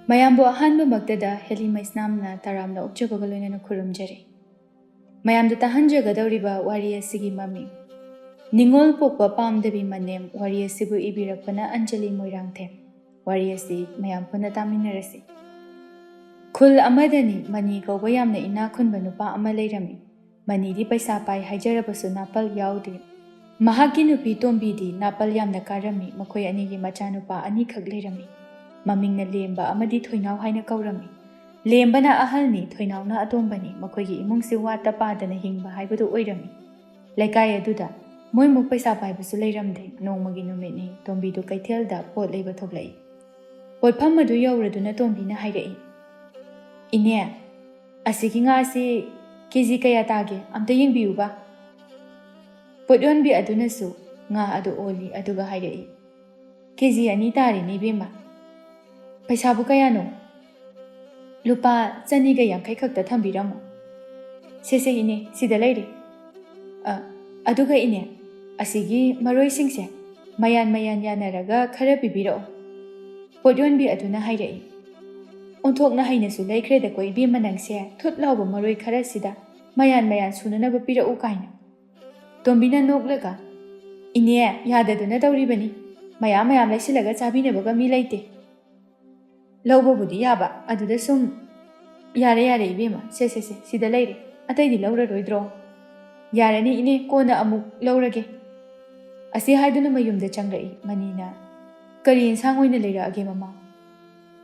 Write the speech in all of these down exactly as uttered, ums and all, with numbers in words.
ꯃꯌꯥꯝꯕꯨ ꯑꯍꯥꯟꯕꯃꯛꯇꯗ ꯍꯦꯂꯤ ꯃꯩꯁꯅꯥꯝꯅ ꯇꯔꯥꯝꯅ ꯑꯣꯛꯆꯕꯒ ꯂꯣꯏꯅꯅ ꯈꯨꯔꯨꯝꯖꯔꯤ꯫ ꯃꯌꯥꯝꯗ ꯇꯥꯍꯟꯖꯒꯗꯧꯔꯤꯕ ꯋꯥꯔꯤ ꯑꯁꯤꯒꯤ ꯃꯃꯤꯡ ꯅꯤꯉꯣꯜ ꯄꯣꯛꯄ ꯄꯥꯝꯗꯕꯤ ꯃꯅꯦꯝ꯫ ꯋꯥꯔꯤ ꯑꯁꯤꯕꯨ ꯏꯕꯤꯔꯛꯄꯅ ꯑꯟꯖꯂꯤ ꯃꯣꯏꯔꯥꯡꯊꯦꯝ꯫ ꯋꯥꯔꯤ ꯑꯁꯤ ꯃꯌꯥꯝ ꯄꯨꯟꯅ ꯇꯥꯃꯤꯟꯅꯔꯁꯤ꯫ ꯈꯨꯜ ꯑꯃꯗꯅꯤ ꯃꯅꯤ ꯀꯧꯕ ꯌꯥꯝꯅ ꯏꯅꯥꯛ ꯈꯨꯟꯕ ꯅꯨꯄꯥ ꯑꯃ ꯂꯩꯔꯝꯃꯤ꯫ ꯃꯅꯤꯗꯤ ꯄꯩꯁꯥ ꯄꯥꯏ ꯍꯥꯏꯖꯔꯕꯁꯨ ꯅꯥꯄꯜ ꯌꯥꯎꯗꯦ꯫ ꯃꯍꯥꯛꯀꯤ ꯅꯨꯄꯤ ꯇꯣꯝꯕꯤꯗꯤ ꯅꯥꯄꯜ ꯌꯥꯝꯅ ꯀꯥꯔꯝꯃꯤ꯫ ꯃꯈꯣꯏ ꯑꯅꯤꯒꯤ ꯃꯆꯥꯅꯨꯄꯥ ꯑꯅꯤꯈꯛ ꯂꯩꯔꯝꯃꯤ꯫ ꯃꯃꯤꯡꯅ ꯂꯦꯝꯕ ꯑꯃꯗꯤ ꯊꯣꯏꯅꯥꯎ ꯍꯥꯏꯅ ꯀꯧꯔꯝꯃꯤ꯫ ꯂꯦꯝꯕꯅ ꯑꯍꯜꯅꯤ, ꯊꯣꯏꯅꯥꯎꯅ ꯑꯇꯣꯝꯕꯅꯤ꯫ ꯃꯈꯣꯏꯒꯤ ꯏꯃꯨꯡꯁꯤ ꯋꯥꯠꯇ ꯄꯥꯗꯅ ꯍꯤꯡꯕ ꯍꯥꯏꯕꯗꯨ ꯑꯣꯏꯔꯝꯃꯤ꯫ ꯂꯩꯀꯥꯏ ꯑꯗꯨꯗ ꯃꯣꯏꯃꯨꯛ ꯄꯩꯁꯥ ꯄꯥꯏꯕꯁꯨ ꯂꯩꯔꯝꯗꯦ꯫ ꯅꯣꯡꯃꯒꯤ ꯅꯨꯃꯤꯠꯅꯤ, ꯇꯣꯝꯕꯤꯗꯨ ꯀꯩꯊꯦꯜꯗ ꯄꯣꯠ ꯂꯩꯕ ꯊꯣꯛꯂꯛꯏ꯫ ꯄꯣꯠꯐꯝ ꯑꯗꯨ ꯌꯧꯔꯗꯨꯅ ꯇꯣꯝꯕꯤꯅ ꯍꯥꯏꯔꯛꯏ, "ꯏꯅꯦ, ꯑꯁꯤꯒꯤ ꯉꯥꯁꯤ ꯀꯦ ꯖꯤ ꯀꯌꯥ ꯇꯥꯒꯦ? ꯑꯝꯇ ꯌꯦꯡꯕꯤꯌꯨꯕ꯫" ꯄꯣꯠ ꯌꯣꯟꯕꯤ ꯑꯗꯨꯅꯁꯨ ꯉꯥ ꯑꯗꯨ ꯑꯣꯜꯂꯤ, ꯑꯗꯨꯒ ꯍꯥꯏꯔꯛꯏ, "ꯀꯦ ꯖꯤ ꯑꯅꯤ ꯇꯥꯔꯦꯅꯦ, ꯏꯕꯦꯝꯃ꯫ ꯄꯩꯁꯥꯕꯨ ꯀꯌꯥꯅꯣ?" "ꯂꯨꯄꯥ ꯆꯅꯤꯒ ꯌꯥꯡꯈꯩ ꯈꯛꯇ ꯊꯝꯕꯤꯔꯝꯃꯣ꯫" "ꯁꯦ ꯁꯦ ꯏꯅꯦ, ꯁꯤꯗ ꯂꯩꯔꯦ꯫ ꯑ, ꯑꯗꯨꯒ ꯏꯅꯦ, ꯑꯁꯤꯒꯤ ꯃꯔꯣꯏꯁꯤꯡꯁꯦ ꯃꯌꯥꯟ ꯃꯌꯥꯟ ꯌꯥꯅꯔꯒ ꯈꯔ ꯄꯤꯕꯤꯔꯛꯑꯣ꯫" ꯄꯣꯠ ꯌꯣꯟꯕꯤ ꯑꯗꯨꯅ ꯍꯥꯏꯔꯛꯏ, "ꯑꯣꯟꯊꯣꯛꯅ ꯍꯩꯅꯁꯨ ꯂꯩꯈ꯭ꯔꯦꯗꯀꯣ ꯏꯕꯦꯝꯃ ꯅꯪꯁꯦ, ꯊꯨꯠ ꯂꯥꯎꯕ ꯃꯔꯣꯏ ꯈꯔꯁꯤꯗ ꯃꯌꯥꯟ ꯃꯌꯥꯟ ꯁꯨꯅꯅꯕ ꯄꯤꯔꯛꯎ ꯀꯥꯏꯅ꯫" ꯇꯣꯝꯕꯤꯅ ꯅꯣꯛꯂꯒ, "ꯏꯅꯦ, ꯌꯥꯗꯗꯅ ꯇꯧꯔꯤꯕꯅꯤ꯫ ꯃꯌꯥꯝ ꯃꯌꯥꯝ ꯂꯩꯁꯤꯜꯂꯒ ꯆꯥꯕꯤꯅꯕꯒ ꯃꯤ ꯂꯩꯇꯦ꯫" "ꯂꯧꯕꯕꯨꯗꯤ ꯌꯥꯕ, ꯑꯗꯨꯗ ꯁꯨꯝ꯫" "ꯌꯥꯔꯦ, ꯌꯥꯔꯦ ꯏꯕꯦꯝꯃ, ꯁꯦ, ꯁꯦ, ꯁꯦ, ꯁꯤꯗ ꯂꯩꯔꯦ꯫ ꯑꯇꯩꯗꯤ ꯂꯧꯔꯔꯣꯏꯗ꯭ꯔꯣ?" "ꯌꯥꯔꯅꯤ ꯏꯅꯦ, ꯀꯣꯟꯅ ꯑꯃꯨꯛ ꯂꯧꯔꯒꯦ꯫" ꯑꯁꯤ ꯍꯥꯏꯗꯨꯅ ꯃꯌꯨꯝꯗ ꯆꯪꯂꯛꯏ꯫ ꯃꯅꯤꯅ, "ꯀꯔꯤ ꯏꯟꯁꯥꯡ ꯑꯣꯏꯅ ꯂꯩꯔꯛꯑꯒꯦ ꯃꯃꯥ?"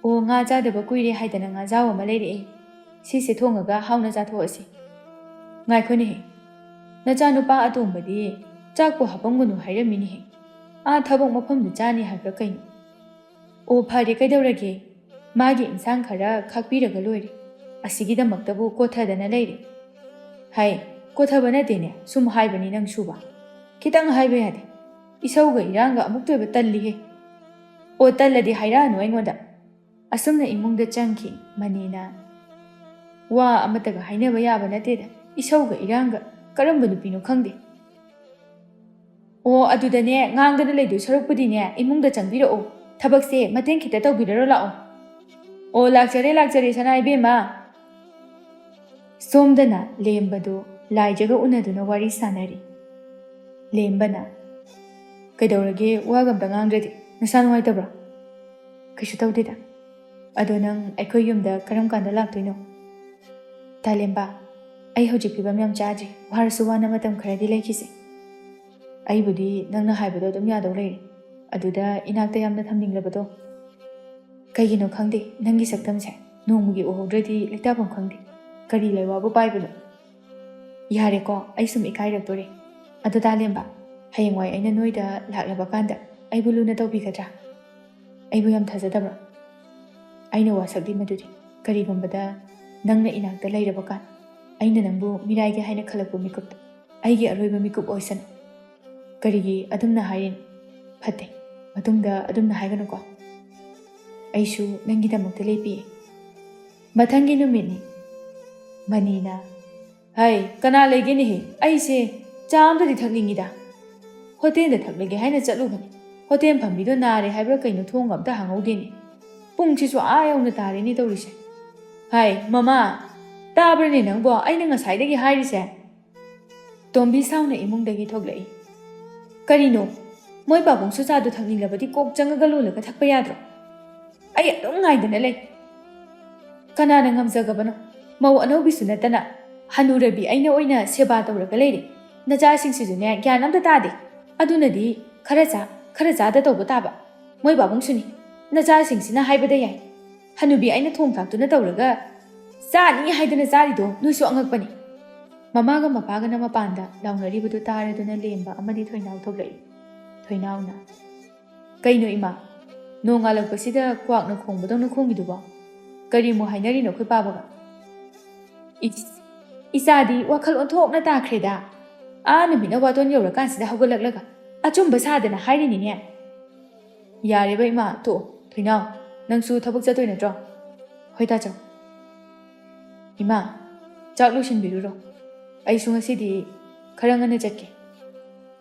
"ꯑꯣ, ꯉꯥ ꯆꯥꯗꯕ ꯀꯨꯏꯔꯦ ꯍꯥꯏꯗꯅ ꯉꯥꯖꯥꯎ ꯑꯃ ꯂꯩꯔꯛꯑꯦ꯫ ꯁꯤꯁꯦ ꯊꯣꯡꯉꯒ ꯍꯥꯎꯅ ꯆꯥꯊꯣꯛꯑꯁꯤ꯫" "ꯉꯥꯏꯈꯣꯅꯦꯍꯦ, ꯅꯆꯥꯅꯨꯄꯥ ꯑꯇꯣꯝꯕꯗꯤ ꯆꯥꯛꯄꯨ ꯍꯥꯄꯝꯒꯅꯨ ꯍꯥꯏꯔꯝꯃꯤꯅꯦꯍꯦ꯫ ꯑꯥ ꯊꯕꯛ ꯃꯐꯝꯗ ꯆꯥꯅꯤ ꯍꯥꯏꯕ꯭ꯔꯥ ꯀꯩꯅꯣ?" "ꯑꯣ, ꯐꯔꯦ, ꯀꯩꯗꯧꯔꯒꯦ? ꯃꯥꯒꯤ ꯏꯟꯁꯥꯡ ꯈꯔ ꯈꯥꯛꯄꯤꯔꯒ ꯂꯣꯏꯔꯦ꯫ ꯑꯁꯤꯒꯤꯗꯃꯛꯇꯕꯨ ꯀꯣꯊꯗꯅ ꯂꯩꯔꯦ꯫" "ꯍꯥꯏ, ꯀꯣꯊꯕ ꯅꯠꯇꯦꯅꯦ, ꯁꯨꯝ ꯍꯥꯏꯕꯅꯤ ꯅꯪꯁꯨꯕ꯫ ꯈꯤꯇꯪ ꯍꯥꯏꯕ ꯌꯥꯗꯦ꯫ ꯏꯁꯧꯒ ꯏꯔꯥꯡꯒ ꯑꯃꯨꯛꯇ ꯑꯣꯏꯕ ꯇꯜꯂꯤꯍꯦ꯫" "ꯑꯣ, ꯇꯜꯂꯗꯤ ꯍꯥꯏꯔꯛꯑꯅꯨ ꯑꯩꯉꯣꯟꯗ꯫" ꯑꯁꯨꯝꯅ ꯏꯃꯨꯡꯗ ꯆꯪꯈꯤ꯫ ꯃꯅꯤꯅ, "ꯋꯥ ꯑꯃꯠꯇꯒ ꯍꯥꯏꯅꯕ ꯌꯥꯕ ꯅꯠꯇꯦꯗ, ꯏꯁꯧꯒ ꯏꯔꯥꯡꯒ꯫ ꯀꯔꯝꯕ ꯅꯨꯄꯤꯅꯣ ꯈꯪꯗꯦ꯫" "ꯑꯣ, ꯑꯗꯨꯗꯅꯦ, ꯉꯥꯡꯗꯅ ꯂꯩꯗꯣꯏ ꯁꯔꯨꯛꯄꯨꯗꯤꯅꯦ, ꯏꯃꯨꯡꯗ ꯆꯪꯕꯤꯔꯛꯑꯣ꯫ ꯊꯕꯛꯁꯦ ꯃꯇꯦꯡ ꯈꯤꯇ ꯇꯧꯕꯤꯔꯔꯣ ꯂꯥꯛꯑꯣ꯫" "ꯑꯣ, ꯂꯥꯛꯆꯔꯦ, ꯂꯥꯛꯆꯔꯦ, ꯁꯅꯥ ꯏꯕꯦꯝꯃ!" ꯁꯣꯝꯗꯅ ꯂꯦꯝꯕꯗꯨ ꯂꯥꯏꯖꯒ ꯎꯅꯗꯨꯅ ꯋꯥꯔꯤ ꯁꯥꯟꯅꯔꯤ꯫ ꯂꯦꯝꯕꯅ, "ꯀꯩꯗꯧꯔꯒꯦ? ꯋꯥꯒ ꯑꯝꯇ ꯉꯥꯡꯗ꯭ꯔꯗꯤ꯫ ꯅꯁꯥ ꯅꯨꯡꯉꯥꯏꯇꯕ꯭ꯔꯣ?" "ꯀꯩꯁꯨ ꯇꯧꯗꯦꯗ꯫ ꯑꯗꯣ ꯅꯪ ꯑꯩꯈꯣꯏ ꯌꯨꯝꯗ ꯀꯔꯝ ꯀꯥꯟꯗ ꯂꯥꯛꯇꯣꯏꯅꯣ?" "ꯇꯥꯂꯦꯝꯕ, ꯑꯩ ꯍꯧꯖꯤꯛ ꯐꯤꯕꯝ ꯌꯥꯝ ꯆꯥꯗ꯭ꯔꯤ꯫ ꯋꯥꯔꯁꯨ ꯋꯥꯅ ꯃꯇꯝ ꯈꯔꯗꯤ ꯂꯩꯈꯤꯁꯦ꯫ ꯑꯩꯕꯨꯗꯤ ꯅꯪꯅ ꯍꯥꯏꯕꯗꯣ ꯑꯗꯨꯝ ꯌꯥꯗꯧ ꯂꯩꯔꯦ꯫ ꯑꯗꯨꯗ ꯏꯅꯥꯛꯇ ꯌꯥꯝꯅ ꯊꯝꯅꯤꯡꯂꯕꯗꯣ꯫ ꯀꯩꯒꯤꯅꯣ ꯈꯪꯗꯦ, ꯅꯪꯒꯤ ꯁꯛꯇꯝꯁꯦ ꯅꯣꯡꯃꯒꯤ ꯎꯍꯧꯗ꯭ꯔꯗꯤ ꯂꯩꯇꯥꯐꯝ ꯈꯪꯗꯦ꯫ ꯀꯔꯤ ꯂꯩꯋꯥꯕꯨ ꯄꯥꯏꯕꯅꯣ?" "ꯌꯥꯔꯦꯀꯣ, ꯑꯩ ꯁꯨꯝ ꯏꯀꯥꯏꯔꯛꯇꯣꯔꯦ꯫ ꯑꯗꯣ ꯇꯥꯂꯦꯝꯕ, ꯍꯌꯦꯡꯋꯥꯏ ꯑꯩꯅ ꯅꯣꯏꯗ ꯂꯥꯛꯂꯕ ꯀꯥꯟꯗ ꯑꯩꯕꯨ ꯂꯨꯅ ꯇꯧꯕꯤꯒꯗ꯭ꯔꯥ? ꯑꯩꯕꯨ ꯌꯥꯝ ꯊꯥꯖꯗꯕ꯭ꯔꯣ?" "ꯑꯩꯅ ꯋꯥꯁꯛꯂꯤ ꯃꯗꯨꯗꯤ꯫ ꯀꯔꯤꯒꯨꯝꯕꯗ ꯅꯪꯅ ꯏꯅꯥꯛꯇ ꯂꯩꯔꯕ ꯀꯥꯟ, ꯑꯩꯅ ꯅꯪꯕꯨ ꯃꯤꯔꯥꯏꯒꯦ ꯍꯥꯏꯅ ꯈꯜꯂꯛꯄ ꯃꯤꯀꯨꯞꯇ ꯑꯩꯒꯤ ꯑꯔꯣꯏꯕ ꯃꯤꯀꯨꯞ ꯑꯣꯏꯁꯅꯨ꯫" "ꯀꯔꯤꯒꯤ ꯑꯗꯨꯝꯅ ꯍꯥꯏꯔꯤꯅꯣ? ꯐꯠꯇꯦ, ꯃꯇꯨꯡꯗ ꯑꯗꯨꯝꯅ ꯍꯥꯏꯒꯅꯨꯀꯣ꯫ ꯑꯩꯁꯨ ꯅꯪꯒꯤꯗꯃꯛꯇ ꯂꯦꯞꯄꯤꯌꯦ꯫" ꯃꯊꯪꯒꯤ ꯅꯨꯃꯤꯠꯅꯤ꯫ ꯃꯅꯤꯅ, "ꯍꯩ, ꯀꯅꯥ ꯂꯩꯒꯦꯅꯦꯍꯦ? ꯑꯩꯁꯦ ꯆꯥ ꯑꯝꯇꯗꯤ ꯊꯛꯅꯤꯡꯉꯤꯗ꯫ ꯍꯣꯇꯦꯜꯗ ꯊꯛꯂꯒꯦ ꯍꯥꯏꯅ ꯆꯠꯂꯨꯕꯅꯤ꯫ ꯍꯣꯇꯦꯜ ꯐꯝꯕꯤꯗꯣ ꯅꯥꯔꯦ ꯍꯥꯏꯕ꯭ꯔꯥ ꯀꯩꯅꯣ, ꯊꯣꯡꯒ ꯑꯝꯇ ꯍꯥꯡꯍꯧꯗꯦꯅꯦ꯫ ꯄꯨꯡꯁꯤꯁꯨ ꯑꯥ ꯌꯧꯅ ꯇꯥꯔꯦꯅꯦ ꯇꯧꯔꯤꯁꯦ꯫ ꯍꯥꯏ, ꯃꯃꯥ, ꯇꯥꯕ꯭ꯔꯅꯦ ꯅꯪꯕꯣ? ꯑꯩꯅ ꯉꯁꯥꯏꯗꯒꯤ ꯍꯥꯏꯔꯤꯁꯦ꯫" ꯇꯣꯝꯕꯤ ꯁꯥꯎꯅ ꯏꯃꯨꯡꯗꯒꯤ ꯊꯣꯛꯂꯛꯏ꯫ "ꯀꯔꯤꯅꯣ? ꯃꯣꯏ ꯄꯥꯕꯨꯡꯁꯨ ꯆꯥꯗꯣ ꯊꯛꯅꯤꯡꯂꯕꯗꯤ ꯀꯣꯛ ꯆꯪꯉꯒ ꯂꯣꯜꯂꯒ ꯊꯛꯄ ꯌꯥꯗ꯭ꯔꯣ? ꯑꯩ ꯑꯗꯨꯝ ꯉꯥꯏꯗꯅ ꯂꯩ꯫" "ꯀꯅꯥꯅ ꯉꯝꯖꯒꯕꯅꯣ? ꯃꯧ ꯑꯅꯧꯕꯤꯁꯨ ꯅꯠꯇꯅ ꯍꯅꯨꯔꯕꯤ ꯑꯩꯅ ꯑꯣꯏꯅ ꯁꯦꯕꯥ ꯇꯧꯔꯒ ꯂꯩꯔꯦ꯫ ꯅꯆꯥꯁꯤꯡꯁꯤꯁꯨꯅꯦ ꯒ꯭ꯌꯥꯟ ꯑꯝꯇ ꯇꯥꯗꯦ꯫ ꯑꯗꯨꯅꯗꯤ ꯈꯔ ꯆꯥ, ꯈꯔ ꯆꯥꯗ ꯇꯧꯕ ꯇꯥꯕ꯫ ꯃꯣꯏ ꯄꯥꯕꯨꯡꯁꯨꯅꯤ, ꯅꯆꯥꯁꯤꯡꯁꯤꯅ ꯍꯥꯏꯕꯗ ꯌꯥꯏ꯫ ꯍꯅꯨꯕꯤ ꯑꯩꯅ ꯊꯣꯡ ꯊꯥꯛꯇꯨꯅ ꯇꯧꯔꯒ ꯆꯥꯅꯤ ꯍꯥꯏꯗꯅ ꯆꯥꯔꯤꯗꯣ ꯅꯣꯏꯁꯨ ꯑꯉꯛꯄꯅꯤ꯫" ꯃꯃꯥꯒ ꯃꯄꯥꯒꯅ ꯃꯄꯥꯟꯗ ꯂꯥꯎꯅꯔꯤꯕꯗꯨ ꯇꯥꯔꯗꯨꯅ ꯂꯦꯝꯕ ꯑꯃꯗꯤ ꯊꯣꯏꯅꯥꯎ ꯊꯣꯛꯂꯛꯏ꯫ ꯊꯣꯏꯅꯥꯎꯅ, "ꯀꯩꯅꯣ ꯏꯃꯥ, ꯅꯣꯡ ꯉꯥꯜꯂꯛꯄꯁꯤꯗ ꯀ꯭ꯋꯥꯛꯅ ꯈꯣꯡꯕꯗꯧꯅ ꯈꯣꯡꯉꯤꯗꯨꯕꯣ? ꯀꯔꯤꯃꯨꯛ ꯍꯥꯏꯅꯔꯤꯅꯣ ꯑꯩꯈꯣꯏ ꯄꯥꯕꯒ?" "ꯏꯁ, ꯏꯆꯥꯗꯤ ꯋꯥꯈꯜ ꯑꯣꯟꯊꯣꯛꯅ ꯇꯥꯈ꯭ꯔꯦꯗ꯫ ꯑꯥ ꯅꯨꯃꯤꯠꯅ ꯋꯥꯇꯣꯟ ꯌꯧꯔꯀꯥꯟꯁꯤꯗ ꯍꯧꯒꯠꯂꯛꯂꯒ ꯑꯆꯨꯝꯕ ꯁꯥꯗꯅ ꯍꯥꯏꯔꯤꯅꯤꯅꯦ꯫" "ꯌꯥꯔꯦꯕ ꯏꯃꯥ, ꯇꯣꯛꯑꯣ꯫ ꯊꯣꯏꯅꯥꯎ, ꯅꯪꯁꯨ ꯊꯕꯛ ꯆꯠꯇꯣꯏ ꯅꯠꯇ꯭ꯔꯣ? ꯍꯣꯏ ꯇꯥꯆꯧ꯫ ꯏꯃꯥ, ꯆꯥꯛ ꯂꯣꯏꯁꯤꯟꯕꯤꯔꯨꯔꯣ꯫ ꯑꯩꯁꯨ ꯉꯁꯤꯗꯤ ꯈꯔ ꯉꯟꯅ ꯆꯠꯀꯦ꯫"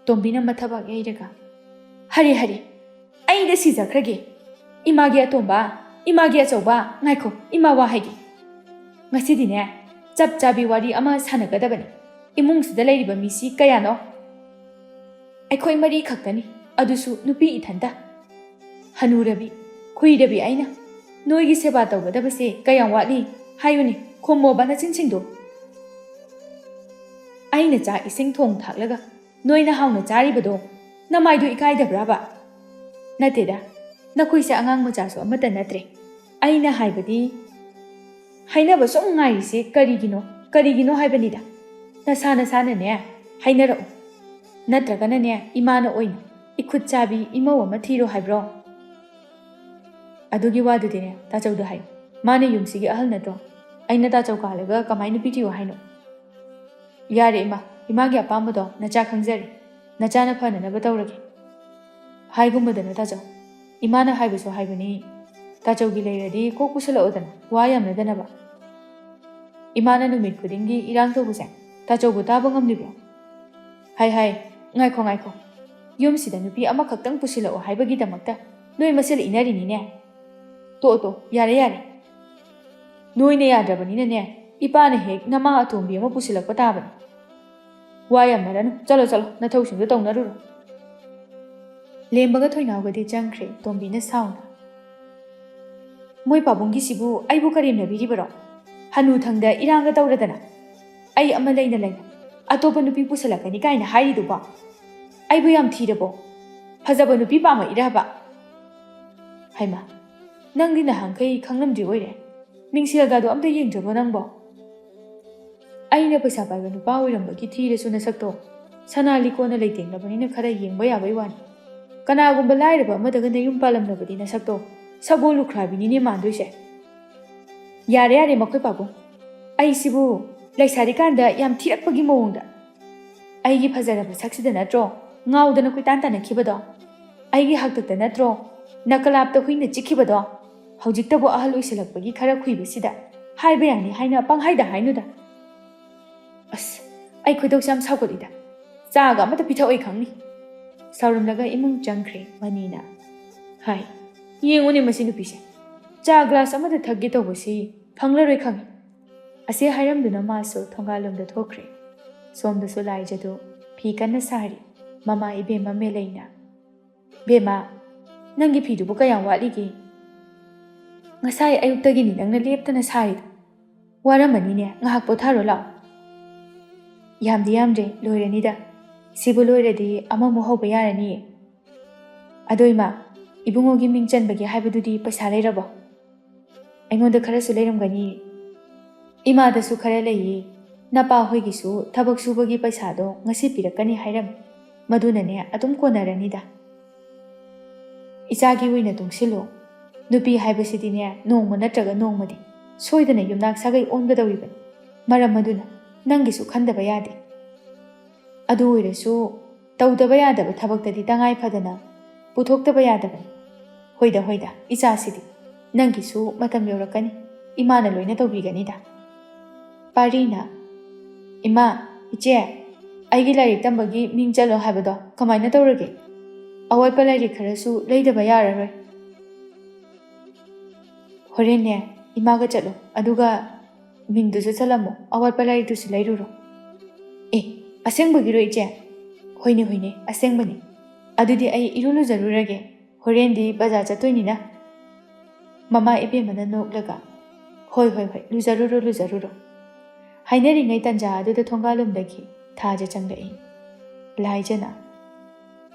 ꯇꯣꯝꯕꯤꯅ ꯃꯊꯕꯥꯛ ꯌꯩꯔꯒ, "ꯍꯔꯦ, ꯍꯔꯦ, ꯑꯩꯗ ꯁꯤꯖꯈ꯭ꯔꯒꯦ, ꯏꯃꯥꯒꯤ ꯑꯇꯣꯝꯕ꯫ ꯏꯃꯥꯒꯤ ꯑꯆꯧꯕ, ꯉꯥꯏꯈꯣ, ꯏꯃꯥ ꯋꯥ ꯍꯥꯏꯒꯦ꯫ ꯉꯁꯤꯗꯤꯅꯦ, ꯆꯞ ꯆꯥꯕꯤ ꯋꯥꯔꯤ ꯑꯃ ꯁꯥꯟꯅꯒꯗꯕꯅꯤ꯫ ꯏꯃꯨꯡꯁꯤꯗ ꯂꯩꯔꯤꯕ ꯃꯤꯁꯤ ꯀꯌꯥꯅꯣ? ꯑꯩꯈꯣꯏ ꯃꯔꯤ ꯈꯛꯇꯅꯤ, ꯑꯗꯨꯁꯨ ꯅꯨꯄꯤ ꯏꯊꯟꯇ꯫ ꯍꯅꯨꯔꯕꯤ, ꯈꯨꯏꯔꯕꯤ ꯑꯩꯅ꯫ ꯅꯣꯏꯒꯤ ꯁꯦꯕꯥ ꯇꯧꯒꯗꯕꯁꯦ ꯀꯌꯥꯝ ꯋꯥꯠꯂꯤ? ꯍꯥꯏꯌꯨꯅꯦ, ꯈꯨꯝꯃꯣꯕ ꯅꯆꯤꯟꯁꯤꯡꯗꯣ꯫ ꯑꯩꯅ ꯆꯥꯛ ꯏꯁꯤꯡ ꯊꯣꯡ ꯊꯥꯛꯂꯒ ꯅꯣꯏꯅ ꯍꯥꯎꯅ ꯆꯥꯔꯤꯕꯗꯣ ꯅꯃꯥꯏꯗꯨ ꯏꯀꯥꯏꯗꯕ꯭ꯔꯥꯕ? ꯅꯠꯇꯦꯗ, ꯅꯈꯣꯏꯁꯦ ꯑꯉꯥꯡ ꯃꯆꯥꯁꯨ ꯑꯃꯠꯇ ꯅꯠꯇ꯭ꯔꯦ꯫ ꯑꯩꯅ ꯍꯥꯏꯕꯗꯤ, ꯍꯥꯏꯅꯕ ꯁꯨꯝ ꯉꯥꯏꯔꯤꯁꯦ ꯀꯔꯤꯒꯤꯅꯣ, ꯀꯔꯤꯒꯤꯅꯣ ꯍꯥꯏꯕꯅꯤꯗ꯫ ꯅꯁꯥ ꯅꯁꯥꯅꯅꯦ ꯍꯥꯏꯅꯔꯛꯎ, ꯅꯠꯇ꯭ꯔꯒꯅꯅꯦ ꯏꯃꯥꯅ ꯑꯣꯏꯅ ꯏꯈꯨꯠ ꯆꯥꯕꯤ ꯏꯃꯧ ꯑꯃ ꯊꯤꯔꯣ ꯍꯥꯏꯕ꯭ꯔꯣ? ꯑꯗꯨꯒꯤ ꯋꯥꯗꯨꯗꯤꯅꯦ ꯇꯥꯆꯧꯗ ꯍꯥꯏꯌꯨ꯫ ꯃꯥꯅ ꯌꯨꯝꯁꯤꯒꯤ ꯑꯍꯜ ꯅꯠꯇ꯭ꯔꯣ? ꯑꯩꯅ ꯇꯥꯆꯧ ꯀꯥꯜꯂꯒ ꯀꯃꯥꯏꯅ ꯅꯨꯄꯤ ꯊꯤꯌꯣ ꯍꯥꯏꯅꯣ? ꯌꯥꯔꯦ ꯏꯃꯥ, ꯏꯃꯥꯒꯤ ꯑꯄꯥꯝꯕꯗꯣ ꯅꯆꯥ ꯈꯪꯖꯔꯦ꯫ ꯅꯆꯥꯅ ꯐꯅꯅꯕ ꯇꯧꯔꯒꯦ꯫ ꯍꯥꯏꯒꯨꯝꯕꯗꯅ ꯇꯥꯆꯧ, ꯏꯃꯥꯅ ꯍꯥꯏꯕꯁꯨ ꯍꯥꯏꯕꯅꯤ, ꯇꯥꯆꯧꯒꯤ ꯂꯩꯔꯗꯤ ꯀꯣꯛ ꯄꯨꯁꯜꯂꯛꯑꯣꯗꯅ, ꯋꯥ ꯌꯥꯝꯅꯗꯅꯕ꯫ ꯏꯃꯥꯅ ꯅꯨꯃꯤꯠ ꯈꯨꯗꯤꯡꯒꯤ ꯏꯔꯥꯡ ꯇꯧꯕꯁꯦ ꯇꯥꯆꯧꯕꯨ ꯇꯥꯕ ꯉꯝꯂꯤꯕ꯭ꯔꯣ? ꯍꯥꯏ ꯍꯥꯏ, ꯉꯥꯏꯈꯣ ꯉꯥꯏꯈꯣ, ꯌꯨꯝꯁꯤꯗ ꯅꯨꯄꯤ ꯑꯃꯈꯛꯇꯪ ꯄꯨꯁꯤꯜꯂꯛꯑꯣ ꯍꯥꯏꯕꯒꯤꯗꯃꯛꯇ ꯅꯣꯏ ꯃꯁꯦꯜ ꯏꯅꯔꯤꯅꯤꯅꯦ꯫ ꯇꯣ ꯇꯣ, ꯌꯥꯔꯦ ꯌꯥꯔꯦ꯫ ꯅꯣꯏꯅ ꯌꯥꯗ꯭ꯔꯕꯅꯤꯅꯅꯦ, ꯏꯄꯥꯅ ꯍꯦꯛ ꯅꯃꯥ ꯑꯇꯣꯝꯕꯤ ꯑꯃ ꯄꯨꯁꯤꯜꯂꯛꯄ ꯇꯥꯕꯅꯤ꯫ ꯋꯥ ꯌꯥꯝꯅꯔꯅꯨ, ꯆꯠꯂꯣ ꯆꯠꯂꯣ, ꯅꯊꯧꯁꯤꯡꯗꯣ ꯇꯧꯅꯔꯨꯔꯣ꯫ ꯂꯦꯝꯕꯒ ꯊꯣꯏꯅꯥꯎꯒꯗꯤ ꯆꯪꯈ꯭ꯔꯦ ꯇꯣꯝꯕꯤꯅ ꯁꯥꯎꯅ꯫ ꯃꯣꯏ ꯄꯥꯕꯨꯡꯒꯤꯁꯤꯕꯨ ꯑꯩꯕꯨ ꯀꯔꯦꯝꯅꯕꯤꯔꯤꯕꯔꯣ? ꯍꯅꯨꯊꯪꯗ ꯏꯔꯥꯡꯒ ꯇꯧꯔꯗꯅ ꯑꯩ ꯑꯃ ꯂꯩꯅ ꯂꯩꯅ ꯑꯇꯣꯞꯄ ꯅꯨꯄꯤ ꯄꯨꯁꯜꯂꯛꯀꯅꯤ ꯀꯥꯏꯅ ꯍꯥꯏꯔꯤꯗꯨꯕꯣ? ꯑꯩꯕꯨ ꯌꯥꯝ ꯊꯤꯔꯕꯣ? ꯐꯖꯕ ꯅꯨꯄꯤ ꯄꯥꯝꯃꯛꯏꯔꯕ? ꯍꯩꯃꯥ, ꯅꯪꯗꯤ ꯅꯍꯥꯟꯈꯩ ꯈꯪꯂꯝꯗ꯭ꯔꯤ ꯑꯣꯏꯔꯦ꯫ ꯃꯤꯡꯁꯦꯜꯒꯗꯣ ꯑꯝꯇ ꯌꯦꯡꯗ꯭ꯔꯕꯣ ꯅꯪꯕꯣ? ꯑꯩꯅ ꯄꯩꯁꯥ ꯄꯥꯏꯕ ꯅꯨꯄꯥ ꯑꯣꯏꯔꯝꯕꯒꯤ ꯊꯤꯔꯁꯨ ꯅꯁꯛꯇꯣ ꯁꯅꯥ ꯂꯤꯛꯀꯣꯟꯅ ꯂꯩꯇꯦꯡꯂꯕꯅꯤꯅ ꯈꯔ ꯌꯦꯡꯕ ꯌꯥꯕꯩ ꯋꯥꯅꯤ꯫ ꯀꯅꯥꯒꯨꯝꯕ ꯂꯥꯏꯔꯕ ꯑꯃꯗꯒ ꯅꯌꯨꯝ ꯄꯥꯜꯂꯝꯂꯕꯗꯤ ꯅꯁꯛꯇꯣ ꯁꯒꯣꯜ ꯂꯨꯈ꯭ꯔꯥꯕꯤꯅꯤꯅꯦ ꯃꯥꯟꯗꯣꯏꯁꯦ꯫ ꯌꯥꯔꯦ ꯌꯥꯔꯦ ꯃꯈꯣꯏ ꯄꯥꯕꯨꯡ, ꯑꯩꯁꯤꯕꯨ ꯂꯩꯁꯥꯔꯤꯀꯥꯟꯗ ꯌꯥꯝ ꯊꯤꯔꯛꯄꯒꯤ ꯃꯑꯣꯡꯗ꯫ ꯑꯩꯒꯤ ꯐꯖꯔꯕ ꯁꯛꯁꯤꯗ ꯅꯠꯇ꯭ꯔꯣ ꯉꯥꯎꯗꯅ ꯀꯣꯏꯇꯥꯟ ꯇꯥꯟꯅꯈꯤꯕꯗꯣ? ꯑꯩꯒꯤ ꯍꯥꯛꯇꯛꯇ ꯅꯠꯇ꯭ꯔꯣ ꯅꯀꯂꯥꯞꯇ ꯍꯨꯏꯅ ꯆꯤꯛꯈꯤꯕꯗꯣ? ꯍꯧꯖꯤꯛꯇꯕꯨ ꯑꯍꯜ ꯑꯣꯏꯁꯜꯂꯛꯄꯒꯤ ꯈꯔ ꯈꯨꯏꯕꯁꯤꯗ ꯍꯥꯏꯕ ꯌꯥꯅꯤ ꯍꯥꯏꯅ ꯄꯪꯍꯥꯏꯗ ꯍꯥꯏꯅꯨꯗ꯫ ꯑꯁ, ꯑꯩ ꯈꯣꯏꯗꯧꯁꯦ ꯌꯥꯝ ꯁꯥꯎꯒꯠꯂꯤꯗ꯫ ꯆꯥꯒ ꯑꯃꯇ ꯄꯤꯊꯛꯑꯣꯏ ꯈꯪꯅꯤ꯫ ꯁꯥꯎꯔꯝꯂꯒ ꯏꯃꯨꯡ ꯆꯪꯈ꯭ꯔꯦ ꯃꯅꯤꯅ꯫ ꯍꯥꯏ, ꯌꯦꯡꯉꯨꯅꯦ ꯃꯁꯤ ꯅꯨꯄꯤꯁꯦ꯫ ꯆꯥ ꯒ꯭ꯂꯥꯁ ꯑꯃꯗ ꯊꯛꯀꯦ ꯇꯧꯕꯁꯤ ꯐꯪꯂꯔꯣꯏ ꯈꯪꯏ꯫ ꯑꯁꯤ ꯍꯥꯏꯔꯝꯗꯨꯅ ꯃꯥꯁꯨ ꯊꯣꯡꯒꯥꯜꯂꯣꯝꯗ ꯊꯣꯛꯈ꯭ꯔꯦ꯫ ꯁꯣꯝꯗꯁꯨ ꯂꯥꯏꯖꯗꯨ ꯐꯤ ꯀꯟꯅ ꯁꯥꯔꯤ꯫ ꯃꯃꯥ ꯏꯕꯦꯝꯃ ꯃꯦꯂꯩꯅ, "ꯕꯦꯝꯃ, ꯅꯪꯒꯤ ꯐꯤꯗꯨꯕꯨ ꯀꯌꯥꯝ ꯋꯥꯠꯂꯤꯒꯦ? ꯉꯁꯥꯏ ꯑꯌꯨꯛꯇꯒꯤꯅꯤ ꯅꯪꯅ ꯂꯦꯞꯇꯅ ꯁꯥꯔꯤꯗꯣ꯫ ꯋꯥꯔꯝꯃꯅꯤꯅꯦ, ꯉꯥꯏꯍꯥꯛ ꯄꯣꯊꯥꯔꯣ ꯂꯥꯛꯑꯣ꯫" "ꯌꯥꯝꯗꯤ ꯌꯥꯝꯗ꯭ꯔꯦ, ꯂꯣꯏꯔꯅꯤꯗ꯫ ꯁꯤꯕꯨ ꯂꯣꯏꯔꯗꯤ ꯑꯃꯃꯨꯛ ꯍꯧꯕ ꯌꯥꯔꯅꯤꯌꯦ꯫ ꯑꯗꯣ ꯏꯃꯥ, ꯏꯕꯨꯡꯉꯣꯒꯤ ꯃꯤꯡ ꯆꯟꯕꯒꯤ ꯍꯥꯏꯕꯗꯨꯗꯤ ꯄꯩꯁꯥ ꯂꯩꯔꯕꯣ?" "ꯑꯩꯉꯣꯟꯗ ꯈꯔꯁꯨ ꯂꯩꯔꯝꯒꯅꯤ꯫ ꯏꯃꯥꯗꯁꯨ ꯈꯔ ꯂꯩꯌꯦ꯫ ꯅꯄꯥ ꯍꯣꯏꯒꯤꯁꯨ ꯊꯕꯛ ꯁꯨꯕꯒꯤ ꯄꯩꯁꯥꯗꯣ ꯉꯁꯤ ꯄꯤꯔꯛꯀꯅꯤ ꯍꯥꯏꯔꯝꯃꯤ꯫ ꯃꯗꯨꯅꯅꯦ ꯑꯗꯨꯝ ꯀꯣꯟꯅꯔꯅꯤꯗ꯫ ꯏꯆꯥꯒꯤ ꯑꯣꯏꯅ ꯇꯨꯡꯁꯤꯜꯂꯨ꯫ ꯅꯨꯄꯤ ꯍꯥꯏꯕꯁꯤꯗꯤꯅꯦ, ꯅꯣꯡꯃ ꯅꯠꯇ꯭ꯔꯒ ꯅꯣꯡꯃꯗꯤ ꯁꯣꯏꯗꯅ ꯌꯨꯝꯅꯥꯛ ꯁꯥꯒꯩ ꯑꯣꯟꯒꯗꯧꯔꯤꯕꯅꯤ꯫ ꯃꯔꯝ ꯑꯗꯨꯅ ꯅꯪꯒꯤꯁꯨ ꯈꯟꯗꯕ ꯌꯥꯗꯦ꯫ ꯑꯗꯨ ꯑꯣꯏꯔꯁꯨ ꯇꯧꯗꯕ ꯌꯥꯗꯕ ꯊꯕꯛꯇꯗꯤ ꯇꯉꯥꯏ ꯐꯗꯅ ꯄꯨꯊꯣꯛꯇꯕ ꯌꯥꯗꯕꯅꯤ꯫ ꯍꯣꯏꯗ, ꯍꯣꯏꯗ, ꯏꯆꯥꯁꯤꯗꯤ ꯅꯪꯒꯤꯁꯨ ꯃꯇꯝ ꯌꯧꯔꯛꯀꯅꯤ꯫ ꯏꯃꯥꯅ ꯂꯣꯏꯅ ꯇꯧꯕꯤꯒꯅꯤꯗ꯫" ꯄꯥꯔꯤꯅ, "ꯏꯃꯥ, ꯏꯆꯦ, ꯑꯩꯒꯤ ꯂꯥꯏꯔꯤꯛ ꯇꯝꯕꯒꯤ ꯃꯤꯡ ꯆꯜꯂꯣ ꯍꯥꯏꯕꯗꯣ ꯀꯃꯥꯏꯅ ꯇꯧꯔꯒꯦ? ꯑꯋꯥꯠꯄ ꯂꯥꯏꯔꯤꯛ ꯈꯔꯁꯨ ꯂꯩꯗꯕ ꯌꯥꯔꯔꯣꯏ꯫" "ꯍꯣꯔꯦꯟꯅꯦ, ꯏꯃꯥꯒ ꯆꯠꯂꯣ, ꯑꯗꯨꯒ ꯃꯤꯡꯗꯨꯁꯨ ꯆꯜꯂꯝꯃꯣ, ꯑꯋꯥꯠꯄ ꯂꯥꯏꯔꯤꯛꯇꯨꯁꯨ ꯂꯩꯔꯨꯔꯣ꯫" "ꯑꯦ, ꯑꯁꯦꯡꯕꯒꯤꯔꯣ ꯏꯆꯦ?" "ꯍꯣꯏꯅꯦ, ꯍꯣꯏꯅꯦ, ꯑꯁꯦꯡꯕꯅꯤ꯫ ꯑꯗꯨꯗꯤ ꯑꯩ ꯏꯔꯨ ꯂꯨꯖꯔꯨꯔꯒꯦ, ꯍꯣꯔꯦꯟꯗꯤ ꯕꯖꯥꯔ ꯆꯠꯇꯣꯏꯅꯤꯅ꯫" ꯃꯃꯥ ꯏꯕꯦꯝꯃꯅ ꯅꯣꯛꯂꯒ, "ꯍꯣꯏ, ꯍꯣꯏ, ꯍꯣꯏ, ꯂꯨꯖꯔꯨꯔꯣ, ꯂꯨꯖꯔꯨꯔꯣ꯫" ꯍꯥꯏꯅꯔꯤꯉꯩ ꯇꯟꯖꯥ ꯑꯗꯨꯗ ꯊꯣꯡꯒꯥꯜꯂꯣꯝꯗꯒꯤ ꯊꯥꯖ ꯆꯪꯂꯛꯏ꯫ ꯂꯥꯏꯖꯅ,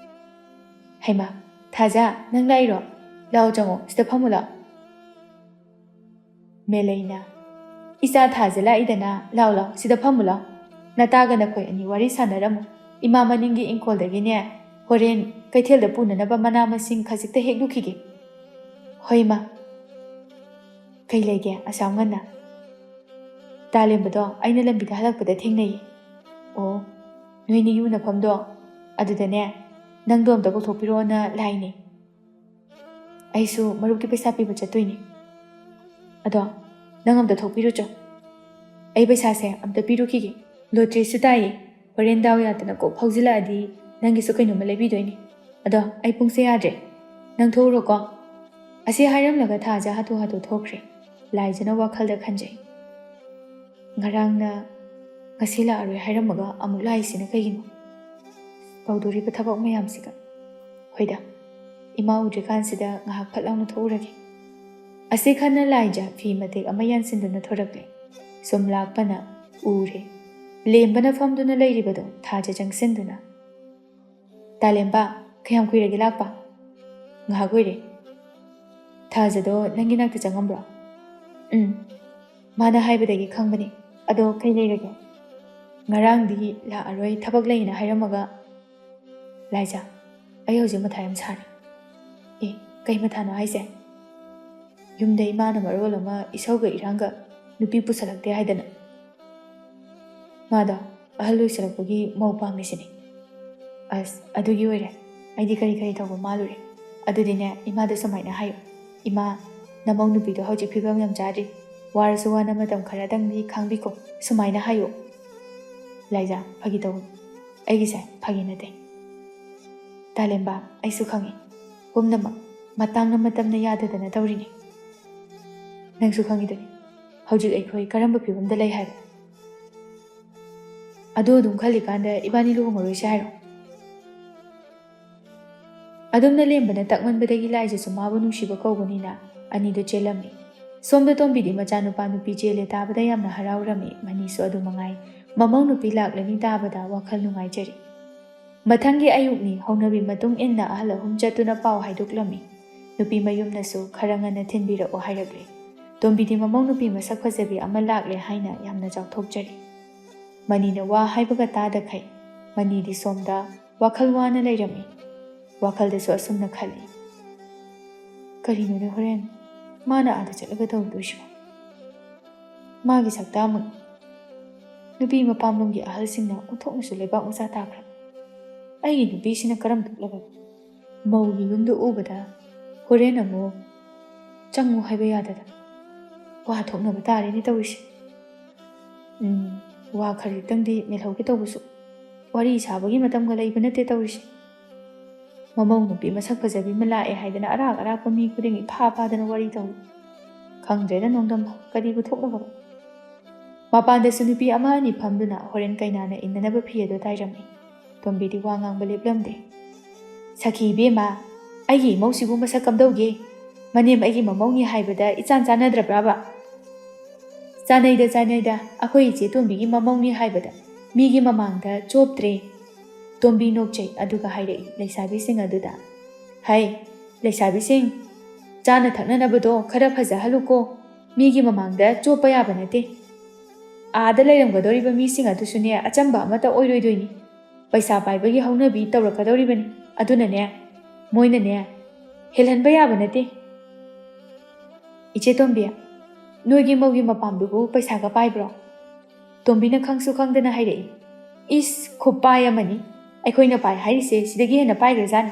"ꯍꯩꯃꯥ, ꯊꯥꯖ, ꯅꯪ ꯂꯥꯛꯏꯔꯣ? ꯂꯥꯛꯑꯣ, ꯆꯪꯉꯣ, ꯁꯤꯗ ꯐꯝꯃꯨ ꯂꯥꯛꯑꯣ꯫" ꯃꯦꯂꯩꯅ, "ꯏꯆꯥ ꯊꯥꯖ ꯂꯥꯛꯏꯗꯅ, ꯂꯥꯎ ꯂꯥꯎ, ꯁꯤꯗ ꯐꯝꯃꯨ ꯂꯥꯎ꯫ ꯅꯇꯥꯒ ꯅꯈꯣꯏ ꯑꯅꯤ ꯋꯥꯔꯤ ꯁꯥꯟꯅꯔꯝꯃꯨ꯫ ꯏꯃꯥ ꯃꯅꯤꯡꯒꯤ ꯏꯪꯈꯣꯜꯗꯒꯤꯅꯦ, ꯍꯣꯔꯦꯟ ꯀꯩꯊꯦꯜꯗ ꯄꯨꯅꯅꯕ ꯃꯅꯥ ꯃꯁꯤꯡ ꯈꯖꯤꯛꯇ ꯍꯦꯛꯂꯨꯈꯤꯒꯦ꯫" "ꯍꯣꯏ, ꯏꯃꯥ꯫" "ꯀꯩ ꯂꯩꯒꯦ ꯑꯁꯥꯝ ꯉꯟꯅ?" "ꯇꯥꯂꯦꯝꯕꯗꯣ ꯑꯩꯅ ꯂꯝꯕꯤꯗ ꯍꯜꯂꯛꯄꯗ ꯊꯦꯡꯅꯩꯌꯦ꯫" "ꯑꯣ, ꯅꯣꯏꯅꯤ ꯌꯨꯅꯐꯝꯗꯣ ꯑꯗꯨꯗꯅꯦ, ꯅꯪꯗꯣ ꯑꯝꯇ ꯀꯧꯊꯣꯛꯄꯤꯔꯛꯑꯣꯅ ꯂꯥꯛꯏꯅꯦ꯫ ꯑꯩꯁꯨ ꯃꯔꯨꯞꯀꯤ ꯄꯩꯁꯥ ꯄꯤꯕ ꯆꯠꯇꯣꯏꯅꯦ꯫ ꯑꯗꯣ ꯅꯪ ꯑꯝꯇ ꯊꯣꯛꯄꯤꯔꯨꯆꯣ꯫ ꯑꯩ ꯄꯩꯁꯥꯁꯦ ꯑꯝꯇ ꯄꯤꯔꯨꯈꯤꯒꯦ꯫ ꯂꯣꯇ꯭ꯔꯤꯁꯨ ꯇꯥꯏꯌꯦ꯫ ꯍꯣꯔꯦꯟ ꯗꯥꯎ ꯌꯥꯗꯅ ꯀꯣꯛ ꯐꯥꯎꯖꯤꯜꯂꯛꯑꯗꯤ ꯅꯪꯒꯤꯁꯨ ꯀꯩꯅꯣꯝꯃ ꯂꯩꯕꯤꯗꯣꯏꯅꯦ꯫ ꯑꯗꯣ ꯑꯩ ꯄꯨꯡꯁꯦ ꯌꯥꯗ꯭ꯔꯦ꯫ ꯅꯪ ꯊꯣꯛꯎꯔꯣꯀꯣ꯫" ꯑꯁꯤ ꯍꯥꯏꯔꯝꯂꯒ ꯊꯥꯖ ꯍꯥꯊꯨ ꯍꯥꯊꯨ ꯊꯣꯛꯈ꯭ꯔꯦ꯫ ꯂꯥꯏꯖꯅ ꯋꯥꯈꯜꯗ ꯈꯟꯖꯩ, "ꯉꯔꯥꯡꯅ ꯉꯁꯤ ꯂꯥꯛꯑꯔꯣꯏ ꯍꯥꯏꯔꯝꯃꯒ ꯑꯃꯨꯛ ꯂꯥꯛꯏꯁꯤꯅ ꯀꯩꯒꯤꯅꯣ? ꯇꯧꯗꯣꯔꯤꯕ ꯊꯕꯛ ꯃꯌꯥꯝꯁꯤꯒ꯫ ꯍꯣꯏꯗ, ꯏꯃꯥ ꯎꯗ꯭ꯔꯤꯀꯥꯟꯁꯤꯗ ꯉꯥꯏꯍꯥꯛ ꯐꯠ ꯂꯥꯎꯅ ꯊꯣꯛꯎꯔꯒꯦ"꯫ ꯑꯁꯤ ꯈꯟꯅ ꯂꯥꯏꯖ ꯐꯤ ꯃꯇꯦꯛ ꯑꯃ ꯌꯥꯟꯁꯤꯟꯗꯨꯅ ꯊꯣꯔꯛꯂꯦ꯫ ꯁꯨꯝ ꯂꯥꯛꯄꯅ ꯎꯔꯦ꯫ ꯂꯦꯝꯕꯅ ꯐꯝꯗꯨꯅ ꯂꯩꯔꯤꯕꯗꯣ ꯊꯥꯖ ꯆꯪꯁꯤꯟꯗꯨꯅ, "ꯇꯥꯂꯦꯝꯕ, ꯀꯌꯥꯝ ꯀꯨꯏꯔꯒꯦ ꯂꯥꯛꯄ?" "ꯉꯥꯏꯍꯥꯛ ꯑꯣꯏꯔꯦ"꯫ "ꯊꯥꯖꯗꯣ ꯅꯪꯒꯤ ꯅꯥꯛꯇ ꯆꯪꯉꯝꯕ꯭ꯔꯣ?" "ꯎꯝ, ꯃꯥꯅ ꯍꯥꯏꯕꯗꯒꯤ ꯈꯪꯕꯅꯤ꯫ ꯑꯗꯣ ꯀꯩ ꯂꯩꯔꯒꯦ?" "ꯉꯔꯥꯡꯗꯤ ꯂꯥꯛꯑꯔꯣꯏ, ꯊꯕꯛ ꯂꯩꯅ ꯍꯥꯏꯔꯝꯃꯒ"꯫ "ꯂꯥꯏꯖ, ꯑꯩ ꯍꯧꯖꯤꯛ ꯃꯊꯥ ꯌꯥꯝ ꯁꯥꯔꯦ"꯫ "ꯑꯦ, ꯀꯩ ꯃꯊꯥꯅꯣ ꯍꯥꯏꯁꯦ?" "ꯌꯨꯝꯗ ꯏꯃꯥꯅ ꯃꯔꯣꯜ ꯑꯃ ꯏꯁꯧꯒ ꯏꯔꯥꯡꯒ, ꯅꯨꯄꯤ ꯄꯨꯁꯜꯂꯛꯇꯦ ꯍꯥꯏꯗꯅ꯫ ꯃꯥꯗꯣ ꯑꯍꯜ ꯑꯣꯏꯁꯜꯂꯛꯄꯒꯤ ꯃꯧ ꯄꯥꯝꯃꯤꯁꯤꯅꯤ"꯫ "ꯑꯁ, ꯑꯗꯨꯒꯤ ꯑꯣꯏꯔꯦ꯫ ꯑꯩꯗꯤ ꯀꯔꯤ ꯀꯔꯤ ꯇꯧꯕ ꯃꯥꯜꯂꯨꯔꯦ꯫ ꯑꯗꯨꯗꯤꯅꯦ, ꯏꯃꯥꯗ ꯁꯨꯃꯥꯏꯅ ꯍꯥꯏꯌꯨ, 'ꯏꯃꯥ, ꯅꯃꯧ ꯅꯨꯄꯤꯗꯣ ꯍꯧꯖꯤꯛ ꯐꯤꯕꯝ ꯌꯥꯝ ꯆꯥꯗ꯭ꯔꯤ꯫ ꯋꯥꯔꯁꯨ ꯋꯥꯅ ꯃꯇꯝ ꯈꯔꯗꯪꯗꯤ ꯈꯥꯡꯕꯤꯈꯣ', ꯁꯨꯃꯥꯏꯅ ꯍꯥꯏꯌꯨ"꯫ "ꯂꯥꯏꯖ, ꯐꯥꯒꯤ ꯇꯧꯕꯅꯤ꯫ ꯑꯩꯒꯤꯁꯦ ꯐꯥꯒꯤ ꯅꯠꯇꯦ꯫ ꯇꯥꯂꯦꯝꯕ, ꯑꯩꯁꯨ ꯈꯪꯉꯤ꯫ ꯄꯨꯝꯅꯃꯛ ꯃꯇꯥꯡꯅ ꯃꯇꯝꯅ ꯌꯥꯗꯗꯅ ꯇꯧꯔꯤꯅꯤ꯫ ꯅꯪꯁꯨ ꯈꯪꯉꯤꯗꯨꯅꯤ ꯍꯧꯖꯤꯛ ꯑꯩꯈꯣꯏ ꯀꯔꯝꯕ ꯐꯤꯕꯝꯗ ꯂꯩ ꯍꯥꯏꯕ꯫ ꯑꯗꯨ ꯑꯗꯨꯝ ꯈꯜꯂꯤꯀꯥꯟꯗ ꯏꯕꯥꯅꯤ ꯂꯨꯍꯣꯡꯉꯔꯣꯏꯁꯦ ꯍꯥꯏꯔꯣ?" ꯑꯗꯨꯝꯅ ꯂꯦꯝꯕꯅ ꯇꯛꯃꯟꯕꯗꯒꯤ ꯂꯥꯏꯖꯁꯨ ꯃꯥꯕꯨ ꯅꯨꯡꯁꯤꯕ ꯀꯧꯕꯅꯤꯅ ꯑꯅꯤꯗꯨ ꯆꯦꯜꯂꯝꯃꯤ꯫ ꯁꯣꯝꯗ ꯇꯣꯝꯕꯤꯗꯤ ꯃꯆꯥꯅꯨꯄꯥ ꯅꯨꯄꯤ ꯆꯦꯜꯂꯦ ꯇꯥꯕꯗ ꯌꯥꯝꯅ ꯍꯔꯥꯎꯔꯝꯃꯤ꯫ ꯃꯅꯤꯁꯨ ꯑꯗꯨ ꯃꯉꯥꯏ꯫ ꯃꯃꯧ ꯅꯨꯄꯤ ꯂꯥꯛꯂꯅꯤ ꯇꯥꯕꯗ ꯋꯥꯈꯜ ꯅꯨꯡꯉꯥꯏꯖꯔꯤ꯫ ꯃꯊꯪꯒꯤ ꯑꯌꯨꯛꯅꯤ꯫ ꯍꯧꯅꯕꯤ ꯃꯇꯨꯡ ꯏꯟꯅ ꯑꯍꯜ ꯑꯍꯨꯝ ꯆꯠꯇꯨꯅ ꯄꯥꯎ ꯍꯥꯏꯗꯣꯛꯂꯝꯃꯤ꯫ ꯅꯨꯄꯤ ꯃꯌꯨꯝꯅꯁꯨ ꯈꯔ ꯉꯟꯅ ꯊꯤꯟꯕꯤꯔꯛꯑꯣ ꯍꯥꯏꯔꯛꯂꯦ꯫ ꯇꯣꯝꯕꯤꯗꯤ ꯃꯃꯧ ꯅꯨꯄꯤ ꯃꯁꯛ ꯐꯖꯕꯤ ꯑꯃ ꯂꯥꯛꯂꯦ ꯍꯥꯏꯅ ꯌꯥꯝꯅ ꯆꯥꯎꯊꯣꯛꯆꯔꯤ꯫ ꯃꯅꯤꯅ ꯋꯥ ꯍꯥꯏꯕꯒ ꯇꯥꯗꯈꯩ ꯃꯅꯤꯗꯤ ꯁꯣꯝꯗ ꯋꯥꯈꯜ ꯋꯥꯅ ꯂꯩꯔꯝꯃꯤ꯫ ꯋꯥꯈꯜꯗꯁꯨ ꯑꯁꯨꯝꯅ ꯈꯜꯂꯤ, "ꯀꯔꯤꯅꯣꯅꯦ ꯍꯣꯔꯦꯟ ꯃꯥꯅ ꯑꯥꯗ ꯆꯠꯂꯒ ꯇꯧꯗꯣꯏꯁꯤꯕꯣ? ꯃꯥꯒꯤ ꯁꯛꯇꯥꯃꯛ ꯅꯨꯄꯤ ꯃꯄꯥꯝꯂꯣꯝꯒꯤ ꯑꯍꯜꯁꯤꯡꯅ ꯑꯣꯟꯊꯣꯛꯅꯁꯨ ꯂꯩꯕꯥꯛ ꯃꯆꯥ ꯇꯥꯈ꯭ꯔꯕ꯫ ꯑꯩꯒꯤ ꯅꯨꯄꯤꯁꯤꯅ ꯀꯔꯝ ꯊꯣꯛꯂꯕ ꯃꯧꯒꯤ ꯌꯨꯝꯗ ꯎꯕꯗ ꯍꯣꯔꯦꯟ ꯑꯃꯨꯛ ꯆꯪꯉꯨ ꯍꯥꯏꯕ ꯌꯥꯗꯗꯅ ꯋꯥ ꯊꯣꯛꯅꯕ ꯇꯥꯔꯦꯅꯦ ꯇꯧꯔꯤꯁꯦ꯫ ꯎꯝ, ꯋꯥ ꯈꯖꯤꯛꯇꯪꯗꯤ ꯃꯦꯜꯍꯧꯒꯦ ꯇꯧꯕꯁꯨ ꯋꯥꯔꯤ ꯁꯥꯕꯒꯤ ꯃꯇꯝꯒ ꯂꯩꯕ ꯅꯠꯇꯦ ꯇꯧꯔꯤꯁꯦ"꯫ ꯃꯃꯧ ꯅꯨꯄꯤ ꯃꯁꯛ ꯐꯖꯕꯤ ꯑꯃ ꯂꯥꯛꯑꯦ ꯍꯥꯏꯗꯅ ꯑꯔꯥꯛ ꯑꯔꯥꯛꯄ ꯃꯤ ꯈꯨꯗꯤꯡ ꯏꯐꯥ ꯐꯥꯗꯅ ꯋꯥꯔꯤ ꯇꯧꯏ꯫ ꯈꯪꯗ꯭ꯔꯦꯗ ꯅꯣꯡꯗꯝꯕ, ꯀꯔꯤꯕꯨ ꯊꯣꯛꯅꯕ? ꯃꯄꯥꯟꯗꯁꯨ ꯅꯨꯄꯤ ꯑꯃ ꯑꯅꯤ ꯐꯝꯗꯨꯅ ꯍꯣꯔꯦꯟ ꯀꯩꯅꯥꯅ ꯏꯟꯅꯅꯕ ꯐꯤ ꯑꯗꯨ ꯇꯥꯏꯔꯝꯃꯤ꯫ ꯇꯣꯝꯕꯤꯗꯤ ꯋꯥ ꯉꯥꯡꯕ ꯂꯦꯞꯂꯝꯗꯦ꯫ "ꯁꯈꯤ ꯏꯕꯦꯝꯃ, ꯑꯩꯒꯤ ꯏꯃꯧꯁꯤꯕꯨ ꯃꯁꯛ ꯀꯝꯗꯧꯒꯦ? ꯃꯅꯦꯝ ꯑꯩꯒꯤ ꯃꯃꯧꯅꯤ ꯍꯥꯏꯕꯗ ꯏꯆꯥꯟ ꯆꯥꯟꯅꯗ꯭ꯔꯕ꯭ꯔꯥꯕ?" "ꯆꯥꯟꯅꯩꯗ, ꯆꯥꯟꯅꯩꯗ, ꯑꯩꯈꯣꯏ ꯏꯆꯦ ꯇꯣꯝꯕꯤꯒꯤ ꯃꯃꯧꯅꯤ ꯍꯥꯏꯕꯗ ꯃꯤꯒꯤ ꯃꯃꯥꯡꯗ ꯆꯣꯞꯇ꯭ꯔꯦ꯫" ꯇꯣꯝꯕꯤ ꯅꯣꯛꯆꯩ, ꯑꯗꯨꯒ ꯍꯥꯏꯔꯛꯏ ꯂꯩꯁꯥꯕꯤꯁꯤꯡ ꯑꯗꯨꯗ, "ꯍꯩ, ꯂꯩꯁꯥꯕꯤꯁꯤꯡ, ꯆꯥꯅ ꯊꯛꯅꯅꯕꯗꯣ ꯈꯔ ꯐꯖꯍꯜꯂꯨꯀꯣ, ꯃꯤꯒꯤ ꯃꯃꯥꯡꯗ ꯆꯣꯞꯄ ꯌꯥꯕ ꯅꯠꯇꯦ꯫ ꯑꯥꯗ ꯂꯩꯔꯝꯒꯗꯧꯔꯤꯕ ꯃꯤꯁꯤꯡ ꯑꯗꯨꯁꯨꯅꯦ ꯑꯆꯝꯕ ꯑꯃꯠꯇ ꯑꯣꯏꯔꯣꯏꯗꯣꯏꯅꯤ꯫ ꯄꯩꯁꯥ ꯄꯥꯏꯕꯒꯤ ꯍꯧꯅꯕꯤ ꯇꯧꯔꯛꯀꯗꯧꯔꯤꯕꯅꯤ꯫ ꯑꯗꯨꯅꯅꯦ, ꯃꯣꯏꯅꯅꯦ ꯍꯦꯜꯍꯟꯕ ꯌꯥꯕ ꯅꯠꯇꯦ꯫" "ꯏꯆꯦ ꯇꯣꯝꯕꯤ, ꯅꯣꯏꯒꯤ ꯃꯧꯒꯤ ꯃꯄꯥꯝꯗꯨꯕꯨ ꯄꯩꯁꯥꯒ ꯄꯥꯏꯕ꯭ꯔꯣ?" ꯇꯣꯝꯕꯤꯅ ꯈꯪꯁꯨ ꯈꯪꯗꯅ ꯍꯥꯏꯔꯛꯏ꯫ "ꯏꯁ, ꯈꯨꯄꯥꯏ ꯑꯃꯅꯤ꯫ ꯑꯩꯈꯣꯏꯅ ꯄꯥꯏ ꯍꯥꯏꯔꯤꯁꯦ ꯁꯤꯗꯒꯤ ꯍꯦꯟꯅ ꯄꯥꯏꯈ꯭ꯔꯖꯥꯠꯅꯤ꯫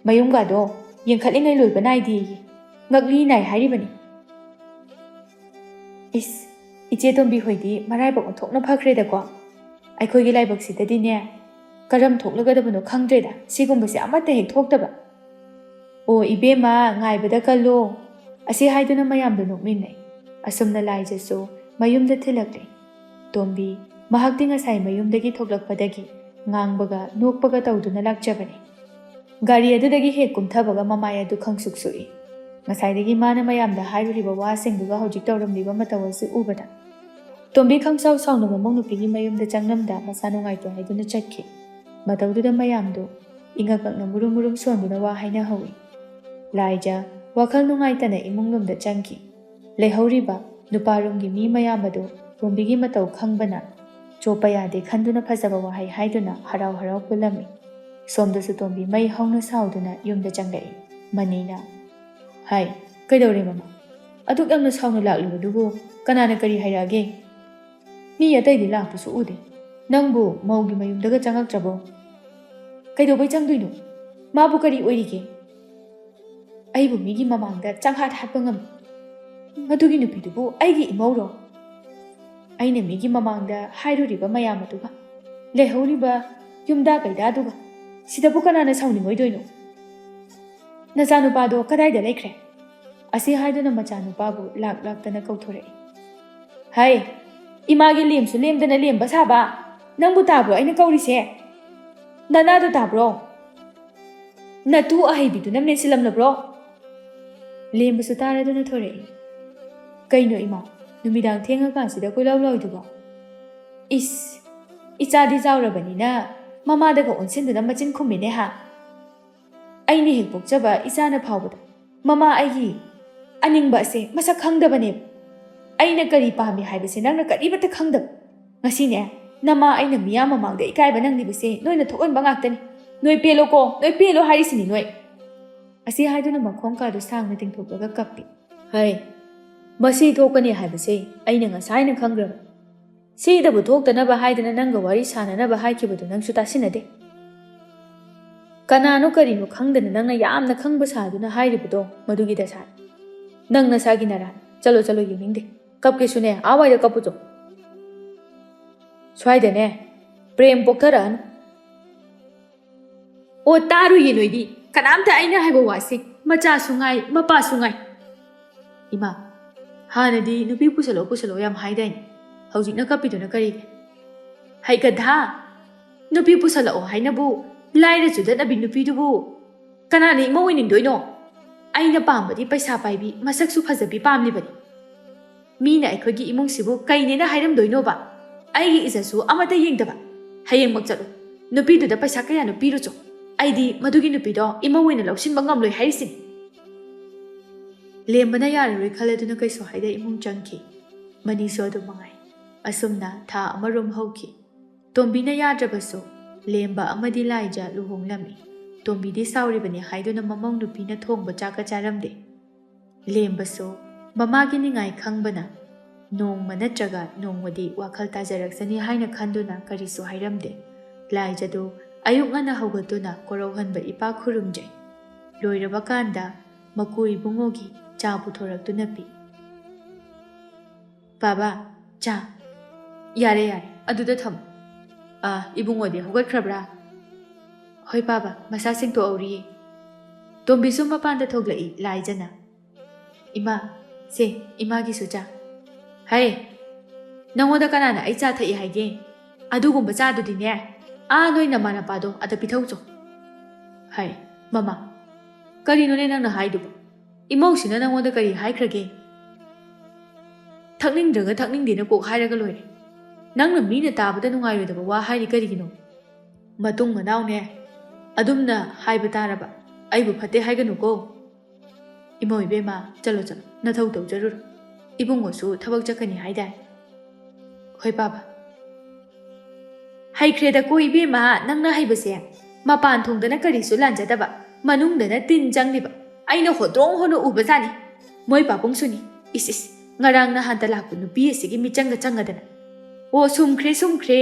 ꯃꯌꯨꯝꯒꯗꯣ ꯌꯦꯡꯈꯠꯂꯤꯉꯩ ꯂꯣꯏꯕ ꯅꯥꯏꯗꯦꯌꯦ꯫ ꯉꯛꯂꯤ ꯅꯥꯏ ꯍꯥꯏꯔꯤꯕꯅꯤ꯫" "ꯏꯁ, ꯏꯆꯦ ꯇꯣꯝꯕꯤ ꯍꯣꯏꯗꯤ ꯃꯔꯥꯏꯕꯛ ꯑꯣꯟꯊꯣꯛꯅ ꯐꯈ꯭ꯔꯦꯗꯀꯣ꯫ ꯑꯩꯈꯣꯏꯒꯤ ꯂꯥꯏꯕꯛꯁꯤꯗꯗꯤꯅꯦ ꯀꯔꯝ ꯊꯣꯛꯂꯒꯗꯕꯅꯣ ꯈꯪꯗ꯭ꯔꯦꯗ, ꯁꯤꯒꯨꯝꯕꯁꯦ ꯑꯃꯠꯇ ꯍꯦꯛ ꯊꯣꯛꯇꯕ꯫" "ꯑꯣ ꯏꯕꯦꯝꯃ, ꯉꯥꯏꯕꯗ ꯀꯜꯂꯣ꯫" ꯑꯁꯤ ꯍꯥꯏꯗꯨꯅ ꯃꯌꯥꯝꯗꯨ ꯅꯣꯛꯃꯤꯟꯅꯩ꯫ ꯑꯁꯨꯝꯅ ꯂꯥꯏꯖꯁꯨ ꯃꯌꯨꯝꯗ ꯊꯤꯜꯂꯛꯂꯦ꯫ ꯇꯣꯝꯕꯤ ꯃꯍꯥꯛꯇꯤ ꯉꯁꯥꯏ ꯃꯌꯨꯝꯗꯒꯤ ꯊꯣꯛꯂꯛꯄꯗꯒꯤ ꯉꯥꯡꯕꯒ ꯅꯣꯛꯄꯒ ꯇꯧꯗꯨꯅ ꯂꯥꯛꯆꯕꯅꯤ꯫ ꯒꯥꯔꯤ ꯑꯗꯨꯗꯒꯤ ꯍꯦꯛ ꯀꯨꯝꯊꯕꯒ ꯃꯃꯥꯏ ꯑꯗꯨ ꯈꯪꯁꯨꯛ ꯁꯨꯛꯏ꯫ ꯉꯁꯥꯏꯗꯒꯤ ꯃꯥꯅ ꯃꯌꯥꯝꯗ ꯍꯥꯏꯔꯨꯔꯤꯕ ꯋꯥꯁꯤꯡꯗꯨꯒ ꯍꯧꯖꯤꯛ ꯇꯧꯔꯝꯂꯤꯕ ꯃꯇꯧ ꯑꯁꯤ ꯎꯕꯗ꯫ ꯇꯣꯝꯕꯤ ꯈꯪꯁꯥꯎ ꯁꯥꯎꯅ ꯃꯃꯧ ꯅꯨꯄꯤꯒꯤ ꯃꯌꯨꯝꯗ ꯆꯪꯂꯝꯗ ꯃꯁꯥ ꯅꯨꯡꯉꯥꯏꯇꯦ ꯍꯥꯏꯗꯨꯅ ꯆꯠꯈꯤ꯫ ꯃꯇꯧꯗꯨꯗ ꯃꯌꯥꯝꯗꯨ ꯏꯉꯛ ꯉꯛꯅ ꯃꯨꯔꯨꯝ ꯃꯨꯔꯨꯝ ꯁꯣꯟꯗꯨꯅ ꯋꯥ ꯍꯥꯏꯅꯍꯧꯏ꯫ ꯂꯥꯏꯖ ꯋꯥꯈꯜ ꯅꯨꯡꯉꯥꯏꯇꯅ ꯏꯃꯨꯡ ꯂꯣꯝꯗ ꯆꯪꯈꯤ꯫ ꯂꯩꯍꯧꯔꯤꯕ ꯅꯨꯄꯥꯔꯣꯝꯒꯤ ꯃꯤ ꯃꯌꯥꯝ ꯑꯗꯨ ꯇꯣꯝꯕꯤꯒꯤ ꯃꯇꯧ ꯈꯪꯕꯅ ꯆꯣꯞꯄ ꯌꯥꯗꯦ ꯈꯟꯗꯨꯅ ꯐꯖꯕ ꯋꯥꯍꯩ ꯍꯥꯏꯗꯨꯅ ꯍꯔꯥꯎ ꯍꯔꯥꯎ ꯄꯨꯜꯂꯝꯃꯤ꯫ ꯁꯣꯝꯗꯁꯨ ꯇꯣꯝꯕꯤ ꯃꯩ ꯍꯧꯅ ꯁꯥꯎꯗꯨꯅ ꯌꯨꯝꯗ ꯆꯪꯂꯛꯏ꯫ ꯃꯅꯤꯅ, "ꯍꯥꯏ, ꯀꯩꯗꯧꯔꯦ ꯃꯃꯥ? ꯑꯗꯨꯛ ꯌꯥꯝꯅ ꯁꯥꯎꯅ ꯂꯥꯛꯂꯤꯕꯗꯨꯕꯨ ꯀꯅꯥꯅ ꯀꯔꯤ ꯍꯥꯏꯔꯛꯑꯒꯦ? ꯃꯤ ꯑꯇꯩꯗꯤ ꯂꯥꯛꯄꯁꯨ ꯎꯗꯦ꯫ ꯅꯪꯕꯨ ꯃꯧꯒꯤ ꯃꯌꯨꯝꯗꯒ ꯆꯪꯉꯛꯇ꯭ꯔꯕꯣ? ꯀꯩꯗꯧꯕꯩ ꯆꯪꯗꯣꯏꯅꯣ? ꯃꯥꯕꯨ ꯀꯔꯤ ꯑꯣꯏꯔꯤꯒꯦ? ꯑꯩꯕꯨ ꯃꯤꯒꯤ ꯃꯃꯥꯡꯗ ꯆꯪꯍꯥꯠ ꯍꯥꯠꯄ ꯉꯝꯃꯤ꯫ ꯃꯗꯨꯒꯤ ꯅꯨꯄꯤꯗꯨꯕꯨ ꯑꯩꯒꯤ ꯏꯃꯧꯔꯣ? ꯑꯩꯅ ꯃꯤꯒꯤ ꯃꯃꯥꯡꯗ ꯍꯥꯏꯔꯨꯔꯤꯕ ꯃꯌꯥꯝ ꯑꯗꯨꯒ, ꯂꯩꯍꯧꯔꯤꯕ ꯌꯨꯝꯗ ꯀꯩꯗꯥꯗꯨꯒ, ꯁꯤꯗꯕꯨ ꯀꯅꯥꯅ ꯁꯥꯎꯅꯤꯡꯉꯣꯏꯗꯣꯏꯅꯣ? "ꯅꯆꯥꯅꯨꯄꯥꯗꯣ ꯀꯗꯥꯏꯗ ꯂꯩꯈ꯭ꯔꯦ?" ꯑꯁꯤ ꯍꯥꯏꯗꯨꯅ ꯃꯆꯥꯅꯨꯄꯥꯕꯨ ꯂꯥꯛ ꯂꯥꯛꯇꯅ ꯀꯧꯊꯣꯔꯛꯏ꯫ "ꯍꯩ, ꯏꯃꯥꯒꯤ ꯂꯦꯝꯁꯨ ꯂꯦꯝꯗꯅ ꯂꯦꯝꯕ ꯁꯥꯕ, ꯅꯪꯕꯨ ꯇꯥꯕ꯭ꯔꯣ ꯑꯩꯅ ꯀꯧꯔꯤꯁꯦ? ꯅꯅꯥꯗꯣ ꯇꯥꯕ꯭ꯔꯣ? ꯅꯇꯨ ꯑꯍꯩꯕꯤꯗꯨꯅ ꯃꯦꯟꯁꯤꯜꯂꯝꯂꯕ꯭ꯔꯣ?" ꯂꯦꯝꯕꯁꯨ ꯇꯥꯔꯗꯨꯅ ꯊꯣꯔꯛꯏ꯫ "ꯀꯩꯅꯣ ꯏꯃꯥ, ꯅꯨꯃꯤꯗꯥꯡ ꯊꯦꯡꯉꯀꯥꯟꯁꯤꯗ ꯀꯣꯏꯂꯥꯎ ꯂꯥꯎꯏꯗꯨꯕꯣ? ꯏꯁ, ꯏꯆꯥꯗꯤ ꯆꯥꯎꯔꯕꯅꯤꯅ ꯃꯃꯥꯗꯒ ꯑꯣꯟꯁꯤꯟꯗꯨꯅ ꯃꯆꯤꯟ ꯈꯨꯝꯃꯤꯅꯦ ꯍꯥ? ꯑꯩꯅ ꯍꯦꯛ ꯄꯣꯛꯆꯕ ꯏꯆꯥꯅ ꯐꯥꯎꯕꯗ ꯃꯃꯥ ꯑꯩꯒꯤ ꯑꯅꯤꯡꯕ ꯑꯁꯦ ꯃꯁꯛ ꯈꯪꯗꯕꯅꯦꯕ꯫ ꯑꯩꯅ ꯀꯔꯤ ꯄꯥꯝꯃꯤ ꯍꯥꯏꯕꯁꯦ ꯅꯪꯅ ꯀꯔꯤꯃꯠꯇ ꯈꯪꯗꯕ꯫ ꯉꯁꯤꯅꯦ, ꯅꯃꯥ ꯑꯩꯅ ꯃꯤꯌꯥꯝ ꯃꯃꯥꯡꯗ ꯏꯀꯥꯏꯕ ꯅꯪꯂꯤꯕꯁꯦ ꯅꯣꯏꯅ ꯊꯣꯛꯍꯟꯕ ꯉꯥꯛꯇꯅꯤ꯫ ꯅꯣꯏ ꯄꯦꯜꯂꯣꯀꯣ, ꯅꯣꯏ ꯄꯦꯜꯂꯣ ꯍꯥꯏꯔꯤꯁꯤꯅꯤ ꯅꯣꯏ"꯫ ꯑꯁꯤ ꯍꯥꯏꯗꯨꯅ ꯃꯈꯣꯡ ꯀꯥꯗꯨ ꯁꯥꯡꯅ ꯇꯤꯡꯊꯣꯛꯂꯒ ꯀꯞꯄꯤ꯫ "ꯍꯩ, ꯃꯁꯤ ꯊꯣꯛꯀꯅꯤ ꯍꯥꯏꯕꯁꯤ ꯑꯩꯅ ꯉꯁꯥꯏꯅ ꯈꯪꯈ꯭ꯔꯕ꯫ ꯁꯤꯗꯕꯨ ꯊꯣꯛꯇꯅꯕ ꯍꯥꯏꯗꯅ ꯅꯪꯒ ꯋꯥꯔꯤ ꯁꯥꯟꯅꯅꯕ ꯍꯥꯏꯈꯤꯕꯗꯨ ꯅꯪꯁꯨ ꯇꯥꯁꯤꯟꯅꯗꯦ꯫ ꯀꯅꯥꯅꯣ ꯀꯔꯤꯅꯣ ꯈꯪꯗꯅ ꯅꯪꯅ ꯌꯥꯝꯅ ꯈꯪꯕ ꯁꯥꯗꯨꯅ ꯍꯥꯏꯔꯤꯕꯗꯣ ꯃꯗꯨꯒꯤ ꯗꯁꯥꯅꯤ꯫ ꯅꯪ ꯅꯁꯥꯒꯤ ꯅꯔꯥꯟ꯫ ꯆꯠꯂꯣ, ꯆꯠꯂꯣ, ꯌꯦꯡꯅꯤꯡꯗꯦ꯫ ꯀꯞꯀꯦꯁꯨꯅꯦ, ꯑꯥ ꯋꯥꯏꯗ ꯀꯞꯄꯨꯆꯣ꯫ ꯁ꯭ꯋꯥꯏꯗꯅꯦ ꯄ꯭ꯔꯦꯝ ꯄꯣꯛꯊꯔꯛꯑꯅꯨ"꯫ ꯑꯣ, ꯇꯥꯔꯨꯏꯌꯦ ꯅꯣꯏꯗꯤ꯫ ꯀꯅꯥꯝꯇ ꯑꯩꯅ ꯍꯥꯏꯕ ꯋꯥꯁꯦ꯫ ꯃꯆꯥꯁꯨ ꯉꯥꯏ, ꯃꯄꯥꯁꯨ ꯉꯥꯏ꯫ ꯏꯃꯥ, ꯍꯥꯟꯅꯗꯤ ꯅꯨꯄꯤ ꯄꯨꯁꯜꯂꯛꯑꯣ, ꯄꯨꯁꯜꯂꯛꯑꯣ ꯌꯥꯝ ꯍꯥꯏꯗꯥꯏꯅꯦ? ꯍꯧꯖꯤꯛꯅ ꯀꯞꯄꯤꯗꯨꯅ ꯀꯔꯤꯒꯤ? ꯍꯩꯒꯗ! ꯅꯨꯄꯤ ꯄꯨꯁꯜꯂꯛꯑꯣ ꯍꯥꯏꯅꯕꯨ ꯂꯥꯏꯔ ꯆꯨꯗꯠꯅꯕꯤ ꯅꯨꯄꯤꯗꯨꯕꯨ ꯀꯅꯥꯅ ꯏꯃꯧ ꯑꯣꯏꯅꯤꯡꯗꯣꯏꯅꯣ? ꯑꯩꯅ ꯄꯥꯝꯕꯗꯤ ꯄꯩꯁꯥ ꯄꯥꯏꯕꯤ, ꯃꯁꯛꯁꯨ ꯐꯖꯕꯤ ꯄꯥꯝꯂꯤꯕꯅꯤ꯫ ꯃꯤꯅ ꯑꯩꯈꯣꯏꯒꯤ ꯏꯃꯨꯡꯁꯤꯕꯨ ꯀꯩꯅꯦꯅ ꯍꯥꯏꯔꯝꯗꯣꯏꯅꯣꯕ? ꯑꯩꯒꯤ ꯏꯖꯠꯁꯨ ꯑꯃꯠꯇ ꯌꯦꯡꯗꯕ꯫ ꯍꯌꯦꯡꯃꯛ ꯆꯠꯂꯨ꯫ ꯅꯨꯄꯤꯗꯨꯗ ꯄꯩꯁꯥ ꯀꯌꯥꯅꯣ ꯄꯤꯔꯨꯆꯣ꯫ ꯑꯩꯗꯤ ꯃꯗꯨꯒꯤ ꯅꯨꯄꯤꯗꯣ ꯏꯃꯧ ꯑꯣꯏꯅ ꯂꯧꯁꯤꯟꯕ ꯉꯝꯂꯣꯏ ꯍꯥꯏꯔꯤꯁꯤꯅꯤ꯫ ꯂꯦꯝꯕꯅ ꯌꯥꯔꯔꯣꯏ ꯈꯜꯂꯗꯨꯅ ꯀꯩꯁꯨ ꯍꯥꯏꯗ ꯏꯃꯨꯡ ꯆꯪꯈꯤ꯫ ꯃꯅꯤꯁꯨ ꯑꯗꯨ ꯃꯉꯥꯏ꯫ ꯑꯁꯨꯝꯅ ꯊꯥ ꯑꯃꯔꯣꯝ ꯍꯧꯈꯤ꯫ ꯇꯣꯝꯕꯤꯅ ꯌꯥꯗ꯭ꯔꯕꯁꯨ ꯂꯦꯝꯕ ꯑꯃꯗꯤ ꯂꯥꯏꯖ ꯂꯨꯍꯣꯡꯂꯝꯃꯤ꯫ ꯇꯣꯝꯕꯤꯗꯤ ꯁꯥꯎꯔꯤꯕꯅꯤ ꯍꯥꯏꯗꯨꯅ ꯃꯃꯧ ꯅꯨꯄꯤꯅ ꯊꯣꯡꯕ ꯆꯥꯛꯀ ꯆꯥꯔꯝꯗꯦ꯫ ꯂꯦꯝꯕꯁꯨ ꯃꯃꯥꯒꯤ ꯅꯤꯡꯉꯥꯏ ꯈꯪꯕꯅ ꯅꯣꯡꯃ ꯅꯠꯇ꯭ꯔꯒ ꯅꯣꯡꯃꯗꯤ ꯋꯥꯈꯜ ꯇꯥꯖꯔꯛꯁꯅꯤ ꯍꯥꯏꯅ ꯈꯟꯗꯨꯅ ꯀꯔꯤꯁꯨ ꯍꯥꯏꯔꯝꯗꯦ꯫ ꯂꯥꯏꯖꯗꯨ ꯑꯌꯨꯛ ꯉꯟꯅ ꯍꯧꯒꯠꯇꯨꯅ ꯀꯣꯔꯧꯍꯟꯕ ꯏꯄꯥ ꯈꯨꯔꯨꯝꯖꯩ꯫ ꯂꯣꯏꯔꯕ ꯀꯥꯟꯗ ꯃꯀꯨ ꯏꯕꯨꯡꯉꯣꯒꯤ ꯆꯥ ꯄꯨꯊꯣꯔꯛꯇꯨꯅ ꯄꯤ꯫ "ꯕꯥꯕꯥ, ꯆꯥ"꯫ "ꯌꯥꯔꯦ, ꯌꯥꯔꯦ, ꯑꯗꯨꯗ ꯊꯝꯃꯨ꯫ ꯑꯥ, ꯏꯕꯨꯡꯉꯣꯗꯤ ꯍꯧꯒꯠꯈ꯭ꯔꯕ꯭ꯔꯥ?" "ꯍꯣꯏ ꯄꯥꯕ, ꯃꯁꯥ ꯁꯦꯡꯇꯣꯛꯍꯧꯔꯤꯌꯦ"꯫ ꯇꯣꯝꯕꯤꯁꯨ ꯃꯄꯥꯟꯗ ꯊꯣꯛꯂꯛꯏ ꯂꯥꯏꯖꯅ꯫ "ꯏꯃꯥ, ꯁꯦ, ꯏꯃꯥꯒꯤꯁꯨ ꯆꯥ꯫" "ꯍꯩ, ꯅꯪꯉꯣꯟꯗ ꯀꯅꯥꯅ ꯑꯩ ꯆꯥ ꯊꯛꯏ ꯍꯥꯏꯒꯦ? ꯑꯗꯨꯒꯨꯝꯕ ꯆꯥꯗꯨꯗꯤꯅꯦ, ꯑꯥ ꯅꯣꯏ ꯅꯃꯥ ꯅꯄꯥꯗꯣ ꯑꯗ ꯄꯤꯊꯧꯆꯣ꯫" "ꯍꯩ, ꯃꯃꯥ, ꯀꯔꯤꯅꯣꯅꯦ ꯅꯪꯅ ꯍꯥꯏꯗꯨꯕꯣ? ꯏꯃꯧꯁꯤꯅ ꯅꯪꯉꯣꯟꯗ ꯀꯔꯤ ꯍꯥꯏꯈ꯭ꯔꯒꯦ? ꯊꯛꯅꯤꯡꯗ꯭ꯔꯒ ꯊꯛꯅꯤꯡꯗꯦꯅ ꯀꯣꯛ ꯍꯥꯏꯔꯒ ꯂꯣꯏꯔꯦ꯫ ꯅꯪꯅ ꯃꯤꯅ ꯇꯥꯕꯗ ꯅꯨꯡꯉꯥꯏꯔꯣꯏꯗꯕ ꯋꯥ ꯍꯥꯏꯔꯤ ꯀꯔꯤꯒꯤꯅꯣ? ꯃꯇꯨꯡ ꯃꯅꯥꯎꯅꯦ, ꯑꯗꯨꯝꯅ ꯍꯥꯏꯕ ꯇꯥꯔꯕ, ꯑꯩꯕꯨ ꯐꯠꯇꯦ ꯍꯥꯏꯒꯅꯨꯀꯣ꯫" "ꯏꯃꯧ ꯏꯕꯦꯝꯃ, ꯆꯠꯂꯣ ꯆꯠꯂꯣ, ꯅꯊꯧ ꯇꯧꯖꯔꯨꯔꯣ꯫ ꯏꯕꯨꯡꯉꯣꯁꯨ ꯊꯕꯛ ꯆꯠꯀꯅꯤ ꯍꯥꯏꯗꯥꯏ?" "ꯍꯣꯏ ꯄꯥꯕ꯫" "ꯍꯩꯈ꯭ꯔꯦꯗꯀꯣ ꯏꯕꯦꯝꯃ, ꯅꯪꯅ ꯍꯩꯕꯁꯦ꯫ ꯃꯄꯥꯟ ꯊꯣꯡꯗꯅ ꯀꯔꯤꯁꯨ ꯂꯥꯟꯖꯗꯕ, ꯃꯅꯨꯡꯗꯅ ꯇꯤꯟ ꯆꯪꯂꯤꯕ꯫ ꯑꯩꯅ ꯍꯣꯠꯇ꯭ꯔꯣꯡ ꯍꯣꯠꯅ ꯎꯕꯖꯥꯠꯅꯤ꯫ ꯃꯣꯏ ꯄꯥꯕꯨꯡꯁꯨꯅꯤ꯫ ꯏꯁ ꯏꯁ, ꯉꯔꯥꯡ ꯅꯍꯥꯟꯇ ꯂꯥꯛꯄ ꯅꯨꯄꯤ ꯑꯁꯤꯒꯤ ꯃꯤꯆꯪꯒ ꯆꯪꯉꯗꯅ꯫ ꯑꯣ, ꯁꯨꯝꯈ꯭ꯔꯦ, ꯁꯨꯝꯈ꯭ꯔꯦ꯫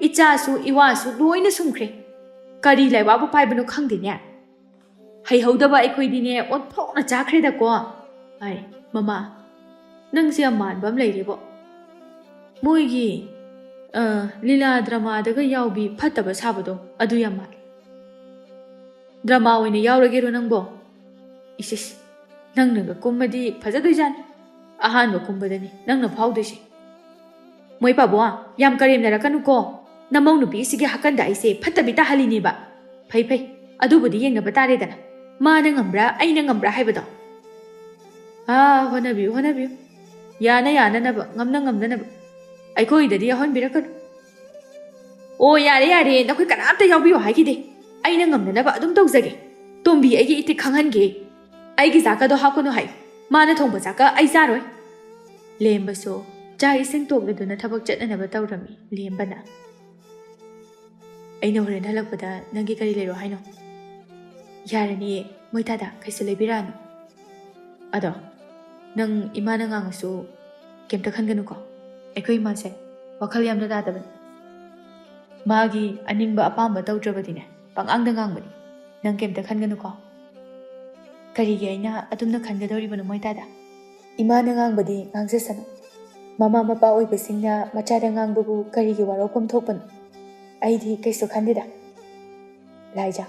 ꯏꯆꯥꯁꯨ ꯏꯋꯥꯁꯨ ꯂꯣꯏꯅ ꯁꯨꯝꯈ꯭ꯔꯦ꯫ ꯀꯔꯤ ꯂꯩꯕꯥꯛꯄꯨ ꯄꯥꯏꯕꯅꯣ ꯈꯪꯗꯦꯅꯦ꯫ ꯍꯩꯍꯧꯗꯕ ꯑꯩꯈꯣꯏꯗꯤꯅꯦ, ꯑꯣꯟꯊꯣꯛꯅ ꯆꯥꯈ꯭ꯔꯦꯗꯀꯣ꯫" "ꯑꯩ, ꯃꯃꯥ, ꯅꯪꯁꯦ ꯌꯥꯝ ꯃꯥꯟꯕ ꯑꯃ ꯂꯩꯔꯦꯕꯣ꯫ ꯃꯣꯏꯒꯤ, ꯑ, ꯂꯤꯂꯥ ꯗ꯭ꯔꯃꯥꯗꯒ ꯌꯥꯎꯕꯤ ꯐꯠꯇꯕ ꯁꯥꯕꯗꯣ, ꯑꯗꯨ ꯌꯥꯝ ꯃꯥꯜꯂꯦ꯫ ꯗ꯭ꯔꯃꯥ ꯑꯣꯏꯅ ꯌꯥꯎꯔꯒꯦꯔꯣ ꯅꯪꯕꯣ? ꯏꯁ ꯏꯁ, ꯅꯪꯅꯒ ꯀꯨꯝꯃꯗꯤ ꯐꯖꯗꯣꯏꯖꯥꯠꯅꯤ꯫ ꯑꯍꯥꯟꯕ ꯀꯨꯝꯕꯗꯅꯤ ꯅꯪꯅ ꯐꯥꯎꯗꯣꯏꯁꯦ꯫" "ꯃꯣꯏ ꯄꯥꯕꯣ, ꯌꯥꯝ ꯀꯔꯦꯝꯅꯔꯛꯀꯅꯨꯀꯣ꯫ ꯅꯃꯧ ꯅꯨꯄꯤꯁꯤꯒꯤ ꯍꯥꯀꯟꯗ ꯑꯩꯁꯦ ꯐꯠꯇꯕꯤ ꯇꯥꯍꯜꯂꯤꯅꯦꯕ꯫ ꯐꯩ ꯐꯩ, ꯑꯗꯨꯕꯨꯗꯤ ꯌꯦꯡꯅꯕ ꯇꯥꯔꯦꯗꯅ꯫ ꯃꯥꯅ ꯉꯝꯕ꯭ꯔꯥ, ꯑꯩꯅ ꯉꯝꯕ꯭ꯔꯥ ꯍꯥꯏꯕꯗꯣ꯫" "ꯑꯥ, ꯍꯣꯠꯅꯕꯤꯌꯨ, ꯍꯣꯠꯅꯕꯤꯌꯨ꯫ ꯌꯥꯅ ꯌꯥꯅꯅꯕ, ꯉꯝꯅ ꯉꯝꯅꯅꯕ꯫ ꯑꯩꯈꯣꯏꯗꯗꯤ ꯌꯥꯎꯍꯟꯕꯤꯔꯛꯀꯅꯨ꯫" "ꯑꯣ, ꯌꯥꯔꯦ, ꯌꯥꯔꯦ, ꯅꯈꯣꯏ ꯀꯅꯥꯝꯇ ꯌꯥꯎꯕꯤꯌꯨ ꯍꯥꯏꯈꯤꯗꯦ꯫ ꯑꯩꯅ ꯉꯝꯅꯅꯕ ꯑꯗꯨꯝ ꯇꯧꯖꯒꯦ꯫ ꯇꯣꯝꯕꯤ ꯑꯩꯒꯤ ꯏꯇꯤꯛ ꯈꯪꯍꯟꯒꯦ꯫ ꯑꯩꯒꯤ ꯆꯥꯛꯀꯗꯣ ꯍꯥꯞꯀꯅꯨ ꯍꯥꯏ꯫ ꯃꯥꯅ ꯊꯣꯡꯕ ꯆꯥꯛꯀ ꯑꯩ ꯆꯥꯔꯣꯏ꯫" ꯂꯦꯝꯕꯁꯨ ꯆꯥꯛ ꯏꯁꯤꯡ ꯇꯣꯛꯂꯗꯨꯅ ꯊꯕꯛ ꯆꯠꯅꯅꯕ ꯇꯧꯔꯝꯃꯤ꯫ ꯂꯦꯝꯕꯅ, "ꯑꯩꯅ ꯍꯣꯔꯦꯟ ꯍꯜꯂꯛꯄꯗ ꯅꯪꯒꯤ ꯀꯔꯤ ꯂꯩꯔꯣ ꯍꯥꯏꯅꯣ?" "ꯌꯥꯔꯅꯤꯌꯦ, ꯃꯣꯏ ꯇꯥꯗ ꯀꯩꯁꯨ ꯂꯩꯕꯤꯔꯛꯑꯅꯨ꯫ ꯑꯗꯣ ꯅꯪ ꯏꯃꯥꯅ ꯉꯥꯡꯉꯁꯨ ꯀꯩꯝꯇ ꯈꯟꯒꯅꯨꯀꯣ꯫ ꯑꯩꯈꯣꯏ ꯏꯃꯥꯁꯦ ꯋꯥꯈꯜ ꯌꯥꯝꯅ ꯇꯥꯗꯕꯅꯤ꯫ ꯃꯥꯒꯤ ꯑꯅꯤꯡꯕ ꯑꯄꯥꯝꯕ ꯇꯧꯗ꯭ꯔꯕꯗꯤꯅꯦ, ꯄꯉꯥꯡꯗ ꯉꯥꯡꯕꯅꯤ꯫ ꯅꯪ ꯀꯩꯝꯇ ꯈꯟꯒꯅꯨꯀꯣ꯫" "ꯀꯔꯤꯒꯤ ꯑꯩꯅ ꯑꯗꯨꯝꯅ ꯈꯟꯒꯗꯧꯔꯤꯕꯅꯣ ꯃꯣꯏ ꯇꯥꯗ? ꯏꯃꯥꯅ ꯉꯥꯡꯕꯗꯤ ꯉꯥꯡꯖꯁꯅꯨ꯫ ꯃꯃꯥ ꯃꯄꯥ ꯑꯣꯏꯕꯁꯤꯡꯅ ꯃꯆꯥꯗ ꯉꯥꯡꯕꯕꯨ ꯀꯔꯤꯒꯤ ꯋꯥꯔꯧꯐꯝ ꯊꯣꯛꯄꯅꯣ? ꯑꯩꯗꯤ ꯀꯩꯁꯨ ꯈꯟꯗꯦꯗ꯫" ꯂꯥꯏꯖꯥ,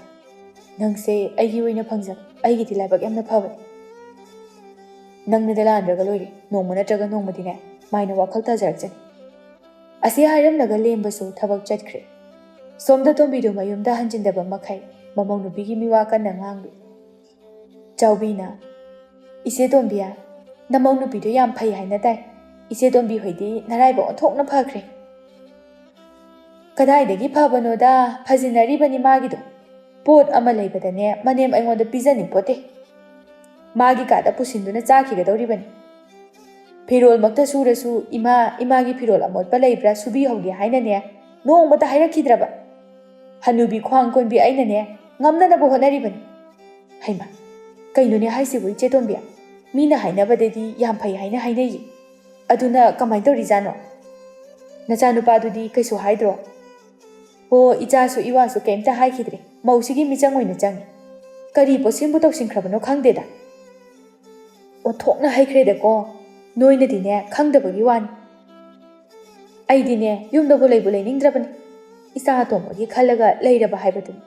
ꯅꯪꯁꯦ ꯑꯩꯒꯤ ꯑꯣꯏꯅ ꯐꯪꯖꯕ, ꯑꯩꯒꯤꯗꯤ ꯂꯥꯏꯕꯛ ꯌꯥꯝꯅ ꯐꯕꯅꯤ꯫ ꯅꯪꯅꯗ ꯂꯥꯟꯗ꯭ꯔꯒ ꯂꯣꯏꯔꯦ, ꯅꯣꯡꯃ ꯅꯠꯇ꯭ꯔꯒ ꯅꯣꯡꯃꯗꯤꯅꯦ ꯃꯥꯏꯅ ꯋꯥꯈꯜ ꯇꯥꯖꯔꯛꯆꯅꯤ꯫ ꯑꯁꯤ ꯍꯥꯏꯔꯝꯂꯒ ꯂꯦꯝꯕꯁꯨ ꯊꯕꯛ ꯆꯠꯈ꯭ꯔꯦ꯫ ꯁꯣꯝꯗ ꯇꯣꯝꯕꯤꯗꯨ ꯃꯌꯨꯝꯗ ꯍꯟꯖꯤꯟꯗꯕ ꯃꯈꯩ ꯃꯃꯧ ꯅꯨꯄꯤꯒꯤ ꯃꯤꯋꯥ ꯀꯟꯅ ꯉꯥꯡꯂꯤ꯫ ꯆꯥꯎꯕꯤꯅ, "ꯏꯆꯦ ꯇꯣꯝꯕꯤ, ꯅꯃꯧ ꯅꯨꯄꯤꯗꯨ ꯌꯥꯝ ꯐꯩ ꯍꯥꯏꯅ ꯇꯥꯏ꯫ ꯏꯆꯦ ꯇꯣꯝꯕꯤ ꯍꯣꯏꯗꯤ ꯅꯔꯥꯏꯕꯛ ꯑꯣꯟꯊꯣꯛꯅ ꯐꯈ꯭ꯔꯦ꯫" "ꯀꯗꯥꯏꯗꯒꯤ ꯐꯕꯅꯣꯗ, ꯐꯖꯤꯟꯅꯔꯤꯕꯅꯤ ꯃꯥꯒꯤꯗꯣ꯫ ꯄꯣꯠ ꯑꯃ ꯂꯩꯕꯗꯅꯦ ꯃꯅꯦꯝ ꯑꯩꯉꯣꯟꯗ ꯄꯤꯖꯅꯤꯡꯄꯣꯠꯇꯦ꯫ ꯃꯥꯒꯤ ꯀꯥꯗ ꯄꯨꯁꯤꯟꯗꯨꯅ ꯆꯥꯈꯤꯒꯗꯧꯔꯤꯕꯅꯤ꯫ ꯐꯤꯔꯣꯜꯃꯛꯇ ꯁꯨꯔꯁꯨ ꯏꯃꯥ, ꯏꯃꯥꯒꯤ ꯐꯤꯔꯣꯜ ꯑꯃꯣꯠꯄ ꯂꯩꯕ꯭ꯔꯥ ꯁꯨꯕꯤꯍꯧꯒꯦ ꯍꯥꯏꯅꯅꯦ ꯅꯣꯡꯃꯇ ꯍꯥꯏꯔꯛꯈꯤꯗ꯭ꯔꯕ꯫ ꯍꯅꯨꯕꯤ ꯈ꯭ꯋꯥꯡ ꯀꯣꯟꯕꯤ ꯑꯩꯅꯅꯦ ꯉꯝꯅꯅꯕ ꯍꯣꯠꯅꯔꯤꯕꯅꯤ꯫" "ꯍꯩꯃꯥ, ꯀꯩꯅꯣꯅꯦ ꯍꯥꯏꯁꯤꯕꯨ ꯏꯆꯦ ꯇꯣꯝꯕꯤ? ꯃꯤꯅ ꯍꯥꯏꯅꯕꯗꯗꯤ ꯌꯥꯝ ꯐꯩ ꯍꯥꯏꯅ ꯍꯥꯏꯅꯩꯌꯦ꯫ ꯑꯗꯨꯅ ꯀꯃꯥꯏꯅ ꯇꯧꯔꯤꯖꯥꯠꯅꯣ? ꯅꯆꯥꯅꯨꯄꯥꯗꯨꯗꯤ ꯀꯩꯁꯨ ꯍꯥꯏꯗ꯭ꯔꯣ?" "ꯑꯣ, ꯏꯆꯥꯁꯨ ꯏꯋꯥꯁꯨ ꯀꯩꯝꯇ ꯍꯥꯏꯈꯤꯗ꯭ꯔꯦ꯫ ꯃꯧꯁꯤꯒꯤ ꯃꯤꯆꯪ ꯑꯣꯏꯅ ꯆꯪꯉꯤ꯫ ꯀꯔꯤ ꯄꯣꯠꯁꯤꯡꯕꯨ ꯇꯧꯁꯤꯟꯈ꯭ꯔꯕꯅꯣ ꯈꯪꯗꯦꯗ꯫ ꯑꯣꯟꯊꯣꯛꯅ ꯍꯩꯈ꯭ꯔꯦꯗꯀꯣ꯫ ꯅꯣꯏꯅꯗꯤꯅꯦ ꯈꯪꯗꯕꯒꯤ ꯋꯥꯅꯤ꯫ ꯑꯩꯗꯤꯅꯦ ꯌꯨꯝꯗꯕꯨ ꯂꯩꯕꯨ ꯂꯩꯅꯤꯡꯗ꯭ꯔꯕꯅꯤ꯫ ꯏꯆꯥ ꯑꯇꯣꯝꯕꯒꯤ ꯈꯜꯂꯒ ꯂꯩꯔꯕ ꯍꯥꯏꯕꯗꯨꯅꯤ꯫"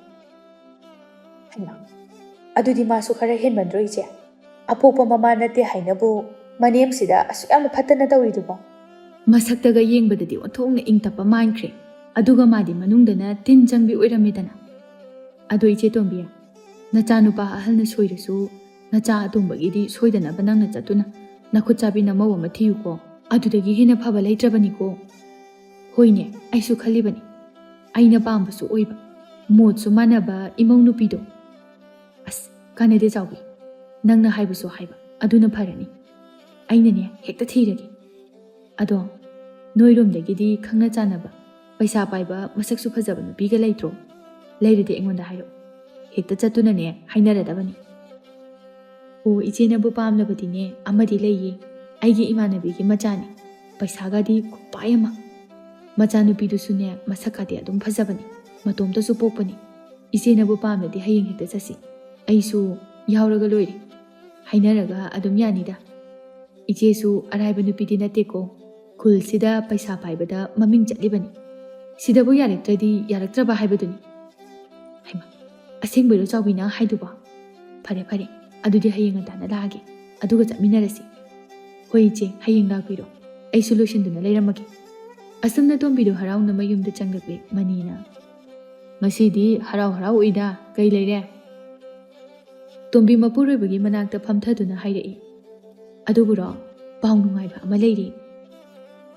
"ꯍꯩꯃꯥ, ꯑꯗꯨꯗꯤ ꯃꯥꯁꯨ ꯈꯔ ꯍꯦꯟꯃꯟꯗ꯭ꯔꯣ ꯏꯆꯦ? ꯑꯄꯣꯛꯄ ꯃꯃꯥ ꯅꯠꯇꯦ ꯍꯥꯏꯅꯕꯨ ꯃꯅꯦꯝꯁꯤꯗ ꯑꯁꯨꯛ ꯌꯥꯝꯅ ꯐꯠꯇꯅ ꯇꯧꯔꯤꯗꯨꯕꯣ?" ꯃꯁꯛꯇꯒ ꯌꯦꯡꯕꯗꯗꯤ ꯑꯣꯟꯊꯣꯛꯅ ꯏꯪ ꯇꯞꯄ ꯃꯥꯟꯈ꯭ꯔꯦ꯫ ꯑꯗꯨꯒ ꯃꯥꯗꯤ ꯃꯅꯨꯡꯗꯅ ꯇꯤꯟ ꯆꯪꯕꯤ ꯑꯣꯏꯔꯝꯃꯦꯗꯅ꯫ "ꯑꯗꯣ ꯏꯆꯦ ꯇꯣꯝꯕꯤ, ꯅꯆꯥꯅꯨꯄꯥ ꯑꯍꯜꯅ ꯁꯣꯏꯔꯁꯨ ꯅꯆꯥ ꯑꯇꯣꯝꯕꯒꯤꯗꯤ ꯁꯣꯏꯗꯅꯕ ꯅꯪꯅ ꯆꯠꯇꯨꯅ ꯅꯈꯨꯠ ꯆꯥꯕꯤ ꯅꯃꯧ ꯑꯃ ꯊꯤꯌꯨꯀꯣ꯫ ꯑꯗꯨꯗꯒꯤ ꯍꯦꯟꯅ ꯐꯕ ꯂꯩꯇ꯭ꯔꯕꯅꯤꯀꯣ꯫" "ꯍꯣꯏꯅꯦ, ꯑꯩꯁꯨ ꯈꯜꯂꯤꯕꯅꯤ꯫ ꯑꯩꯅ ꯄꯥꯝꯕꯁꯨ ꯑꯣꯏꯕ, ꯃꯣꯠꯁꯨ ꯃꯥꯟꯅꯕ ꯏꯃꯧ ꯅꯨꯄꯤꯗꯣ꯫" "ꯑꯁ, ꯀꯥꯟꯅꯗꯦ ꯆꯥꯎꯕꯤ, ꯅꯪꯅ ꯍꯥꯏꯕꯁꯨ ꯍꯥꯏꯕ, ꯑꯗꯨꯅ ꯐꯔꯅꯤ꯫ ꯑꯩꯅꯅꯦ ꯍꯦꯛꯇ ꯊꯤꯔꯒꯦ꯫ ꯑꯗꯣ ꯅꯣꯏꯔꯣꯝꯗꯒꯤꯗꯤ ꯈꯪꯅ ꯆꯥꯟꯅꯕ, ꯄꯩꯁꯥ ꯄꯥꯏꯕ, ꯃꯁꯛꯁꯨ ꯐꯖꯕ ꯅꯨꯄꯤꯒ ꯂꯩꯇ꯭ꯔꯣ? ꯂꯩꯔꯗꯤ ꯑꯩꯉꯣꯟꯗ ꯍꯥꯏꯔꯛꯑꯣ꯫ ꯍꯦꯛꯇ ꯆꯠꯇꯨꯅꯅꯦ ꯍꯥꯏꯅꯔꯗꯕꯅꯤ꯫" "ꯑꯣ, ꯏꯆꯦꯅꯕꯨ ꯄꯥꯝꯂꯕꯗꯤꯅꯦ ꯑꯃꯗꯤ ꯂꯩꯌꯦ꯫ ꯑꯩꯒꯤ ꯏꯃꯥꯟꯅꯕꯤꯒꯤ ꯃꯆꯥꯅꯤ꯫ ꯄꯩꯁꯥꯒꯗꯤ ꯈꯨꯄꯥꯏ ꯑꯃ꯫ ꯃꯆꯥꯅꯨꯄꯤꯗꯨꯁꯨꯅꯦ ꯃꯁꯛꯀꯗꯤ ꯑꯗꯨꯝ ꯐꯖꯕꯅꯤ꯫ ꯃꯇꯣꯝꯇꯁꯨ ꯄꯣꯛꯄꯅꯤ꯫ ꯏꯆꯦꯅꯕꯨ ꯄꯥꯝꯂꯗꯤ ꯍꯌꯦꯡ ꯍꯦꯛꯇ ꯆꯠꯁꯤ꯫ ꯑꯩꯁꯨ ꯌꯥꯎꯔꯒ ꯂꯣꯏꯔꯦ꯫ ꯍꯥꯏꯅꯔꯒ ꯑꯗꯨꯝ ꯌꯥꯅꯤꯗ꯫ ꯏꯆꯦꯁꯨ ꯑꯔꯥꯏꯕ ꯅꯨꯄꯤꯗꯤ ꯅꯠꯇꯦꯀꯣ꯫ ꯈꯨꯜꯁꯤꯗ ꯄꯩꯁꯥ ꯄꯥꯏꯕꯗ ꯃꯃꯤꯡ ꯆꯠꯂꯤꯕꯅꯤ꯫ ꯁꯤꯗꯕꯨ ꯌꯥꯔꯛꯇ꯭ꯔꯗꯤ ꯌꯥꯔꯛꯇ꯭ꯔꯕ ꯍꯥꯏꯕꯗꯨꯅꯤ꯫" "ꯍꯩꯃꯥ, "ꯑꯁꯦꯡꯕꯩꯔꯣ ꯆꯥꯎꯕꯤ ꯅꯪ ꯍꯥꯏꯗꯨꯕꯣ? ꯐꯔꯦ ꯐꯔꯦ, ꯑꯗꯨꯗꯤ ꯍꯌꯦꯡ ꯉꯟꯇꯥꯅ ꯂꯥꯛꯑꯒꯦ, ꯑꯗꯨꯒ ꯆꯠꯃꯤꯟꯅꯔꯁꯤ꯫ ꯍꯣꯏ ꯏꯆꯦ, ꯍꯌꯦꯡ ꯂꯥꯛꯄꯤꯔꯣ, ꯑꯩꯁꯨ ꯂꯣꯏꯁꯤꯟꯗꯨꯅ ꯂꯩꯔꯝꯃꯒꯦ"꯫ ꯑꯁꯨꯝꯅ ꯇꯣꯝꯕꯤꯗꯣ ꯍꯔꯥꯎꯅ ꯃꯌꯨꯝꯗ ꯆꯪꯂꯛꯂꯦ꯫ ꯃꯅꯤꯅ, "ꯉꯁꯤꯗꯤ ꯍꯔꯥꯎ ꯍꯔꯥꯎ ꯎꯏꯗ, ꯀꯩ ꯂꯩꯔꯦ?" ꯇꯣꯝꯕꯤ ꯃꯄꯨꯔꯣꯏꯕꯒꯤ ꯃꯅꯥꯛꯇ ꯐꯝꯊꯗꯨꯅ ꯍꯥꯏꯔꯛꯏ꯫ "ꯑꯗꯨꯕꯨꯔꯣ, ꯄꯥꯎ ꯅꯨꯡꯉꯥꯏꯕ ꯑꯃ ꯂꯩꯔꯦ"꯫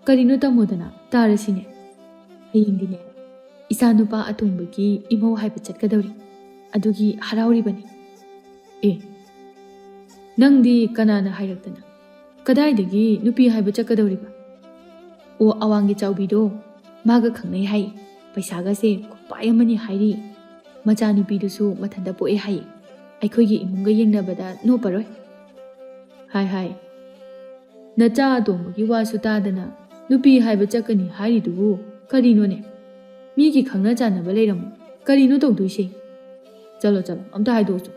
"ꯀꯔꯤꯅꯣ ꯇꯝꯃꯣꯗꯅ, ꯇꯥꯔꯁꯤꯅꯦ"꯫ "ꯍꯌꯦꯡꯗꯤꯅꯦ, ꯏꯆꯥ ꯅꯨꯄꯥ ꯑꯇꯣꯝꯕꯒꯤ ꯏꯃꯧ ꯍꯥꯏꯕ ꯆꯠꯀꯗꯧꯔꯤ, ꯑꯗꯨꯒꯤ ꯍꯔꯥꯎꯔꯤꯕꯅꯤ"꯫ "ꯑꯦ, ꯅꯪꯗꯤ ꯀꯅꯥꯅ ꯍꯥꯏꯔꯛꯇꯅ? ꯀꯗꯥꯏꯗꯒꯤ ꯅꯨꯄꯤ ꯍꯥꯏꯕ ꯆꯠꯀꯗꯧꯔꯤꯕ?" "ꯑꯣ, ꯑꯋꯥꯡꯒꯤ ꯆꯥꯎꯕꯤꯗꯣ, ꯃꯥꯒ ꯈꯪꯅꯩ ꯍꯥꯏ꯫ ꯄꯩꯁꯥꯒꯁꯦ ꯈꯨꯄꯥꯏ ꯑꯃꯅꯤ ꯍꯥꯏꯔꯤ꯫ ꯃꯆꯥꯅꯨꯄꯤꯗꯨꯁꯨ ꯃꯊꯟꯇ ꯄꯣꯛꯑꯦ ꯍꯥꯏ꯫ ꯑꯩꯈꯣꯏꯒꯤ ꯏꯃꯨꯡꯒ ꯌꯦꯡꯅꯕꯗ ꯅꯣꯞꯄꯔꯣꯏ"꯫ "ꯍꯥꯏ ꯍꯥꯏ, ꯅꯆꯥ ꯑꯇꯣꯝꯕꯒꯤ ꯋꯥꯁꯨ ꯇꯥꯗꯅ ꯅꯨꯄꯤ ꯍꯥꯏꯕ ꯆꯠꯀꯅꯤ ꯍꯥꯏꯔꯤꯗꯨꯕꯨ ꯀꯔꯤꯅꯣꯅꯦ? ꯃꯤꯒꯤ ꯈꯪꯅ ꯆꯥꯟꯅꯕ ꯂꯩꯔꯝꯃꯣ꯫ ꯀꯔꯤꯅꯣ ꯇꯧꯗꯣꯏꯁꯦ? ꯆꯠꯂꯣ ꯆꯠꯂꯣ, ꯑꯝꯇ ꯍꯥꯏꯗꯣꯛꯑꯣ꯫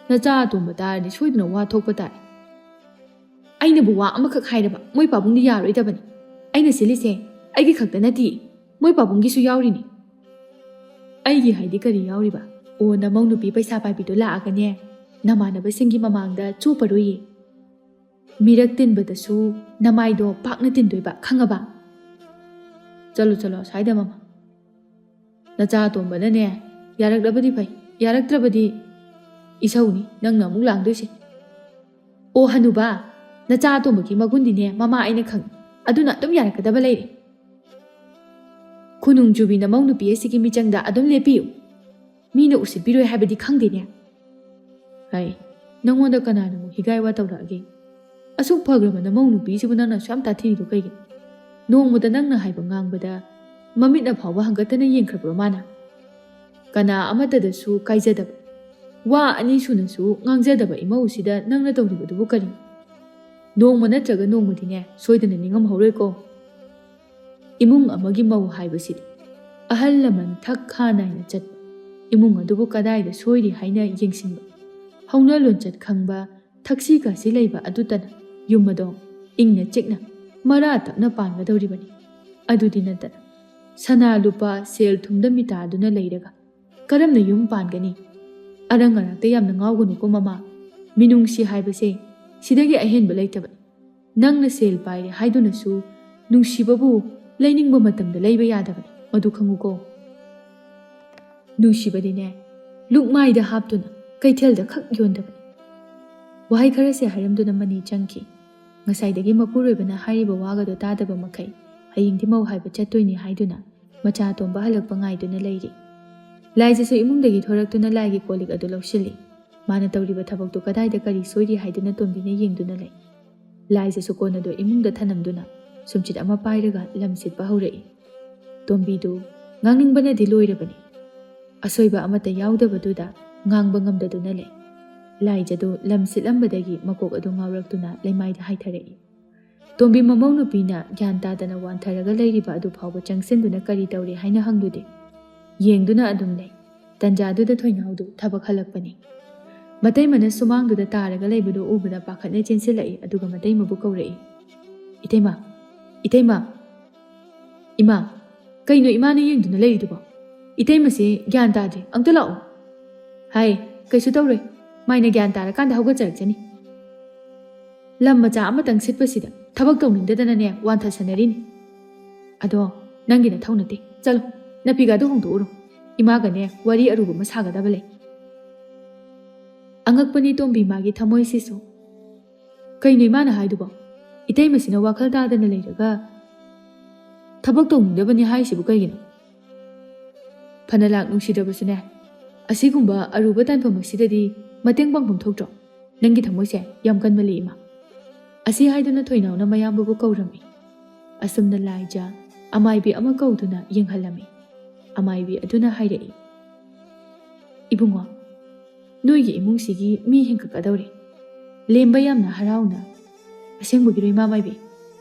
ꯅꯆꯥ ꯑꯇꯣꯝꯕ ꯇꯥꯔꯗꯤ ꯁꯣꯏꯗꯅ ꯋꯥ ꯊꯣꯛꯄ ꯇꯥꯏ"꯫ "ꯑꯩꯅꯕꯨ ꯋꯥ ꯑꯃꯈꯛ ꯍꯥꯏꯔꯕ ꯃꯣꯏ ꯄꯥꯕꯨꯡꯗꯤ ꯌꯥꯔꯣꯏꯗꯕꯅꯤ꯫ ꯑꯩꯅ ꯁꯤꯜꯂꯤꯁꯦ ꯑꯩꯒꯤ ꯈꯛꯇ ꯅꯠꯇꯦ, ꯃꯣꯏ ꯄꯥꯕꯨꯡꯒꯤꯁꯨ ꯌꯥꯎꯔꯤꯅꯤ"꯫ "ꯑꯩꯒꯤ ꯍꯥꯏꯗꯤ ꯀꯔꯤ ꯌꯥꯎꯔꯤꯕ? ꯑꯣ, ꯅꯃꯧ ꯅꯨꯄꯤ ꯄꯩꯁꯥ ꯄꯥꯏꯕꯤꯗꯣ ꯂꯥꯛꯑꯒꯅꯦ, ꯅꯃꯥꯟꯅꯕꯁꯤꯡꯒꯤ ꯃꯃꯥꯡꯗ ꯆꯣꯞꯄꯔꯣꯏꯌꯦ꯫ ꯃꯤꯔꯛ ꯇꯤꯟꯕꯗꯁꯨ ꯅꯃꯥꯏꯗꯣ ꯄꯥꯛꯅ ꯇꯤꯟꯗꯣꯏꯕ, ꯈꯪꯉꯕ?" "ꯆꯠꯂꯣ ꯆꯠꯂꯣ ꯑꯁ꯭ꯋꯥꯏꯗ ꯃꯃꯥ꯫ ꯅꯆꯥ ꯑꯇꯣꯝꯕꯅꯅꯦ, ꯌꯥꯔꯛꯂꯕꯗꯤ ꯐꯩ, ꯌꯥꯔꯛꯇ꯭ꯔꯕꯗꯤ ꯏꯁꯧꯅꯤ ꯅꯪꯅ ꯑꯃꯨꯛ ꯂꯥꯡꯗꯣꯏꯁꯦ"꯫ "ꯑꯣ ꯍꯅꯨꯕ, ꯅꯆꯥ ꯑꯇꯣꯝꯕꯒꯤ ꯃꯒꯨꯟꯗꯤꯅꯦ ꯃꯃꯥ ꯑꯩꯅ ꯈꯪꯉꯤ, ꯑꯗꯨꯅ ꯑꯗꯨꯝ ꯌꯥꯔꯛꯀꯗꯕ ꯂꯩꯔꯦ꯫ ꯈꯨꯅꯨꯡ ꯆꯨꯕꯤ ꯅꯃꯧ ꯅꯨꯄꯤ ꯑꯁꯤꯒꯤ ꯃꯤꯆꯪꯗ ꯑꯗꯨꯝ ꯂꯦꯞꯄꯤꯌꯨ꯫ ꯃꯤꯅ ꯎꯁꯤꯠꯄꯤꯔꯣꯏ ꯍꯥꯏꯕꯗꯤ ꯈꯪꯗꯦꯅꯦ"꯫ "ꯍꯥꯏ, ꯅꯪꯉꯣꯟꯗ ꯀꯅꯥꯅ ꯑꯃꯨꯛ ꯍꯤꯒꯥꯏ ꯋꯥ ꯇꯧꯔꯛꯑꯒꯦ? ꯑꯁꯨꯛ ꯐꯈ꯭ꯔꯕ ꯅꯃꯧ ꯅꯨꯄꯤꯁꯤꯕꯨ ꯅꯪꯅ ꯑꯁꯨꯛ ꯌꯥꯝ ꯇꯥꯊꯤꯔꯤꯗꯨ ꯀꯩꯒꯤꯅꯣ? ꯅꯣꯡꯃꯇ ꯅꯪꯅ ꯍꯥꯏꯕ ꯉꯥꯡꯕꯗ ꯃꯃꯤꯠꯅ ꯐꯥꯎꯕ ꯍꯪꯒꯠꯇꯅ ꯌꯦꯡꯈ꯭ꯔꯕ꯭ꯔꯣ ꯃꯥꯅ? ꯀꯅꯥ ꯑꯃꯠꯇꯗꯁꯨ ꯀꯥꯏꯖꯗꯕ, ꯋꯥ ꯑꯅꯤ ꯁꯨꯅꯁꯨ ꯉꯥꯡꯖꯗꯕ ꯏꯃꯧꯁꯤꯗ ꯅꯪꯅ ꯇꯧꯔꯤꯕꯗꯨꯕꯨ ꯀꯔꯤꯅꯣ? ꯅꯣꯡꯃ ꯅꯠꯇ꯭ꯔꯒ ꯅꯣꯡꯃꯗꯤꯅꯦ ꯁꯣꯏꯗꯅ ꯅꯤꯡꯉꯝꯍꯧꯔꯣꯏꯀꯣ"꯫ ꯏꯃꯨꯡ ꯑꯃꯒꯤ ꯃꯧ ꯍꯥꯏꯕꯁꯤꯗꯤ ꯑꯍꯜ ꯂꯃꯟ ꯊꯛ ꯈꯥ ꯅꯥꯏꯅ ꯆꯠꯄ, ꯏꯃꯨꯡ ꯑꯗꯨꯕꯨ ꯀꯗꯥꯏꯗ ꯁꯣꯏꯔꯤ ꯍꯥꯏꯅ ꯌꯦꯡꯁꯤꯟꯕ, ꯍꯧꯅ ꯂꯣꯟꯆꯠ ꯈꯪꯕ, ꯊꯛꯁꯤ ꯈꯥꯁꯤ ꯂꯩꯕ ꯑꯗꯨꯇꯅ ꯌꯨꯝ ꯑꯗꯣ ꯏꯪꯅ ꯆꯤꯛꯅ ꯃꯔꯥ ꯇꯞꯅ ꯄꯥꯟꯒꯗꯧꯔꯤꯕꯅꯤ꯫ ꯑꯗꯨꯗꯤ ꯅꯠꯇꯅ ꯁꯅꯥ ꯂꯨꯄꯥ ꯁꯦꯜ ꯊꯨꯝꯗ ꯃꯤꯇꯥꯗꯨꯅ ꯂꯩꯔꯒ ꯀꯔꯝꯅ ꯌꯨꯝ ꯄꯥꯟꯒꯅꯤ? ꯑꯔꯪ ꯑꯔꯥꯛꯇ ꯌꯥꯝꯅ ꯉꯥꯎꯒꯅꯨꯀꯣ ꯃꯃꯥ꯫ ꯃꯤꯅꯨꯡꯁꯤ ꯍꯥꯏꯕꯁꯦ ꯁꯤꯗꯒꯤ ꯑꯍꯦꯟꯕ ꯂꯩꯇꯕꯅꯤ꯫ ꯅꯪꯅ ꯁꯦꯜ ꯄꯥꯏꯔꯦ ꯍꯥꯏꯗꯨꯅꯁꯨ ꯅꯨꯡꯁꯤꯕꯕꯨ ꯂꯩꯅꯤꯡꯕ ꯃꯇꯝꯗ ꯂꯩꯕ ꯌꯥꯗꯕꯅꯤ, ꯃꯗꯨ ꯈꯪꯉꯨꯀꯣ꯫ ꯅꯨꯡꯁꯤꯕꯗꯤꯅꯦ, ꯂꯨꯛꯃꯥꯏꯗ ꯍꯥꯞꯇꯨꯅ ꯀꯩꯊꯦꯜꯗ ꯈꯛ ꯌꯣꯟꯗꯕꯅꯤ꯫ ꯋꯥꯍꯩ ꯈꯔꯁꯦ ꯍꯥꯏꯔꯝꯗꯨꯅ ꯃꯅꯤ ꯆꯪꯈꯤ꯫ ꯉꯁꯥꯏꯗꯒꯤ ꯃꯄꯨꯔꯣꯏꯕꯅ ꯍꯥꯏꯔꯤꯕ ꯋꯥꯒꯗꯣ ꯇꯥꯗꯕ ꯃꯈꯩ ꯍꯌꯦꯡꯗꯤ ꯃꯧ ꯍꯥꯏꯕ ꯆꯠꯇꯣꯏꯅꯤ ꯍꯥꯏꯗꯨꯅ ꯃꯆꯥ ꯑꯇꯣꯝꯕ ꯍꯜꯂꯛꯄ ꯉꯥꯏꯗꯨꯅ ꯂꯩꯔꯤ꯫ ꯂꯥꯏꯖꯁꯨ ꯏꯃꯨꯡꯗꯒꯤ ꯊꯣꯔꯛꯇꯨꯅ ꯂꯥꯏꯒꯤ ꯀꯣꯜ ꯂꯤꯛ ꯑꯗꯨ ꯂꯧꯁꯤꯜꯂꯤ꯫ ꯃꯥꯅ ꯇꯧꯔꯤꯕ ꯊꯕꯛꯇꯨ ꯀꯗꯥꯏꯗ ꯀꯔꯤ ꯁꯣꯏꯔꯤ ꯍꯥꯏꯗꯨꯅ ꯇꯣꯝꯕꯤꯅ ꯌꯦꯡꯗꯨꯅ ꯂꯩ꯫ ꯂꯥꯏꯖꯁꯨ ꯀꯣꯟ ꯑꯗꯨ ꯏꯃꯨꯡꯗ ꯊꯅꯝꯗꯨꯅ ꯁꯨꯝꯆꯤꯠ ꯑꯃ ꯄꯥꯏꯔꯒ ꯂꯝ ꯁꯤꯠꯄ ꯍꯧꯔꯛꯏ꯫ ꯇꯣꯝꯕꯤꯗꯨ ꯉꯥꯡꯅꯤꯡꯕꯅꯗꯤ ꯂꯣꯏꯔꯕꯅꯤ꯫ ꯑꯁꯣꯏꯕ ꯑꯃꯠꯇ ꯌꯥꯎꯗꯕꯗꯨꯗ ꯉꯥꯡꯕ ꯉꯝꯗꯗꯨꯅ ꯂꯩ꯫ ꯂꯥꯏꯖꯗꯨ ꯂꯝ ꯁꯤꯠꯂꯝꯕꯗꯒꯤ ꯃꯀꯣꯛ ꯑꯗꯨ ꯉꯥꯎꯔꯛꯇꯨꯅ ꯂꯩꯃꯥꯏꯗ ꯍꯥꯏꯊꯔꯛꯏ꯫ ꯇꯣꯝꯕꯤ ꯃꯃꯧ ꯅꯨꯄꯤꯅ ꯒ꯭ꯌꯥꯟ ꯇꯥꯗꯅ ꯋꯥꯟꯊꯔꯒ ꯂꯩꯔꯤꯕ ꯑꯗꯨ ꯐꯥꯎꯕ ꯆꯪꯁꯤꯟꯗꯨꯅ ꯀꯔꯤ ꯇꯧꯔꯤ ꯍꯥꯏꯅ ꯍꯪꯂꯨꯗꯦ꯫ ꯌꯦꯡꯗꯨꯅ ꯑꯗꯨꯝ ꯂꯩ꯫ ꯇꯟꯖꯥꯗꯨꯗ ꯊꯣꯏꯅꯥꯎꯗꯨ ꯊꯕꯛ ꯍꯜꯂꯛꯄꯅꯤ꯫ ꯃꯇꯩꯃꯅ ꯁꯨꯃꯥꯡꯗꯨꯗ ꯇꯥꯔꯒ ꯂꯩꯕꯗꯨ ꯎꯕꯗ ꯄꯥꯈꯠꯅ ꯆꯦꯟꯁꯤꯜꯂꯛꯏ, ꯑꯗꯨꯒ ꯃꯇꯩꯃꯕꯨ ꯀꯧꯔꯛꯏ, "ꯏꯇꯩꯃ, ꯏꯇꯩꯃ!" "ꯏꯃꯥ, ꯀꯩꯅꯣ ꯏꯃꯥꯅ ꯌꯦꯡꯗꯨꯅ ꯂꯩꯔꯤꯗꯨꯕꯣ? ꯏꯇꯩꯃꯁꯤ ꯒ꯭ꯌꯥꯟ ꯇꯥꯗ꯭ꯔꯦ, ꯑꯝꯇ ꯂꯥꯛꯑꯣ!" "ꯍꯥꯏ, ꯀꯩꯁꯨ ꯇꯧꯔꯣꯏ, ꯃꯥꯏꯅ ꯒ꯭ꯌꯥꯟ ꯇꯥꯔꯀꯥꯟꯗ ꯍꯧꯒꯠꯆꯔꯛꯆꯅꯤ꯫ ꯂꯝ ꯃꯆꯥ ꯑꯃꯇꯪ ꯁꯤꯠꯄꯁꯤꯗ ꯊꯕꯛ ꯇꯧꯅꯤꯡꯗꯗꯅꯅꯦ ꯋꯥꯟꯊꯁꯟꯅꯔꯤꯅꯤ꯫ ꯑꯗꯣ ꯅꯪꯒꯤ ꯅꯊꯧ ꯅꯠꯇꯦ, ꯆꯠꯂꯣ, ꯅꯄꯤꯒꯥꯗꯨ ꯍꯣꯡꯗꯣꯛꯎꯔꯣ, ꯏꯃꯥꯒꯅꯦ ꯋꯥꯔꯤ ꯑꯔꯨꯕ ꯑꯃ ꯁꯥꯒꯗꯕ ꯂꯩ꯫" ꯑꯉꯛꯄꯅꯤ ꯇꯣꯝꯕꯤ ꯃꯥꯒꯤ ꯊꯃꯣꯏꯁꯤꯁꯨ꯫ ꯀꯩꯅꯣ ꯏꯃꯥꯅ ꯍꯥꯏꯗꯨꯕꯣ? ꯏꯇꯩꯃꯁꯤꯅ ꯋꯥꯈꯜ ꯇꯥꯗꯅ ꯂꯩꯔꯒ ꯊꯕꯛ ꯇꯧꯅꯤꯡꯗꯕꯅꯤ ꯍꯥꯏꯁꯤꯕꯨ ꯀꯩꯒꯤꯅꯣ? ꯐꯅ ꯂꯥꯛ ꯅꯨꯡꯁꯤꯗ꯭ꯔꯕꯁꯨꯅꯦ, ꯑꯁꯤꯒꯨꯝꯕ ꯑꯔꯨꯕ ꯇꯥꯟꯐꯝ ꯑꯁꯤꯗꯗꯤ ꯃꯇꯦꯡ ꯄꯥꯡꯐꯝ ꯊꯣꯛꯇ꯭ꯔꯣ? ꯅꯪꯒꯤ ꯊꯃꯣꯏꯁꯦ ꯌꯥꯝ ꯀꯟꯃꯜꯂꯤ ꯏꯃꯥ꯫ ꯑꯁꯤ ꯍꯥꯏꯗꯨꯅ ꯊꯣꯏꯅꯥꯎꯅ ꯃꯌꯥꯝꯕꯕꯨ ꯀꯧꯔꯝꯃꯤ꯫ ꯑꯁꯨꯝꯅ ꯂꯥꯏꯖ ꯑꯃꯥꯏꯕꯤ ꯑꯃ ꯀꯧꯗꯨꯅ ꯌꯦꯡꯍꯜꯂꯝꯃꯤ꯫ ꯑꯃꯥꯏꯕꯤ ꯑꯗꯨꯅ ꯍꯥꯏꯔꯛꯏ, "ꯏꯕꯨꯡꯉꯣ, ꯅꯣꯏꯒꯤ ꯏꯃꯨꯡꯁꯤꯒꯤ ꯃꯤ ꯍꯦꯟꯒꯠꯀꯗꯧꯔꯦ꯫ ꯂꯦꯝꯕ ꯌꯥꯝꯅ ꯍꯔꯥꯎꯅ꯫" "ꯑꯁꯦꯡꯕꯒꯤꯔꯣ ꯏꯃꯥ ꯃꯥꯏꯕꯤ?"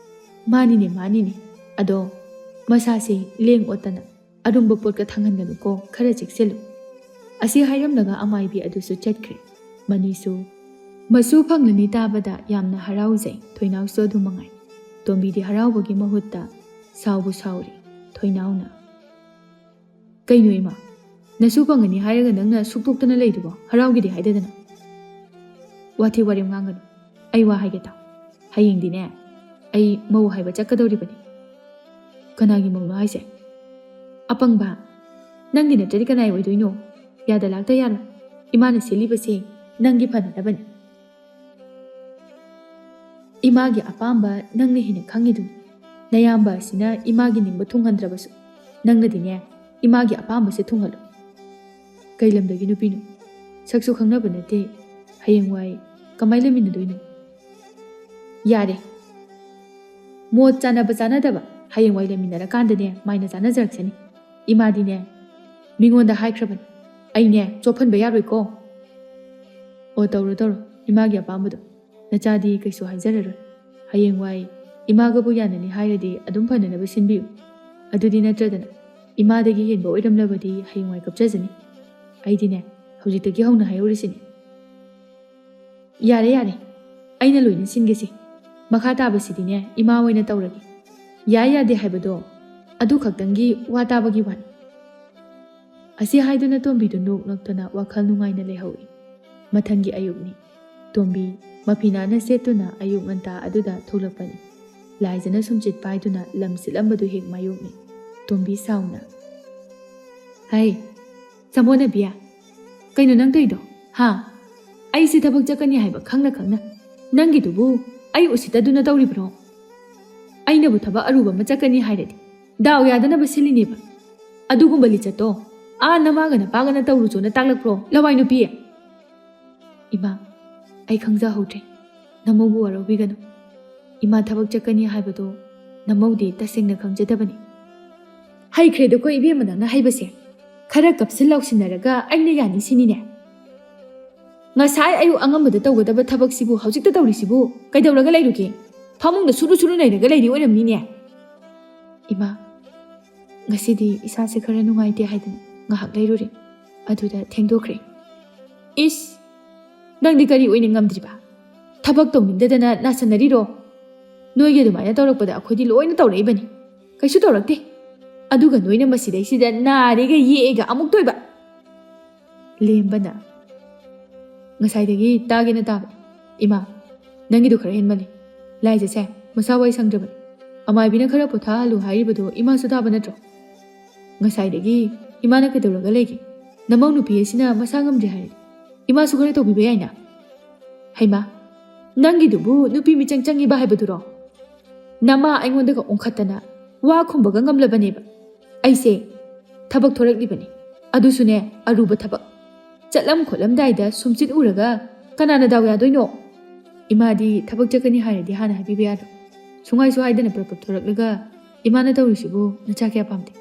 "ꯃꯥꯅꯤꯅꯦ, ꯃꯥꯅꯤꯅꯦ꯫ ꯑꯗꯣ ꯃꯁꯥꯁꯦ ꯂꯦꯡ ꯑꯣꯠꯇꯅ ꯑꯔꯨꯝꯕ ꯄꯣꯠꯀ ꯊꯥꯡꯍꯟꯒꯅꯨꯀꯣ, ꯈꯔ ꯆꯦꯛꯁꯤꯜꯂꯨ꯫" ꯑꯁꯤ ꯍꯥꯏꯔꯝꯂꯒ ꯑꯃꯥꯏꯕꯤ ꯑꯗꯨꯁꯨ ꯆꯠꯈ꯭ꯔꯦ꯫ ꯃꯅꯤꯁꯨ ꯃꯁꯨ ꯐꯪꯂꯅꯤ ꯇꯥꯕꯗ ꯌꯥꯝꯅ ꯍꯔꯥꯎꯖꯩ, ꯊꯣꯏꯅꯥꯎꯁꯨ ꯑꯗꯨ ꯃꯉꯥꯏ꯫ ꯇꯣꯝꯕꯤꯗꯤ ꯍꯔꯥꯎꯕꯒꯤ ꯃꯍꯨꯠꯇ ꯁꯥꯎꯕꯨ ꯁꯥꯎꯔꯤ꯫ ꯊꯣꯏꯅꯥꯎꯅ, "ꯀꯩꯅꯣ ꯏꯃꯥ, ꯅꯁꯨ ꯐꯪꯒꯅꯤ ꯍꯥꯏꯔꯒ ꯅꯪꯅ ꯁꯨꯛꯇꯣꯛꯇꯅ ꯂꯩꯗꯨꯕꯣ? ꯍꯔꯥꯎꯒꯦꯗꯤ ꯍꯥꯏꯗꯗꯅ꯫ ꯋꯥꯊꯤ ꯋꯥꯔꯦꯝ ꯉꯥꯡꯒꯅꯨ꯫ ꯑꯩ ꯋꯥ ꯍꯥꯏꯒꯦ ꯇꯥꯎ꯫ ꯍꯌꯦꯡꯗꯤꯅꯦ, ꯑꯩ ꯃꯧ ꯍꯥꯏꯕ ꯆꯠꯀꯗꯧꯔꯤꯕꯅꯤ꯫ ꯀꯅꯥꯒꯤ ꯃꯧꯅꯣ ꯍꯥꯏꯁꯦ? ꯑꯄꯪꯕ, ꯅꯪꯒꯤ ꯅꯠꯇ꯭ꯔꯗꯤ ꯀꯅꯥꯏ ꯑꯣꯏꯗꯣꯏꯅꯣ? ꯌꯥꯗ ꯂꯥꯛꯇ ꯌꯥꯔꯣꯏ꯫ ꯏꯃꯥꯅ ꯁꯤꯜꯂꯤꯕꯁꯦ ꯅꯪꯒꯤ ꯐꯅꯅꯕꯅꯤ꯫ ꯏꯃꯥꯒꯤ ꯑꯄꯥꯝꯕ ꯅꯪꯅ ꯍꯦꯟꯅ ꯈꯪꯉꯤꯗꯨꯅꯤ꯫ ꯅꯌꯥꯝꯕ ꯑꯁꯤꯅ ꯏꯃꯥꯒꯤ ꯅꯤꯡꯕ ꯊꯨꯡꯍꯟꯗ꯭ꯔꯕꯁꯨ, ꯅꯪꯅꯗꯤꯅꯦ, ꯏꯃꯥꯒꯤ ꯑꯄꯥꯝꯕꯁꯦ ꯊꯨꯡꯍꯜꯂꯨ꯫ ꯀꯩ ꯂꯝꯗꯒꯤ ꯅꯨꯄꯤꯅꯣ? ꯁꯛꯁꯨ ꯈꯪꯅꯕ ꯅꯠꯇꯦ꯫ ꯍꯌꯦꯡꯋꯥꯏ ꯀꯃꯥꯏ ꯂꯩꯃꯤꯟꯅꯗꯣꯏꯅꯣ? ꯌꯥꯔꯦ꯫ ꯃꯣꯠ ꯆꯥꯟꯅꯕ ꯆꯥꯟꯅꯗꯕ ꯍꯌꯦꯡꯋꯥꯏ ꯂꯩꯃꯤꯟꯅꯔꯀꯥꯟꯗꯅꯦ ꯃꯥꯏꯅ ꯆꯥꯟꯅꯖꯔꯛꯁꯅꯤ꯫ ꯏꯃꯥꯗꯤꯅꯦ ꯃꯤꯉꯣꯟꯗ ꯍꯥꯏꯈ꯭ꯔꯕꯅꯤ꯫ ꯑꯩꯅꯦ ꯆꯣꯞꯍꯟꯕ ꯌꯥꯔꯣꯏꯀꯣ꯫ ꯑꯣ, ꯇꯧꯔꯣ, ꯇꯧꯔꯣ꯫ ꯏꯃꯥꯒꯤ ꯑꯄꯥꯝꯕꯗꯣ꯫ ꯅꯆꯥꯗꯤ ꯀꯩꯁꯨ ꯍꯥꯏꯖꯔꯔꯣꯏ꯫ ꯍꯌꯦꯡꯋꯥꯏ ꯏꯃꯥꯒꯕꯨ ꯌꯥꯅꯅꯤ ꯍꯥꯏꯔꯗꯤ ꯑꯗꯨꯝ ꯐꯅꯅꯕ ꯁꯤꯟꯕꯤꯌꯨ꯫ ꯑꯗꯨꯗꯤ ꯅꯠꯇ꯭ꯔꯗꯅ ꯏꯃꯥꯗꯒꯤ ꯍꯦꯟꯕ ꯑꯣꯏꯔꯝꯂꯕꯗꯤ ꯍꯌꯦꯡꯋꯥꯏ ꯀꯞꯆꯖꯅꯤ꯫ ꯑꯩꯗꯤꯅꯦ, ꯍꯧꯖꯤꯛꯇꯒꯤ ꯍꯧꯅ ꯍꯥꯏꯍꯧꯔꯤꯁꯤꯅꯤ꯫ ꯌꯥꯔꯦ, ꯌꯥꯔꯦ꯫ ꯑꯩꯅ ꯂꯣꯏꯅ ꯁꯤꯟꯒꯦꯁꯦ꯫ ꯃꯈꯥ ꯇꯥꯕꯁꯤꯗꯤꯅꯦ, ꯏꯃꯥ ꯑꯣꯏꯅ ꯇꯧꯔꯒꯦ꯫ ꯌꯥꯏ ꯌꯥꯗꯦ ꯍꯥꯏꯕꯗꯣ ꯑꯗꯨ ꯈꯛꯇꯪꯒꯤ ꯋꯥ ꯇꯥꯕꯒꯤ ꯋꯥꯅꯤ꯫ ꯑꯁꯤ ꯍꯥꯏꯗꯨꯅ ꯇꯣꯝꯕꯤꯗꯨ ꯅꯣꯛ ꯅꯣꯛꯇꯅ ꯋꯥꯈꯜ ꯅꯨꯡꯉꯥꯏꯅ ꯂꯩꯍꯧꯏ꯫ ꯃꯊꯪꯒꯤ ꯑꯌꯨꯛꯅꯤ꯫ ꯇꯣꯝꯕꯤ ꯃꯐꯤ ꯅꯥꯟꯅ ꯁꯦꯠꯇꯨꯅ ꯑꯌꯨꯛ ꯉꯟꯇꯥ ꯑꯗꯨꯗ ꯊꯣꯛꯂꯛꯄꯅꯤ꯫ ꯂꯥꯏꯖꯅ ꯁꯨꯝꯆꯤꯠ ꯄꯥꯏꯗꯨꯅ ꯂꯝ ꯁꯤꯠꯂꯝꯕꯗꯨ ꯍꯦꯛ ꯃꯥꯌꯣꯛꯅꯩ꯫ ꯇꯣꯝꯕꯤ ꯁꯥꯎꯅ, "ꯍꯩ, ꯁꯃꯣꯅꯕꯤ, ꯀꯩꯅꯣ ꯅꯪ ꯇꯧꯔꯤꯗꯣ? ꯍꯥ? ꯑꯩꯁꯦ ꯊꯕꯛ ꯆꯠꯀꯅꯤ ꯍꯥꯏꯕ ꯈꯪꯅ ꯈꯪꯅ ꯅꯪꯒꯤꯗꯨꯕꯨ ꯑꯩ ꯎꯁꯤꯠꯇꯗꯨꯅ ꯇꯧꯔꯤꯕ꯭ꯔꯣ? ꯑꯩꯅꯕꯨ ꯊꯕꯛ ꯑꯔꯨꯕ ꯑꯃ ꯆꯠꯀꯅꯤ ꯍꯥꯏꯔꯗꯤ ꯗꯥꯎ ꯌꯥꯗꯅꯕ ꯁꯤꯜꯂꯤꯅꯦꯕ꯫ ꯑꯗꯨꯒꯨꯝꯕ ꯂꯤꯆꯠꯇꯣ ꯑꯥ ꯅꯃꯥꯒ ꯅꯄꯥꯒꯅ ꯇꯧꯔꯨꯆꯣꯅ ꯇꯥꯛꯂꯛꯄ꯭ꯔꯣ, ꯂꯋꯥꯏ ꯅꯨꯄꯤ?" "ꯏꯃꯥ, ꯑꯩ ꯈꯪꯖꯍꯧꯗ꯭ꯔꯦ꯫ ꯅꯃꯧꯕꯨ ꯋꯥꯔꯧꯕꯤꯒꯅꯨ꯫ ꯏꯃꯥ ꯊꯕꯛ ꯆꯠꯀꯅꯤ ꯍꯥꯏꯕꯗꯣ ꯅꯃꯧꯗꯤ ꯇꯁꯦꯡꯅ ꯈꯪꯖꯗꯕꯅꯤ꯫" "ꯍꯩꯈ꯭ꯔꯦꯗꯀꯣ ꯏꯕꯦꯝꯃ ꯅꯪꯅ ꯍꯩꯕꯁꯦ꯫ ꯈꯔ ꯀꯞꯁꯤꯟ ꯂꯥꯎꯁꯤꯟꯅꯔꯒ ꯑꯩꯅ ꯌꯥꯅꯤ ꯁꯤꯅꯤꯅꯦ꯫ ꯉꯁꯥꯏ ꯑꯌꯨꯛ ꯑꯉꯟꯕꯗ ꯇꯧꯒꯗꯕ ꯊꯕꯛꯁꯤꯕꯨ ꯍꯧꯖꯤꯛꯇ ꯇꯧꯔꯤꯁꯤꯕꯨ ꯀꯩꯗꯧꯔꯒ ꯂꯩꯔꯨꯒꯦ? ꯐꯃꯨꯡꯗ ꯁꯨꯔꯨ ꯁꯨꯔꯨ ꯅꯩꯔꯒ ꯂꯩꯔꯤ ꯑꯣꯏꯔꯝꯅꯤꯅꯦ꯫" "ꯏꯃꯥ, ꯉꯁꯤꯗꯤ ꯏꯁꯥꯁꯦ ꯈꯔ ꯅꯨꯡꯉꯥꯏꯇꯦ ꯍꯥꯏꯗꯅ ꯉꯥꯏꯍꯥꯛ ꯂꯩꯔꯨꯔꯦ꯫ ꯑꯗꯨꯗ ꯊꯦꯡꯗꯣꯛꯈ꯭ꯔꯦ꯫" "ꯏꯁ! ꯅꯪꯗꯤ ꯀꯔꯤ ꯑꯣꯏꯅ ꯉꯝꯗ꯭ꯔꯤꯕ? ꯊꯕꯛ ꯇꯧꯅꯤꯡꯗꯗꯅ ꯅꯥꯁꯟꯅꯔꯤꯔꯣ? ꯅꯣꯏꯒꯤ ꯑꯗꯨꯃꯥꯏꯅ ꯇꯧꯔꯛꯄꯗ ꯑꯩꯈꯣꯏꯗꯤ ꯂꯣꯏꯅ ꯇꯧꯔꯛꯏꯕꯅꯤ꯫ ꯀꯩꯁꯨ ꯇꯧꯔꯛꯇꯦ꯫ ꯑꯗꯨꯒ ꯅꯣꯏꯅ ꯃꯁꯤꯗꯩꯁꯤꯗ ꯅꯥꯔꯦꯒ ꯌꯦꯛꯑꯦꯒ ꯑꯃꯨꯛ ꯇꯣꯏꯕ꯫ ꯂꯦꯝꯕꯅ, "ꯉꯁꯥꯏꯗꯒꯤ ꯇꯥꯒꯦꯅ ꯇꯥꯕ꯫ ꯏꯃꯥ, ꯅꯪꯒꯤꯗꯣ ꯈꯔ ꯍꯦꯟꯃꯜꯂꯦ꯫ ꯂꯥꯏꯖꯁꯦ ꯃꯁꯥ ꯋꯥꯏ ꯁꯪꯗ꯭ꯔꯕꯅꯤ꯫ ꯑꯃꯥꯏꯕꯤꯅ ꯈꯔ ꯄꯣꯊꯥꯍꯜꯂꯨ ꯍꯥꯏꯔꯤꯕꯗꯣ ꯏꯃꯥꯁꯨ ꯇꯥꯕ ꯅꯠꯇ꯭ꯔꯣ? ꯉꯁꯥꯏꯗꯒꯤ ꯏꯃꯥꯅ ꯀꯩꯗꯧꯔꯒ ꯂꯩꯒꯦ? ꯅꯃꯧ ꯅꯨꯄꯤ ꯑꯁꯤꯅ ꯃꯁꯥ ꯉꯝꯗ꯭ꯔꯦ ꯍꯥꯏꯔꯗꯤ ꯏꯃꯥꯁꯨ ꯈꯔ ꯇꯧꯕꯤꯕ ꯌꯥꯏꯅ?" "ꯍꯩꯃꯥ, ꯅꯪꯒꯤꯗꯨꯕꯨ ꯅꯨꯄꯤ ꯃꯤꯆꯪ ꯆꯪꯉꯤꯕ ꯍꯥꯏꯕꯗꯨꯔꯣ? ꯅꯃꯥ ꯑꯩꯉꯣꯟꯗꯒ ꯑꯣꯟꯈꯠꯇꯅ ꯋꯥ ꯈꯨꯝꯕꯒ ꯉꯝꯂꯕꯅꯦꯕ꯫ ꯑꯩꯁꯦ ꯊꯕꯛ ꯊꯣꯔꯛꯂꯤꯕꯅꯤ, ꯑꯗꯨꯁꯨꯅꯦ, ꯑꯔꯨꯕ ꯊꯕꯛ꯫ ꯆꯠꯂꯝ ꯈꯣꯠꯂꯝꯗꯥꯏꯗ ꯁꯨꯝꯆꯤꯠ ꯎꯔꯒ ꯀꯅꯥꯅ ꯗꯥꯎ ꯌꯥꯗꯣꯏꯅꯣ? ꯏꯃꯥꯗꯤ ꯊꯕꯛ ꯆꯠꯀꯅꯤ ꯍꯥꯏꯔꯗꯤ ꯍꯥꯟꯅ ꯍꯥꯏꯕꯤꯕ ꯌꯥꯗ꯭ꯔꯣ? ꯁꯨꯡꯍꯥꯏꯁꯨ ꯍꯥꯏꯗꯅ ꯄ꯭ꯔꯞ ꯄ꯭ꯔꯞ ꯊꯣꯔꯛꯂꯒ ꯏꯃꯥꯅ ꯇꯧꯔꯤꯁꯤꯕꯨ ꯅꯆꯥ ꯀꯌꯥ ꯄꯥꯝꯗꯦ꯫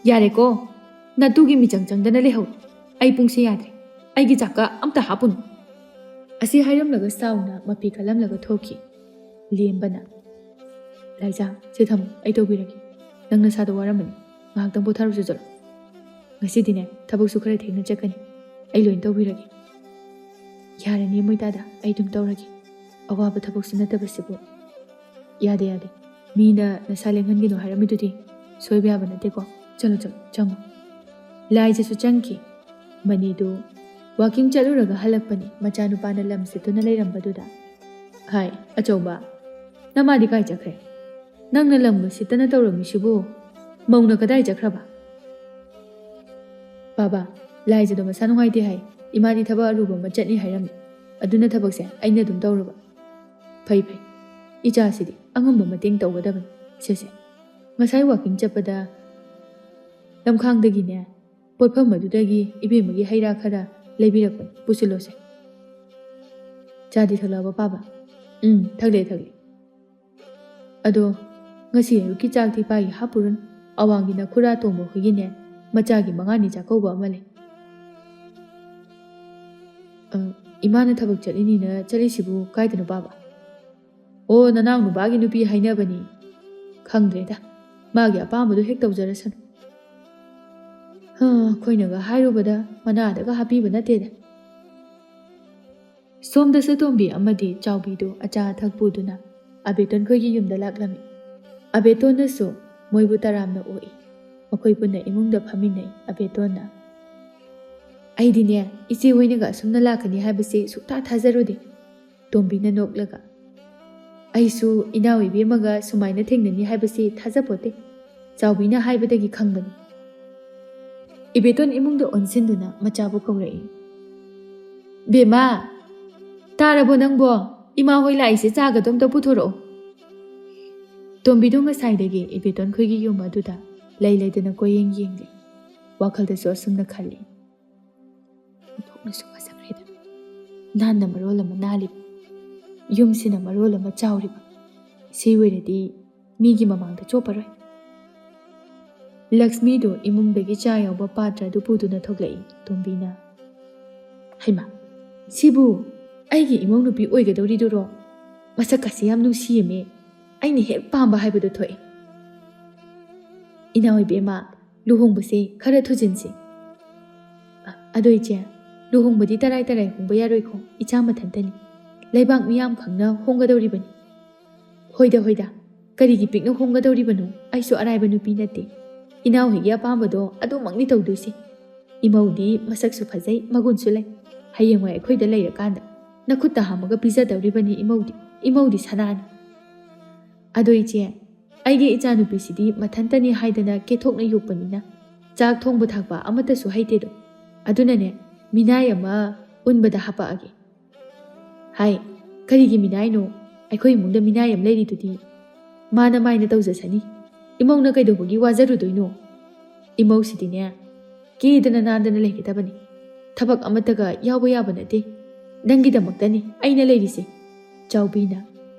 ꯌꯥꯔꯦꯀꯣ, ꯅꯇꯨꯒꯤ ꯃꯤꯆꯪ ꯆꯪꯗꯅ ꯂꯩꯍꯧꯔꯣ꯫ ꯑꯩ ꯄꯨꯡꯁꯦ ꯌꯥꯗ꯭ꯔꯦ꯫ ꯑꯩꯒꯤ ꯆꯥꯛꯀ ꯑꯝꯇ ꯍꯥꯞꯄꯨꯅꯨ꯫" ꯑꯁꯤ ꯍꯥꯏꯔꯝꯂꯒ ꯁꯥꯎꯅ ꯃꯄꯤ ꯀꯜꯂꯝꯂꯒ ꯊꯣꯛꯈꯤ꯫ ꯂꯦꯝꯕꯅ, "ꯂꯥꯏꯖꯥ, ꯁꯤ ꯊꯝꯃꯨ, ꯑꯩ ꯇꯧꯕꯤꯔꯒꯦ꯫ ꯅꯪ ꯅꯁꯥꯗꯣ ꯋꯥꯔꯝꯃꯅꯤ, ꯉꯥꯏꯍꯥꯛꯇꯪ ꯄꯣꯊꯥꯔꯨꯆꯣ ꯆꯠꯂꯣ꯫ ꯉꯁꯤꯗꯤꯅꯦ, ꯊꯕꯛꯁꯨ ꯈꯔ ꯊꯦꯡꯅ ꯆꯠꯀꯅꯤ, ꯑꯩ ꯂꯣꯏꯅ ꯇꯧꯕꯤꯔꯒꯦ꯫" "ꯌꯥꯔꯦꯅꯦ ꯃꯣꯏꯇꯥꯗ, ꯑꯩ ꯑꯗꯨꯝ ꯇꯧꯔꯒꯦ꯫ ꯑꯋꯥꯕ ꯊꯕꯛꯁꯨ ꯅꯠꯇꯕꯁꯤꯕꯨ꯫" "ꯌꯥꯗꯦ, ꯌꯥꯗꯦ, ꯃꯤꯅ ꯅꯁꯥ ꯂꯦꯡꯍꯟꯒꯅꯨ ꯍꯥꯏꯔꯝꯃꯤꯗꯨꯗꯤ꯫ ꯁꯣꯏꯕ ꯌꯥꯕ ꯅꯠꯇꯦꯀꯣ꯫ ꯆꯠꯂꯣ, ꯆꯠꯂꯣ, ꯆꯪꯉꯣ꯫" ꯂꯥꯏꯖꯁꯨ ꯆꯪꯈꯤ꯫ ꯃꯅꯤꯗꯨ ꯋꯥꯀꯤꯡ ꯆꯠꯂꯨꯔꯒ ꯍꯜꯂꯛꯄꯅꯤ, ꯃꯆꯥꯅꯨꯄꯥꯅ ꯂꯝ ꯁꯤꯠꯇꯨꯅ ꯂꯩꯔꯝꯕꯗꯨꯗ꯫ "ꯍꯥꯏ, ꯑꯆꯧꯕ, ꯅꯃꯥꯗꯤ ꯀꯥꯏ ꯆꯠꯈ꯭ꯔꯦ? ꯅꯪꯅ ꯂꯝꯒ ꯁꯤꯠꯇꯅ ꯇꯧꯔꯝꯃꯤꯁꯤꯕꯨ ꯃꯧꯅ ꯀꯗꯥꯏ ꯆꯠꯈ꯭ꯔꯕ?" "ꯕꯥꯕꯥ, ꯂꯥꯏꯖꯗꯣ ꯃꯁꯥ ꯅꯨꯡꯉꯥꯏꯇꯦ ꯍꯥꯏ, ꯏꯃꯥꯗꯤ ꯊꯕꯛ ꯑꯔꯨꯕ ꯑꯃ ꯆꯠꯅꯤ ꯍꯥꯏꯔꯝꯃꯤ, ꯑꯗꯨꯅ ꯊꯕꯛꯁꯦ ꯑꯩꯅ ꯑꯗꯨꯝ ꯇꯧꯔꯕ꯫" "ꯐꯩ, ꯐꯩ, ꯏꯆꯥꯁꯤꯗꯤ ꯑꯉꯝꯕ ꯃꯇꯦꯡ ꯇꯧꯒꯗꯕꯅꯤ꯫ ꯁꯦ, ꯁꯦ, ꯉꯁꯥꯏ ꯋꯥꯀꯤꯡ ꯆꯠꯄꯗ ꯂꯝꯈꯥꯡꯗꯒꯤꯅꯦ, ꯄꯣꯠꯐꯝ ꯑꯗꯨꯗꯒꯤ ꯏꯕꯦꯝꯃꯒꯤ ꯍꯩ ꯔꯥ ꯈꯔ ꯂꯩꯕꯤꯔꯛꯄꯅꯤ, ꯄꯨꯁꯤꯜꯂꯣꯁꯦ꯫" "ꯆꯥꯗꯤ ꯊꯛꯂꯛꯑꯕ ꯄꯥꯕ?" "ꯎꯝ, ꯊꯛꯂꯦ, ꯊꯛꯂꯦ꯫ ꯑꯗꯣ ꯉꯁꯤ ꯑꯌꯨꯛꯀꯤ ꯆꯥꯛꯇꯤ ꯄꯥꯏꯒꯤ ꯍꯥꯞꯄꯨꯔꯅꯨ꯫ ꯑꯋꯥꯡꯒꯤ ꯅꯈꯨꯔꯥ ꯇꯣꯝꯕ ꯍꯣꯏꯒꯤꯅꯦ, ꯃꯆꯥꯒꯤ ꯃꯉꯥꯅꯤ ꯆꯥꯛꯀꯧꯕ ꯑꯃ ꯂꯩ꯫" "ꯑ, ꯏꯃꯥꯅ ꯊꯕꯛ ꯆꯠꯂꯤꯅꯤꯅ ꯆꯠꯂꯤꯁꯤꯕꯨ ꯀꯥꯏꯗꯅꯣ ꯄꯥꯕ?" "ꯑꯣ, ꯅꯅꯥꯎ ꯅꯨꯄꯥꯒꯤ ꯅꯨꯄꯤ ꯍꯥꯏꯅꯕꯅꯤ꯫ ꯈꯪꯗ꯭ꯔꯦꯗ, ꯃꯥꯒꯤ ꯑꯄꯥꯝꯕꯗꯣ ꯍꯦꯛ ꯇꯧꯖꯔꯁꯅꯨ꯫" ꯍꯥ, ꯑꯩꯈꯣꯏꯅꯒ ꯍꯥꯏꯔꯨꯕꯗ ꯃꯅꯥꯗꯒ ꯍꯥꯞꯄꯤꯕ ꯅꯠꯇꯦꯗ꯫ ꯁꯣꯝꯗꯁꯨ ꯇꯣꯝꯕꯤ ꯑꯃꯗꯤ ꯆꯥꯎꯕꯤꯗꯨ ꯑꯆꯥ ꯑꯊꯛ ꯄꯨꯗꯨꯅ ꯑꯕꯦꯇꯣꯟ ꯈꯣꯏꯒꯤ ꯌꯨꯝꯗ ꯂꯥꯛꯂꯝꯃꯤ꯫ ꯑꯕꯦꯇꯣꯟꯅꯁꯨ ꯃꯣꯏꯕꯨ ꯇꯔꯥꯝꯅ ꯑꯣꯛꯏ꯫ ꯃꯈꯣꯏ ꯄꯨꯟꯅ ꯏꯃꯨꯡꯗ ꯐꯝꯃꯤꯟꯅꯩ꯫ ꯑꯕꯦꯇꯣꯟꯅ, "ꯑꯩꯗꯤꯅꯦ, ꯏꯆꯦ ꯍꯣꯏꯅꯒ ꯑꯁꯨꯝꯅ ꯂꯥꯛꯀꯅꯤ ꯍꯥꯏꯕꯁꯤ ꯁꯨꯛꯊꯥ ꯊꯥꯖꯔꯨꯗꯦ꯫" ꯇꯣꯝꯕꯤꯅ ꯅꯣꯛꯂꯒ, "ꯑꯩꯁꯨ ꯏꯅꯥꯎ ꯏꯕꯦꯝꯃꯒ ꯁꯨꯃꯥꯏꯅ ꯊꯦꯡꯅꯅꯤ ꯍꯥꯏꯕꯁꯤ ꯊꯥꯖꯄꯣꯠꯇꯦ꯫ ꯆꯥꯎꯕꯤꯅ ꯍꯥꯏꯕꯗꯒꯤ ꯈꯪꯕꯅꯤ꯫" ꯏꯕꯦꯇꯣꯟ ꯏꯃꯨꯡꯗ ꯑꯣꯟꯁꯤꯟꯗꯨꯅ ꯃꯆꯥꯕꯨ ꯀꯧꯔꯛꯏ꯫ "ꯕꯦꯝꯃ, ꯇꯥꯔꯕꯣ ꯅꯪꯕꯣ? ꯏꯃꯥ ꯍꯣꯏ ꯂꯥꯛꯏꯁꯦ, ꯆꯥꯒꯗꯣ ꯑꯝꯇ ꯄꯨꯊꯣꯔꯛꯑꯣ꯫" ꯇꯣꯝꯕꯤꯗꯣ ꯉꯁꯥꯏꯗꯒꯤ ꯏꯕꯦꯇꯣꯟ ꯈꯣꯏꯒꯤ ꯌꯨꯝ ꯑꯗꯨꯗ ꯂꯩ ꯂꯩꯗꯅ ꯀꯣꯏꯌꯦꯡ ꯌꯦꯡꯂꯤ꯫ ꯋꯥꯈꯜꯗꯁꯨ ꯑꯁꯨꯝꯅ ꯈꯜꯂꯤ, "ꯑꯣꯟꯊꯣꯛꯅꯁꯨ ꯐꯖꯈ꯭ꯔꯦꯗ꯫ ꯅꯥꯟꯅ ꯃꯔꯣꯜ ꯑꯃ ꯅꯥꯜꯂꯤꯕ, ꯌꯨꯝꯁꯤꯅ ꯃꯔꯣꯜ ꯑꯃ ꯆꯥꯎꯔꯤꯕ꯫ ꯁꯤ ꯑꯣꯏꯔꯗꯤ ꯃꯤꯒꯤ ꯃꯃꯥꯡꯗ ꯆꯣꯞꯄꯔꯣꯏ꯫" ꯂꯛꯁꯃꯤꯗꯨ ꯏꯃꯨꯡꯗꯒꯤ ꯆꯥ ꯌꯥꯎꯕ ꯄꯥꯇ꯭ꯔ ꯑꯗꯨ ꯄꯨꯗꯨꯅ ꯊꯣꯛꯂꯛꯏ꯫ ꯇꯣꯝꯕꯤꯅ, "ꯍꯩꯃꯥ, ꯁꯤꯕꯨ ꯑꯩꯒꯤ ꯏꯃꯧ ꯅꯨꯄꯤ ꯑꯣꯏꯒꯗꯧꯔꯤꯗꯨꯔꯣ? ꯃꯁꯛꯀꯁꯦ ꯌꯥꯝ ꯅꯨꯡꯁꯤꯌꯦꯃꯦ꯫ ꯑꯩꯅ ꯍꯦꯛ ꯄꯥꯝꯕ ꯍꯥꯏꯕꯗꯨ ꯊꯣꯛꯑꯦ꯫ ꯏꯅꯥꯎ ꯏꯕꯦꯝꯃ, ꯂꯨꯍꯣꯡꯕꯁꯦ ꯈꯔ ꯊꯨꯖꯤꯟꯁꯤ꯫" "ꯑ-, ꯑꯗꯣ ꯏꯆꯦ, ꯂꯨꯍꯣꯡꯕꯗꯤ ꯇꯔꯥꯏ ꯇꯔꯥꯏ ꯍꯣꯡꯕ ꯌꯥꯔꯣꯏꯀꯣ, ꯏꯆꯥ ꯃꯊꯟꯇꯅꯤ꯫ ꯂꯩꯕꯥꯛ ꯃꯤꯌꯥꯝ ꯈꯪꯅ ꯍꯣꯡꯒꯗꯧꯔꯤꯕꯅꯤ꯫" "ꯍꯣꯏꯗ, ꯍꯣꯏꯗ, ꯀꯔꯤꯒꯤ ꯄꯤꯛꯅ ꯍꯣꯡꯒꯗꯧꯔꯤꯕꯅꯣ? ꯑꯩꯁꯨ ꯑꯔꯥꯏꯕ ꯅꯨꯄꯤ ꯅꯠꯇꯦ꯫ ꯏꯅꯥꯎ ꯍꯣꯏꯒꯤ ꯑꯄꯥꯝꯕꯗꯣ ꯑꯗꯨꯃꯛꯅꯤ ꯇꯧꯗꯣꯏꯁꯦ꯫ ꯏꯃꯧꯗꯤ ꯃꯁꯛꯁꯨ ꯐꯖꯩ, ꯃꯒꯨꯟꯁꯨ ꯂꯩ꯫ ꯍꯌꯦꯡꯋꯥꯏ ꯑꯩꯈꯣꯏꯗ ꯂꯩꯔꯀꯥꯟꯗ ꯅꯈꯨꯠꯇ ꯍꯥꯝꯃꯒ ꯄꯤꯖꯗꯧꯔꯤꯕꯅꯤ ꯏꯃꯧꯗꯤ꯫ ꯏꯃꯧꯗꯤ ꯁꯅꯥꯅꯤ꯫" "ꯑꯗꯣ ꯏꯆꯦ, ꯑꯩꯒꯤ ꯏꯆꯥꯅꯨꯄꯤꯁꯤꯗꯤ ꯃꯊꯟꯇꯅꯤ ꯍꯥꯏꯗꯅ ꯀꯦꯊꯣꯛꯅ ꯌꯣꯛꯄꯅꯤꯅ ꯆꯥꯛ ꯊꯣꯡꯕ ꯊꯥꯛꯄ ꯑꯃꯠꯇꯁꯨ ꯍꯩꯇꯦꯗꯣ꯫ ꯑꯗꯨꯅꯅꯦ, ꯃꯤꯅꯥꯏ ꯑꯃ ꯎꯟꯕꯗ ꯍꯥꯄꯛꯑꯒꯦ꯫" "ꯍꯥꯏ, ꯀꯔꯤꯒꯤ ꯃꯤꯅꯥꯏꯅꯣ? ꯑꯩꯈꯣꯏ ꯏꯃꯨꯡꯗ ꯃꯤꯅꯥꯏ ꯑꯃ ꯂꯩꯔꯤꯗꯨꯗꯤ꯫ ꯃꯥꯅ ꯃꯥꯏꯅ ꯇꯧꯖꯁꯅꯤ꯫ ꯏꯃꯧꯅ ꯀꯩꯗꯧꯕꯒꯤ ꯋꯥꯖꯔꯨꯗꯣꯏꯅꯣ? ꯏꯃꯧꯁꯤꯗꯤꯅꯦ, ꯀꯦꯗꯅ ꯅꯥꯟꯗꯅ ꯂꯩꯒꯗꯕꯅꯤ꯫ ꯊꯕꯛ ꯑꯃꯠꯇꯒ ꯌꯥꯎꯕ ꯌꯥꯕ ꯅꯠꯇꯦ꯫ ꯅꯪꯒꯤꯗꯃꯛꯇꯅꯤ ꯑꯩꯅ ꯂꯩꯔꯤꯁꯦ꯫" ꯆꯥꯎꯕꯤꯅ,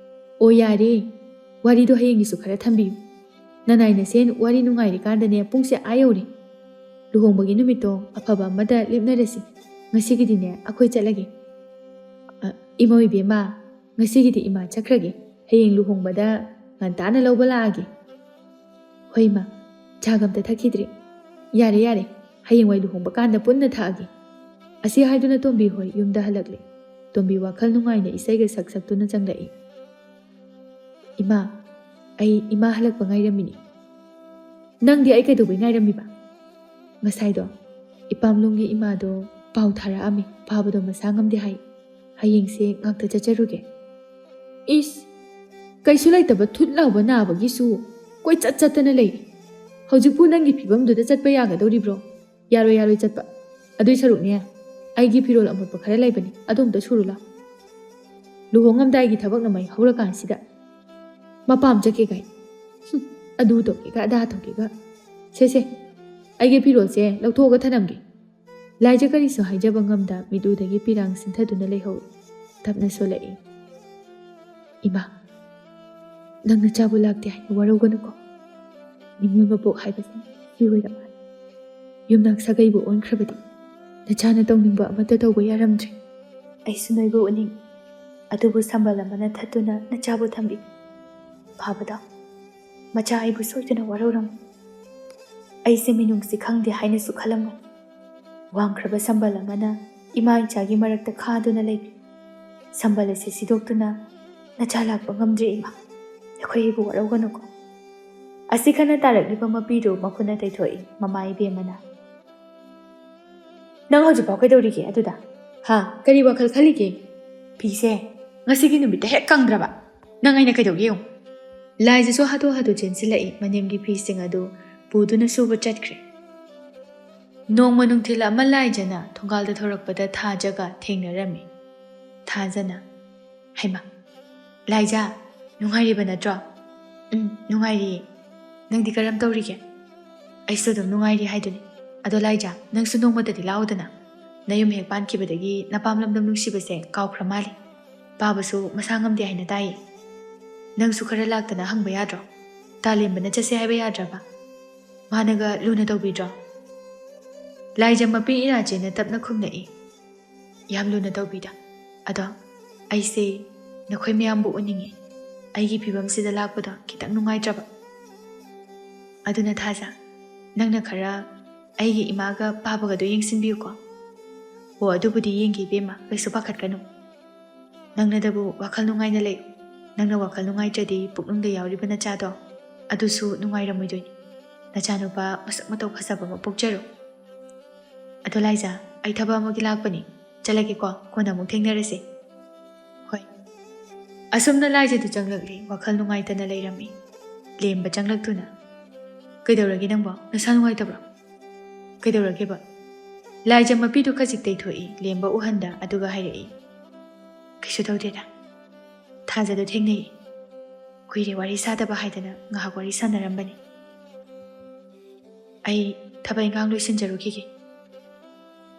"ꯑꯣ ꯌꯥꯔꯦ, ꯋꯥꯔꯤꯗꯣ ꯍꯌꯦꯡꯒꯤꯁꯨ ꯈꯔ ꯊꯝꯕꯤꯌꯨ꯫ ꯅꯅꯥꯏ ꯅꯁꯦꯟ ꯋꯥꯔꯤ ꯅꯨꯡꯉꯥꯏꯔꯤꯀꯥꯟꯗꯅꯦ ꯄꯨꯡꯁꯦ ꯑꯥ ꯌꯧꯔꯦ꯫ ꯂꯨꯍꯣꯡꯕꯒꯤ ꯅꯨꯃꯤꯠꯇꯣ ꯑꯐꯕ ꯑꯃꯗ ꯂꯦꯞꯅꯔꯁꯤ꯫ ꯉꯁꯤꯒꯤꯗꯤꯅꯦ ꯑꯩꯈꯣꯏ ꯆꯠꯂꯒꯦ꯫" "ꯑ, ꯏꯃꯧ ꯏꯕꯦꯝꯃ, ꯉꯁꯤꯒꯤꯗꯤ ꯏꯃꯥ ꯆꯠꯈ꯭ꯔꯒꯦ꯫ ꯍꯌꯦꯡ ꯂꯨꯍꯣꯡꯕꯗ ꯉꯟꯇꯥꯅ ꯂꯧꯕ ꯂꯥꯛꯑꯒꯦ꯫" "ꯍꯣꯏ ꯏꯃꯥ, ꯆꯥꯒ ꯑꯝꯇ ꯊꯛꯈꯤꯗ꯭ꯔꯤ꯫" "ꯌꯥꯔꯦ, ꯌꯥꯔꯦ, ꯍꯌꯦꯡꯋꯥꯏ ꯂꯨꯍꯣꯡꯕ ꯀꯥꯟꯗ ꯄꯨꯟꯅ ꯊꯛꯑꯒꯦ꯫" ꯑꯁꯤ ꯍꯥꯏꯗꯨꯅ ꯇꯣꯝꯕꯤ ꯍꯣꯏ ꯌꯨꯝꯗ ꯍꯜꯂꯛꯂꯦ꯫ ꯇꯣꯝꯕꯤ ꯋꯥꯈꯜ ꯅꯨꯡꯉꯥꯏꯅ ꯏꯁꯩꯒ ꯁꯛ ꯁꯛꯇꯨꯅ ꯆꯪꯂꯛꯏ꯫ "ꯏꯃꯥ, ꯑꯩ ꯏꯃꯥ ꯍꯜꯂꯛꯄ ꯉꯥꯏꯔꯝꯃꯤꯅꯤ꯫ ꯅꯪꯗꯤ ꯑꯩ ꯀꯩꯗꯧꯕꯩ ꯉꯥꯏꯔꯝꯃꯤꯕ? ꯉꯁꯥꯏꯗꯣ ꯏꯄꯥꯝꯂꯣꯝꯒꯤ ꯏꯃꯥꯗꯣ ꯄꯥꯎ ꯊꯥꯔꯛꯑꯝꯃꯤ, ꯐꯥꯕꯗꯣ ꯃꯁꯥ ꯉꯝꯗꯦ ꯍꯥꯏ, ꯍꯌꯦꯡꯁꯦ ꯉꯥꯛꯇ ꯆꯠꯆꯔꯨꯒꯦ꯫ ꯏꯁ, ꯀꯩꯁꯨ ꯂꯩꯇꯕ ꯊꯨꯠ ꯂꯥꯎꯕ ꯅꯥꯕꯒꯤꯁꯨ ꯀꯣꯏꯆꯠ ꯆꯠꯇꯅ ꯂꯩ꯫ ꯍꯧꯖꯤꯛꯄꯨ ꯅꯪꯒꯤ ꯐꯤꯕꯝꯗꯨꯗ ꯆꯠꯄ ꯌꯥꯒꯗꯧꯔꯤꯕ꯭ꯔꯣ? ꯌꯥꯔꯣꯏ, ꯌꯥꯔꯣꯏ ꯆꯠꯄ꯫ ꯑꯗꯨꯏ ꯁꯔꯨꯛꯅꯦ, ꯑꯩꯒꯤ ꯐꯤꯔꯣꯜ ꯑꯃꯣꯠꯄ ꯈꯔ ꯂꯩꯕꯅꯤ, ꯑꯗꯨ ꯑꯝꯇ ꯁꯨꯔꯨ ꯂꯥꯎ꯫ ꯂꯨꯍꯣꯡꯉꯝꯗꯥꯏꯒꯤ ꯊꯕꯛꯅ ꯃꯩ ꯍꯧꯔꯀꯥꯟꯁꯤꯗ ꯃꯄꯥꯝ ꯆꯠꯀꯦ ꯀꯥꯏ꯫ ꯍꯨꯝ, ꯑꯗꯨ ꯇꯧꯒꯦꯒ ꯑꯗꯥ ꯇꯧꯒꯦꯒ꯫ ꯁꯦ ꯁꯦ, ꯑꯩꯒꯤ ꯐꯤꯔꯣꯜꯁꯦ ꯂꯧꯊꯣꯛꯑꯒ ꯊꯅꯝꯒꯦ꯫ ꯂꯥꯏꯖ ꯀꯔꯤꯁꯨ ꯍꯥꯏꯖꯕ ꯉꯝꯗ ꯃꯤꯠꯂꯨꯗꯒꯤ ꯄꯤꯔꯥꯡ ꯁꯤꯟꯊꯗꯨꯅ ꯂꯩꯍꯧꯏ꯫ ꯇꯞꯅ ꯁꯣꯜꯂꯛꯏ꯫ ꯏꯃꯥ, ꯅꯪ ꯅꯆꯥꯕꯨ ꯂꯥꯛꯇꯦ ꯍꯥꯏꯅ ꯋꯥꯔꯧꯒꯅꯨꯀꯣ꯫ ꯅꯤꯡꯉꯣꯜ ꯃꯄꯣꯛ ꯍꯥꯏꯕꯁꯦ ꯁꯤ ꯑꯣꯏꯔ ꯃꯥꯜꯂꯦ꯫ ꯌꯨꯝꯅꯥꯛ ꯁꯥꯒꯩꯕꯨ ꯑꯣꯟꯈ꯭ꯔꯕꯗꯤ ꯅꯆꯥꯅ ꯇꯧꯅꯤꯡꯕ ꯑꯃꯠꯇ ꯇꯧꯕ ꯌꯥꯔꯝꯗ꯭ꯔꯦ꯫ ꯑꯩꯁꯨ ꯅꯣꯏꯕꯨ ꯎꯅꯤꯡꯏ, ꯑꯗꯨꯕꯨ ꯁꯝꯕꯜ ꯑꯃꯅ ꯊꯠꯇꯨꯅ ꯅꯆꯥꯕꯨ ꯊꯝꯕꯤ꯫ ꯐꯥꯕꯗ ꯃꯆꯥ ꯑꯩꯕꯨ ꯁꯣꯏꯗꯅ ꯋꯥꯔꯧꯔꯝꯃꯨ꯫ ꯑꯩꯁꯦ ꯃꯤꯅꯨꯡꯁꯤ ꯈꯪꯗꯦ ꯍꯥꯏꯅꯁꯨ ꯈꯜꯂꯝꯒꯅꯤ꯫ ꯋꯥꯡꯈ꯭ꯔꯕ ꯁꯝꯕꯜ ꯑꯃꯅ ꯏꯃꯥ ꯏꯆꯥꯒꯤ ꯃꯔꯛꯇ ꯈꯥꯗꯨꯅ ꯂꯩꯕꯤ꯫ ꯁꯝꯕꯜ ꯑꯁꯤ ꯁꯤꯗꯣꯛꯇꯨꯅ ꯅꯆꯥ ꯂꯥꯛꯄ ꯉꯝꯗ꯭ꯔꯦ ꯏꯃꯥ꯫ ꯅꯈꯣꯏ ꯑꯩꯕꯨ ꯋꯥꯔꯧꯒꯅꯨꯀꯣ꯫ ꯑꯁꯤ ꯈꯟꯅ ꯇꯥꯔꯛꯂꯤꯕ ꯃꯄꯤꯗꯨ ꯃꯈꯨꯠꯅ ꯇꯩꯊꯣꯛꯏ ꯃꯃꯥ ꯏꯕꯦꯝꯃꯅ꯫ ꯅꯪ ꯍꯧꯖꯤꯛꯐꯥꯎ ꯀꯩꯗꯧꯔꯤꯒꯦ ꯑꯗꯨꯗ? ꯍꯥ? ꯀꯔꯤ ꯋꯥꯈꯜ ꯈꯜꯂꯤꯒꯦ? ꯐꯤꯁꯦ ꯉꯁꯤꯒꯤ ꯅꯨꯃꯤꯠꯇ ꯍꯦꯛ ꯀꯪꯗ꯭ꯔꯕ꯫ ꯅꯪ ꯑꯩꯅ ꯀꯩꯗꯧꯒꯦ ꯌꯦꯡꯉꯨ꯫ ꯂꯥꯏꯖꯁꯨ ꯍꯥꯊꯨ ꯍꯥꯊꯨ ꯆꯦꯟꯁꯤꯜꯂꯛꯏ ꯃꯅꯦꯝꯒꯤ ꯐꯤꯁꯤꯡ ꯑꯗꯨ ꯄꯨꯗꯨꯅ ꯁꯨꯕ ꯆꯠꯈ꯭ꯔꯦ꯫ ꯅꯣꯡꯃ ꯅꯨꯡꯊꯤꯜ ꯑꯃ ꯂꯥꯏꯖꯅ ꯊꯣꯡꯒꯥꯜꯗ ꯊꯣꯔꯛꯄꯗ ꯊꯥꯖꯒ ꯊꯦꯡꯅꯔꯝꯃꯤ꯫ ꯊꯥꯖꯅ, "ꯍꯩꯃꯥ, ꯂꯥꯏꯖꯥ, ꯅꯨꯡꯉꯥꯏꯔꯤꯕ ꯅꯠꯇ꯭ꯔꯣ?" "ꯎꯝ, ꯅꯨꯡꯉꯥꯏꯔꯤꯌꯦ꯫ ꯅꯪꯗꯤ ꯀꯔꯝ ꯇꯧꯔꯤꯒꯦ?" "ꯑꯩꯁꯨ ꯑꯗꯨꯝ ꯅꯨꯡꯉꯥꯏꯔꯤ ꯍꯥꯏꯗꯨꯅꯤ꯫ ꯑꯗꯣ ꯂꯥꯏꯖꯥ, ꯅꯪꯁꯨ ꯅꯣꯡꯃꯇꯗꯤ ꯂꯥꯛꯎꯗꯅ꯫ ꯅꯌꯨꯝ ꯍꯦꯛ ꯄꯥꯟꯈꯤꯕꯗꯒꯤ ꯅꯄꯥꯝ ꯂꯝꯗꯝ ꯅꯨꯡꯁꯤꯕꯁꯦ ꯀꯥꯎꯈ꯭ꯔ ꯃꯥꯜꯂꯦ꯫ ꯄꯥꯕꯁꯨ ꯃꯁꯥ ꯉꯝꯗꯦ ꯍꯥꯏꯅ ꯇꯥꯏꯌꯦ꯫ ꯅꯪꯁꯨ ꯈꯔ ꯂꯥꯛꯇꯅ ꯍꯪꯕ ꯌꯥꯗ꯭ꯔꯣ? ꯇꯥꯂꯦꯟꯕꯅ ꯆꯠꯁꯦ ꯍꯥꯏꯕ ꯌꯥꯗ꯭ꯔꯕ? ꯃꯥꯅꯒ ꯂꯨꯅ ꯇꯧꯕꯤꯗ꯭ꯔꯣ?" ꯂꯥꯏꯖ ꯃꯄꯤ ꯏꯔꯥꯆꯦꯅ ꯇꯞꯅ ꯈꯨꯝꯂꯛꯏ꯫ "ꯌꯥꯝ ꯂꯨꯅ ꯇꯧꯕꯤꯗ꯫ ꯑꯗꯣ ꯑꯩꯁꯦ ꯅꯈꯣꯏ ꯃꯌꯥꯝꯕꯨ ꯎꯅꯤꯡꯉꯤ꯫ ꯑꯩꯒꯤ ꯐꯤꯕꯝꯁꯤꯗ ꯂꯥꯛꯄꯗꯣ ꯈꯤꯇꯪ ꯅꯨꯡꯉꯥꯏꯇ꯭ꯔꯕ꯫ ꯑꯗꯨꯅ ꯊꯥꯖ, ꯅꯪꯅ ꯈꯔ ꯑꯩꯒꯤ ꯏꯃꯥꯒ ꯄꯥꯕꯒꯗꯣ ꯌꯦꯡꯁꯤꯟꯕꯤꯌꯨꯀꯣ꯫" "ꯑꯣ, ꯑꯗꯨꯕꯨꯗꯤ ꯌꯦꯡꯒꯦ ꯏꯕꯦꯝꯃ, ꯀꯩꯁꯨ ꯄꯥꯈꯠꯀꯅꯨ꯫ ꯅꯪꯅꯗꯕꯨ ꯋꯥꯈꯜ ꯅꯨꯡꯉꯥꯏꯅ ꯂꯩꯌꯨ꯫ ꯅꯪꯅ ꯋꯥꯈꯜ ꯅꯨꯡꯉꯥꯏꯇ꯭ꯔꯗꯤ ꯄꯨꯛꯅꯨꯡꯗ ꯌꯥꯎꯔꯤꯕ ꯅꯆꯥꯗꯣ ꯑꯗꯨꯁꯨ ꯅꯨꯡꯉꯥꯏꯔꯝꯃꯣꯏꯗꯣꯏꯅꯤ꯫" ꯅꯆꯥꯅꯨꯄꯥ ꯃꯁꯛ ꯃꯇꯧ ꯐꯖꯕ ꯑꯃ ꯄꯣꯛꯆꯔꯣ꯫ ꯑꯗꯣ ꯂꯥꯏꯖ, ꯑꯩ ꯊꯕꯛ ꯑꯃꯒꯤ ꯂꯥꯛꯄꯅꯤ, ꯆꯠꯂꯒꯦꯀꯣ, ꯀꯣꯟꯅ ꯑꯃꯨꯛ ꯊꯦꯡꯅꯔꯁꯦ꯫ ꯍꯣꯏ꯫ ꯑꯁꯨꯝꯅ ꯂꯥꯏꯖꯗꯨ ꯆꯪꯂꯛꯂꯤ, ꯋꯥꯈꯜ ꯅꯨꯡꯉꯥꯏꯇꯅ ꯂꯩꯔꯝꯃꯤ꯫ ꯂꯦꯝꯕ ꯆꯪꯂꯛꯇꯨꯅ, "ꯀꯩꯗꯧꯔꯒꯦ ꯅꯪꯕꯣ? ꯅꯁꯥ ꯅꯨꯡꯉꯥꯏꯇꯕ꯭ꯔꯣ?" "ꯀꯩꯗꯧꯔꯒꯦꯕ?" ꯂꯥꯏꯖ ꯃꯄꯤꯗꯨ ꯈꯖꯤꯛ ꯇꯩꯊꯣꯛꯏ, ꯂꯦꯝꯕ ꯎꯍꯟꯗ, ꯑꯗꯨꯒ ꯍꯥꯏꯔꯛꯏ, "ꯀꯩꯁꯨ ꯇꯧꯗꯦꯗ꯫ ꯊꯥꯖꯗꯣ ꯊꯦꯡꯅꯩ꯫ ꯀꯨꯏꯔꯦ ꯋꯥꯔꯤ ꯁꯥꯗꯕ ꯍꯥꯏꯗꯅ ꯉꯥꯏꯍꯥꯛ ꯋꯥꯔꯤ ꯁꯥꯟꯅꯔꯝꯕꯅꯤ꯫ ꯑꯩ ꯊꯕꯛ ꯏꯪꯈꯥꯡ ꯂꯣꯏꯁꯤꯟꯖꯔꯨꯈꯤꯒꯦ꯫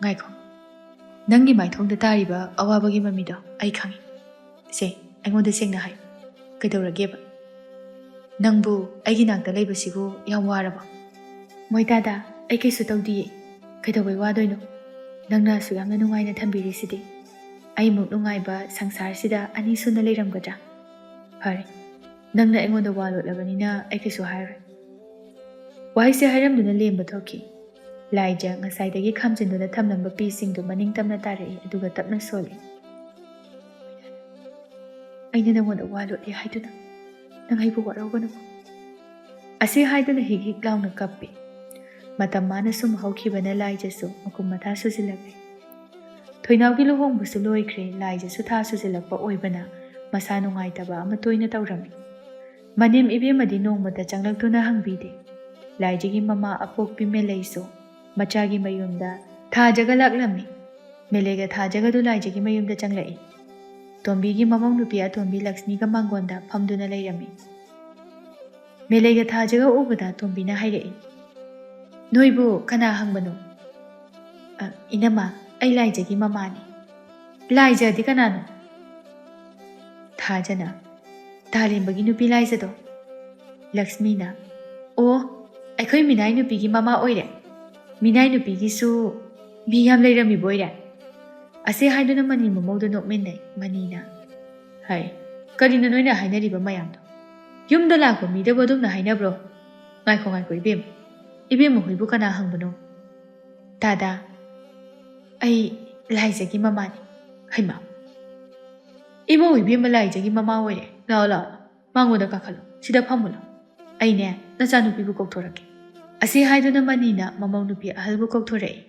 ꯉꯥꯏꯈꯣ꯫ ꯅꯪꯒꯤ ꯃꯥꯏꯊꯣꯡꯗ ꯇꯥꯔꯤꯕ ꯑꯋꯥꯕꯒꯤ ꯃꯃꯤꯗꯣ ꯑꯩ ꯈꯪꯏ꯫ ꯁꯦ, ꯑꯩꯉꯣꯟꯗ ꯁꯦꯡꯅ ꯍꯥꯏ꯫ ꯀꯩꯗꯧꯔꯒꯦꯕ? ꯅꯪꯕꯨ ꯑꯩꯒꯤ ꯅꯥꯛꯇ ꯂꯩꯕꯁꯤꯕꯨ ꯌꯥꯝ ꯋꯥꯔꯕꯣ?" "ꯃꯣꯏꯇꯥꯗ, ꯑꯩ ꯀꯩꯁꯨ ꯇꯧꯗꯤꯌꯦ꯫ ꯀꯩꯗꯧꯕꯩ ꯋꯥꯗꯣꯏꯅꯣ? ꯅꯪꯅ ꯑꯁꯨꯛ ꯌꯥꯝꯅ ꯅꯨꯡꯉꯥꯏꯅ ꯊꯝꯕꯤꯔꯤꯁꯤꯗꯤ꯫ ꯑꯩꯃꯨꯛ ꯅꯨꯡꯉꯥꯏꯕ ꯁꯪꯁꯥꯔꯁꯤꯗ ꯑꯅꯤ ꯁꯨꯅ ꯂꯩꯔꯝꯒꯗ꯭ꯔꯥ? ꯐꯔꯦ, ꯅꯪꯅ ꯑꯩꯉꯣꯟꯗ ꯋꯥ ꯂꯣꯠꯂꯕꯅꯤꯅ ꯑꯩ ꯀꯩꯁꯨ ꯍꯥꯏꯔꯣꯏ꯫" ꯋꯥꯍꯩꯁꯦ ꯍꯥꯏꯔꯝꯗꯨꯅ ꯂꯦꯝꯕ ꯊꯣꯛꯈꯤ꯫ ꯂꯥꯏꯖ ꯉꯁꯥꯏꯗꯒꯤ ꯈꯥꯝꯖꯤꯟꯗꯨꯅ ꯊꯝꯂꯝꯕ ꯄꯤꯁꯤꯡꯗꯨ ꯃꯅꯤꯡ ꯇꯝꯅ ꯇꯥꯔꯛꯏ, ꯑꯗꯨꯒ ꯇꯞꯅ ꯁꯣꯜꯂꯤ꯫ "ꯑꯩꯅ ꯅꯪꯉꯣꯟꯗ ꯋꯥ ꯂꯣꯠꯂꯦ ꯍꯥꯏꯗꯨꯅ ꯅꯪ ꯑꯩꯕꯨ ꯋꯥꯔꯧꯒꯅꯨ꯫" ꯑꯁꯤ ꯍꯥꯏꯗꯨꯅ ꯍꯤꯛ ꯍꯤꯛ ꯂꯥꯎꯅ ꯀꯞꯄꯤ꯫ ꯃꯇꯝ ꯃꯥꯅ ꯁꯨꯝ ꯍꯧꯈꯤꯕꯅ ꯂꯥꯏꯖꯁꯨ ꯃꯈꯨꯝ ꯃꯊꯥ ꯁꯨꯖꯤꯜꯂꯛꯂꯦ꯫ ꯊꯣꯏꯅꯥꯎꯒꯤ ꯂꯨꯍꯣꯡꯕꯁꯨ ꯂꯣꯏꯈ꯭ꯔꯦ, ꯂꯥꯏꯖꯁꯨ ꯊꯥ ꯁꯨꯖꯤꯜꯂꯛꯄ ꯑꯣꯏꯕꯅ ꯃꯁꯥ ꯅꯨꯡꯉꯥꯏꯇꯕ ꯑꯃ ꯇꯣꯏꯅ ꯇꯧꯔꯝꯃꯤ꯫ ꯃꯅꯦꯝ ꯏꯕꯦꯝꯃꯗꯤ ꯅꯣꯡꯃꯇ ꯆꯪꯂꯛꯇꯨꯅ ꯍꯪꯕꯤꯗꯦ꯫ ꯂꯥꯏꯖꯒꯤ ꯃꯃꯥ ꯑꯄꯣꯛꯄꯤ ꯃꯦꯂꯩꯁꯨ ꯃꯆꯥꯒꯤ ꯃꯌꯨꯝꯗ ꯊꯥꯖꯒ ꯂꯥꯛꯂꯝꯃꯤ꯫ ꯃꯦꯂꯩꯒ ꯊꯥꯖꯒꯗꯨ ꯂꯥꯏꯖꯒꯤ ꯃꯌꯨꯝꯗ ꯆꯪꯂꯛꯏ꯫ ꯇꯣꯝꯕꯤꯒꯤ ꯃꯃꯧ ꯅꯨꯄꯤ ꯑꯇꯣꯝꯕꯤ ꯂꯛꯁꯃꯤꯒ ꯃꯥꯡꯒꯣꯟꯗ ꯐꯝꯗꯨꯅ ꯂꯩꯔꯝꯃꯤ꯫ ꯃꯦꯂꯩꯒ ꯊꯥꯖꯒ ꯎꯕꯗ ꯇꯣꯝꯕꯤꯅ ꯍꯥꯏꯔꯛꯏ, "ꯅꯣꯏꯕꯨ ꯀꯅꯥ ꯍꯪꯕꯅꯣ?" "ꯑ, ꯏꯅꯝꯃ, ꯑꯩ ꯂꯥꯏꯖꯒꯤ ꯃꯃꯥꯅꯤ꯫" "ꯂꯥꯏꯖꯗꯤ ꯀꯅꯥꯅꯣ?" ꯊꯥꯖꯅ, "ꯇꯥꯂꯦꯝꯕꯒꯤ ꯅꯨꯄꯤ ꯂꯥꯏꯖꯗꯣ꯫" ꯂꯛꯁꯃꯤꯅ, "ꯑꯣ, ꯑꯩꯈꯣꯏ ꯃꯤꯅꯥꯏ ꯅꯨꯄꯤꯒꯤ ꯃꯃꯥ ꯑꯣꯏꯔꯦ꯫ ꯃꯤꯅꯥꯏ ꯅꯨꯄꯤꯒꯤꯁꯨ ꯃꯤ ꯌꯥꯝ ꯂꯩꯔꯝꯃꯤꯕ ꯑꯣꯏꯔꯦ꯫" ꯑꯁꯤ ꯍꯥꯏꯗꯨꯅ ꯃꯅꯤ ꯃꯃꯧꯗ ꯅꯣꯛꯃꯤꯟꯅꯩ꯫ ꯃꯅꯤꯅ, "ꯍꯥꯏ, ꯀꯔꯤꯅꯣ ꯅꯣꯏꯅ ꯍꯥꯏꯅꯔꯤꯕ ꯃꯌꯥꯝꯗꯣ? ꯌꯨꯝꯗ ꯂꯥꯛꯄ ꯃꯤꯗꯕꯨ ꯑꯗꯨꯝꯅ ꯍꯥꯏꯅꯕ꯭ꯔꯣ? ꯉꯥꯏꯈꯣ, ꯉꯥꯏꯈꯣ, ꯏꯕꯦꯝꯃ꯫ ꯏꯕꯦꯝꯃ ꯍꯣꯏꯕꯨ ꯀꯅꯥ ꯍꯪꯕꯅꯣ?" "ꯇꯥꯗ, ꯑꯩ ꯂꯥꯏꯖꯒꯤ ꯃꯃꯥꯅꯤ꯫" "ꯍꯩꯃꯥ, ꯏꯃꯧ ꯏꯕꯦꯝꯃ ꯂꯥꯏꯖꯒꯤ ꯃꯃꯥ ꯑꯣꯏꯔꯦ꯫ ꯂꯥꯛꯑꯣ, ꯂꯥꯛꯑꯣ, ꯃꯉꯣꯟꯗ ꯀꯥꯈꯠꯂꯣ, ꯁꯤꯗ ꯐꯝꯃꯨ ꯂꯥꯛꯑꯣ꯫ ꯑꯩꯅꯦ, ꯅꯆꯥꯅꯨꯄꯤꯕꯨ ꯀꯧꯊꯣꯔꯛꯀꯦ꯫" ꯑꯁꯤ ꯍꯥꯏꯗꯨꯅ ꯃꯅꯤꯅ ꯃꯃꯧ ꯅꯨꯄꯤ ꯑꯍꯜꯕꯨ ꯀꯧꯊꯣꯔꯛꯏ꯫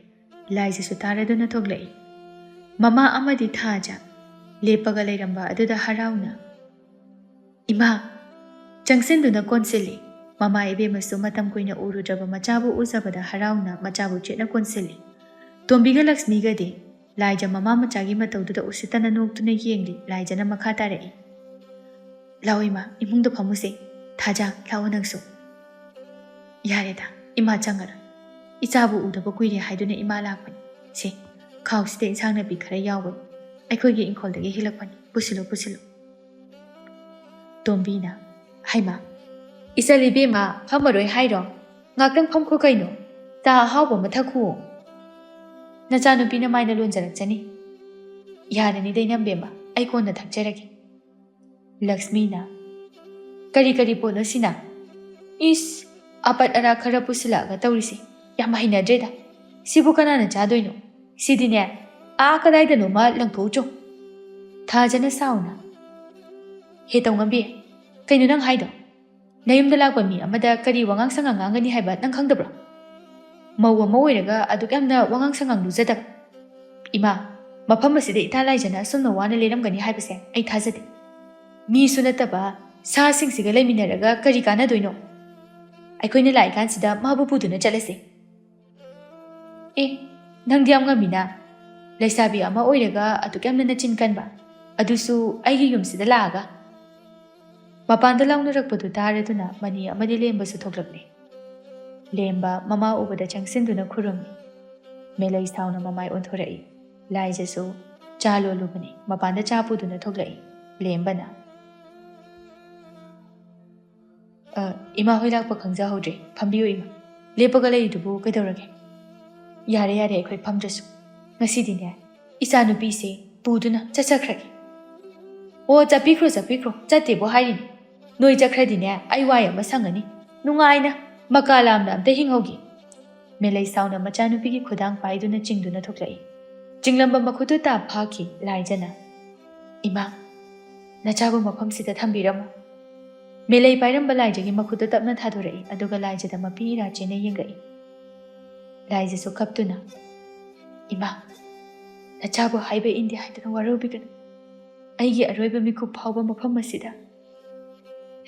ꯂꯥꯏꯖꯁꯨ ꯇꯥꯔꯗꯨꯅ ꯊꯣꯛꯂꯛꯏ꯫ ꯃꯃꯥ ꯑꯃꯗꯤ ꯊꯥꯖ ꯂꯦꯞꯄꯒ ꯂꯩꯔꯝꯕ ꯑꯗꯨꯗ ꯍꯔꯥꯎꯅ, "ꯏꯃꯥ!" ꯆꯪꯁꯤꯟꯗꯨꯅ ꯀꯣꯟꯁꯤꯜꯂꯤ꯫ ꯃꯃꯥ ꯏꯕꯦꯝꯃꯁꯨ ꯃꯇꯝ ꯀꯨꯏꯅ ꯎꯔꯨꯗ꯭ꯔꯕ ꯃꯆꯥꯕꯨ ꯎꯖꯕꯗ ꯍꯔꯥꯎꯅ ꯃꯆꯥꯕꯨ ꯆꯦꯠꯅ ꯀꯣꯟꯁꯤꯜꯂꯤ꯫ ꯇꯣꯝꯕꯤꯒ ꯂꯛꯁꯃꯤꯒꯗꯤ ꯂꯥꯏꯖ ꯃꯃꯥ ꯃꯆꯥꯒꯤ ꯃꯇꯧꯗꯨꯗ ꯎꯁꯤꯠꯇꯅ ꯅꯣꯛꯇꯨꯅ ꯌꯦꯡꯂꯤ꯫ ꯂꯥꯏꯖꯅ ꯃꯈꯥ ꯇꯥꯔꯛꯏ, "ꯂꯥꯛꯑꯣ ꯏꯃꯥ, ꯏꯃꯨꯡꯗ ꯐꯝꯃꯨꯁꯦ꯫ ꯊꯥꯖ, ꯂꯥꯛꯑꯣ ꯅꯪꯁꯨ꯫ ꯌꯥꯔꯦꯗ, ꯏꯃꯥ ꯆꯪꯉꯔꯣꯏ꯫ ꯏꯆꯥꯕꯨ ꯎꯗꯕ ꯀꯨꯏꯔꯦ ꯍꯥꯏꯗꯨꯅ ꯏꯃꯥ ꯂꯥꯛꯄꯅꯤ꯫ ꯁꯦ, ꯈꯥꯎꯁꯤꯗ ꯏꯟꯁꯥꯡ ꯅꯥꯄꯤ ꯈꯔ ꯌꯥꯎꯕꯅꯤ꯫ ꯑꯩꯈꯣꯏꯒꯤ ꯏꯪꯈꯣꯜꯗꯒꯤ ꯍꯦꯛꯂꯛꯄꯅꯤ꯫ ꯄꯨꯁꯤꯜꯂꯨ, ꯄꯨꯁꯤꯜꯂꯨ꯫" ꯇꯣꯝꯕꯤꯅ, "ꯍꯩꯃꯥ, ꯏꯆꯜ ꯏꯕꯦꯝꯃ ꯐꯝꯃꯔꯣꯏ ꯍꯥꯏꯔꯣ? ꯉꯥꯛꯇꯪ ꯐꯝꯈꯣ ꯀꯩꯅꯣ꯫ ꯆꯥ ꯑꯍꯥꯎꯕ ꯑꯃ ꯊꯛꯈꯨꯑꯣ꯫ ꯅꯆꯥꯅꯨꯄꯤ ꯅꯃꯥꯏꯅ ꯂꯣꯟꯖꯔꯛꯆꯅꯤ꯫" "ꯌꯥꯔꯅꯤꯗ ꯏꯅꯝꯕꯦꯝꯃ, ꯑꯩ ꯀꯣꯟꯅ ꯊꯛꯆꯔꯒꯦ꯫" ꯂꯛꯁꯃꯤꯅ, "ꯀꯔꯤ ꯀꯔꯤ ꯄꯣꯠꯅꯣ ꯁꯤꯅ? ꯏꯁ, ꯑꯄꯠ ꯑꯔꯥꯛ ꯈꯔ ꯄꯨꯁꯤꯜꯂꯛꯑꯒ ꯇꯧꯔꯤꯁꯦ꯫ ꯌꯥꯝ ꯍꯩꯅꯗ꯭ꯔꯦꯗ꯫ ꯁꯤꯕꯨ ꯀꯅꯥꯅ ꯆꯥꯗꯣꯏꯅꯣ? ꯁꯤꯗꯤꯅꯦ, ꯑꯥ ꯀꯗꯥꯏꯗꯅꯣꯃ ꯂꯪꯊꯣꯛꯎꯆꯣ꯫" ꯊꯥꯖꯅ ꯁꯥꯎꯅ, "ꯍꯦ ꯇꯧꯉꯝꯕꯤ, ꯀꯩꯅꯣ ꯅꯪ ꯍꯥꯏꯗꯣ? ꯅꯌꯨꯝꯗ ꯂꯥꯛꯄ ꯃꯤ ꯑꯃꯗ ꯀꯔꯤ ꯋꯥꯉꯥꯡ ꯁꯉꯥꯡ ꯉꯥꯡꯒꯅꯤ ꯍꯥꯏꯕ ꯅꯪ ꯈꯪꯗꯕ꯭ꯔꯣ? ꯃꯧ ꯑꯃ ꯑꯣꯏꯔꯒ ꯑꯗꯨꯛ ꯌꯥꯝꯅ ꯋꯥꯉꯥꯡ ꯁꯉꯥꯡ ꯂꯨꯖꯗꯕ꯫ ꯏꯃꯥ, ꯃꯐꯝ ꯑꯁꯤꯗ ꯏꯇꯥ ꯂꯥꯏꯖꯅ ꯑꯁꯨꯝꯅ ꯋꯥꯅ ꯂꯦꯜꯂꯝꯒꯅꯤ ꯍꯥꯏꯕꯁꯦ ꯑꯩ ꯊꯥꯖꯗꯦ꯫ ꯃꯤꯁꯨ ꯅꯠꯇꯕ ꯁꯥꯁꯤꯡꯁꯤꯒ ꯂꯩꯃꯤꯟꯅꯔꯒ ꯀꯔꯤ ꯀꯥꯟꯅꯗꯣꯏꯅꯣ? ꯑꯩꯈꯣꯏꯅ ꯂꯥꯛꯏꯀꯥꯟꯁꯤꯗ ꯃꯥꯕꯨ ꯄꯨꯗꯨꯅ ꯆꯠꯂꯁꯤ꯫" "ꯑꯦ, ꯅꯪꯗꯤ ꯌꯥꯝ ꯉꯝꯃꯤꯅ꯫ ꯂꯩꯁꯥꯕꯤ ꯑꯃ ꯑꯣꯏꯔꯒ ꯑꯗꯨꯛ ꯌꯥꯝꯅ ꯅꯆꯤꯟ ꯀꯟꯕ, ꯑꯗꯨꯁꯨ ꯑꯩꯒꯤ ꯌꯨꯝꯁꯤꯗ ꯂꯥꯛꯑꯒ꯫" ꯃꯄꯥꯟꯗ ꯂꯥꯎꯅꯔꯛꯄꯗꯨ ꯇꯥꯔꯗꯨꯅ ꯃꯅꯤ ꯑꯃꯗꯤ ꯂꯦꯝꯕꯁꯨ ꯊꯣꯛꯂꯛꯂꯦ꯫ ꯂꯦꯝꯕ ꯃꯃꯥ ꯎꯕꯗ ꯆꯪꯁꯤꯟꯗꯨꯅ ꯈꯨꯔꯨꯝꯃꯤ꯫ ꯃꯦꯂꯩ ꯁꯥꯎꯅ ꯃꯃꯥꯏ ꯑꯣꯟꯊꯣꯔꯛꯏ꯫ ꯂꯥꯏꯖꯁꯨ ꯆꯥ ꯂꯣꯜꯂꯨꯕꯅꯤ꯫ ꯃꯄꯥꯟꯗ ꯆꯥ ꯄꯨꯗꯨꯅ ꯊꯣꯛꯂꯛꯏ꯫ ꯂꯦꯝꯕꯅ, "ꯑ, ꯏꯃꯥ ꯍꯣꯏ ꯂꯥꯛꯄ ꯈꯪꯖꯍꯧꯗ꯭ꯔꯦ꯫ ꯐꯝꯕꯤꯌꯨ ꯏꯃꯥ꯫ ꯂꯦꯞꯄꯒ ꯂꯩꯔꯤꯗꯨꯕꯨ ꯀꯩꯗꯧꯔꯒꯦ?" "ꯌꯥꯔꯦ, ꯌꯥꯔꯦ, ꯑꯩꯈꯣꯏ ꯐꯝꯗ꯭ꯔꯁꯨ꯫ ꯉꯁꯤꯗꯤꯅꯦ, ꯏꯆꯥꯅꯨꯄꯤꯁꯦ ꯄꯨꯗꯨꯅ ꯆꯠꯆꯈ꯭ꯔꯒꯦ꯫" "ꯑꯣ, ꯆꯠꯄꯤꯈ꯭ꯔꯣ, ꯆꯠꯄꯤꯈ꯭ꯔꯣ꯫ ꯆꯠꯇꯦꯕꯨ ꯍꯥꯏꯔꯤꯅꯤ꯫ ꯅꯣꯏ ꯆꯠꯈ꯭ꯔꯗꯤꯅꯦ, ꯑꯩ ꯋꯥꯏ ꯑꯃ ꯁꯪꯉꯅꯤ꯫ ꯅꯨꯡꯉꯥꯏꯅ ꯃꯀꯥ ꯂꯥꯝꯅ ꯑꯝꯇ ꯍꯤꯡꯍꯧꯒꯦ꯫" ꯃꯦꯂꯩ ꯁꯥꯎꯅ ꯃꯆꯥꯅꯨꯄꯤꯒꯤ ꯈꯨꯗꯥꯡ ꯄꯥꯏꯗꯨꯅ ꯆꯤꯡꯗꯨꯅ ꯊꯣꯛꯂꯛꯏ꯫ ꯆꯤꯡꯂꯝꯕ ꯃꯈꯨꯠꯇꯨ ꯇꯥꯞ ꯐꯥꯈꯤ ꯂꯥꯏꯖꯅ꯫ "ꯏꯃꯥ, ꯅꯆꯥꯕꯨ ꯃꯐꯝꯁꯤꯗ ꯊꯝꯕꯤꯔꯝꯃꯨ꯫" ꯃꯦꯂꯩ ꯄꯥꯏꯔꯝꯕ ꯂꯥꯏꯖꯒꯤ ꯃꯈꯨꯠꯇꯨ ꯇꯞꯅ ꯊꯥꯗꯣꯔꯛꯏ, ꯑꯗꯨꯒ ꯂꯥꯏꯖꯗ ꯃꯄꯤ ꯏꯔꯥ ꯆꯦꯅ ꯌꯦꯡꯂꯛꯏ꯫ ꯂꯥꯏꯖꯁꯨ ꯀꯞꯇꯨꯅ, "ꯏꯃꯥ, ꯅꯆꯥꯕꯨ ꯍꯥꯏꯕ ꯏꯟꯗꯦ ꯍꯥꯏꯗꯨꯅ ꯋꯥꯔꯧꯕꯤꯒꯅꯨ꯫ ꯑꯩꯒꯤ ꯑꯔꯣꯏꯕ ꯃꯤꯀꯨꯞ ꯐꯥꯎꯕ ꯃꯐꯝ ꯑꯁꯤꯗ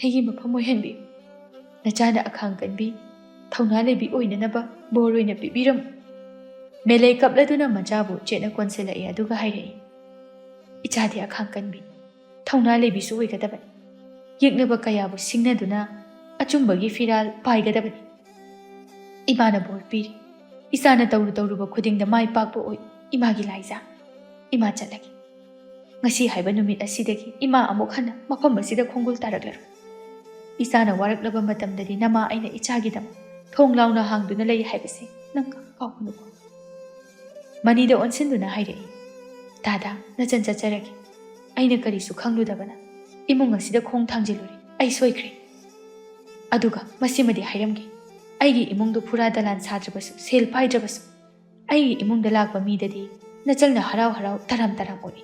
ꯑꯩꯒꯤ ꯃꯐꯝ ꯑꯣꯏꯍꯟꯕꯤꯌꯨ꯫ ꯅꯆꯥꯅ ꯑꯈꯥꯡ ꯀꯟꯕꯤ, ꯊꯧꯅꯥ ꯂꯩꯕꯤ ꯑꯣꯏꯅꯅꯕ ꯕꯣꯔ ꯑꯣꯏꯅ ꯄꯤꯕꯤꯔꯝꯃꯨ꯫" ꯃꯦꯂꯩ ꯀꯞꯂꯗꯨꯅ ꯃꯆꯥꯕꯨ ꯆꯦꯠꯅ ꯀꯣꯟꯁꯤꯜꯂꯛꯏ, ꯑꯗꯨꯒ ꯍꯥꯏꯔꯛꯏ, "ꯏꯆꯥꯗꯤ ꯑꯈꯥꯡ ꯀꯟꯕꯤ, ꯊꯧꯅꯥ ꯂꯩꯕꯤꯁꯨ ꯑꯣꯏꯒꯗꯕꯅꯤ꯫ ꯌꯦꯛꯅꯕ ꯀꯌꯥꯕꯨ ꯁꯤꯡꯅꯗꯨꯅ ꯑꯆꯨꯝꯕꯒꯤ ꯐꯤꯔꯥꯜ ꯄꯥꯏꯒꯗꯕꯅꯤ꯫ ꯏꯃꯥꯅ ꯕꯣꯔ ꯄꯤꯔꯤ꯫ ꯏꯆꯥꯅ ꯇꯧꯔꯨ ꯇꯧꯔꯨꯕ ꯈꯨꯗꯤꯡꯗ ꯃꯥꯏ ꯄꯥꯛꯄ ꯑꯣꯏ꯫ ꯏꯃꯥꯒꯤ ꯂꯥꯏꯖꯥ, ꯏꯃꯥ ꯆꯠꯂꯒꯦ꯫ ꯉꯁꯤ ꯍꯥꯏꯕ ꯅꯨꯃꯤꯠ ꯑꯁꯤꯗꯒꯤ ꯏꯃꯥ ꯑꯃꯨꯛ ꯍꯟꯅ ꯃꯐꯝ ꯑꯁꯤꯗ ꯈꯣꯡꯒꯨꯜ ꯇꯥꯔꯛꯂꯔꯣꯏ꯫ ꯏꯆꯥꯅ ꯋꯥꯔꯛꯂꯕ ꯃꯇꯝꯗꯗꯤ ꯅꯃꯥ ꯑꯩꯅ ꯏꯆꯥꯒꯤꯗꯃꯛ ꯊꯣꯡ ꯂꯥꯎꯅ ꯍꯥꯡꯗꯨꯅ ꯂꯩ ꯍꯥꯏꯕꯁꯦ ꯅꯪ ꯀꯥꯎꯒꯅꯨꯀꯣ꯫" ꯃꯅꯤꯗ ꯑꯣꯟꯁꯤꯟꯗꯨꯅ ꯍꯥꯏꯔꯛꯏ, "ꯗꯥꯗꯥ, ꯅꯆꯟ ꯆꯠꯆꯔꯒꯦ꯫ ꯑꯩꯅ ꯀꯔꯤꯁꯨ ꯈꯪꯂꯨꯗꯕꯅ ꯏꯃꯨꯡ ꯑꯁꯤꯗ ꯈꯣꯡ ꯊꯥꯡꯖꯤꯜꯂꯨꯔꯦ꯫ ꯑꯩ ꯁꯣꯏꯈ꯭ꯔꯦ꯫ ꯑꯗꯨꯒ ꯃꯁꯤꯃꯗꯤ ꯍꯥꯏꯔꯝꯒꯦ, ꯑꯩꯒꯤ ꯏꯃꯨꯡꯗꯨ ꯐꯨꯔꯥ ꯗꯂꯥꯟ ꯁꯥꯗ꯭ꯔꯕꯁꯨ, ꯁꯦꯜ ꯄꯥꯏꯗ꯭ꯔꯕꯁꯨ, ꯑꯩꯒꯤ ꯏꯃꯨꯡꯗ ꯂꯥꯛꯄ ꯃꯤꯗꯗꯤ ꯅꯆꯜꯅ ꯍꯔꯥꯎ ꯍꯔꯥꯎ ꯇꯔꯥꯝ ꯇꯔꯥꯝ ꯑꯣꯛꯏ꯫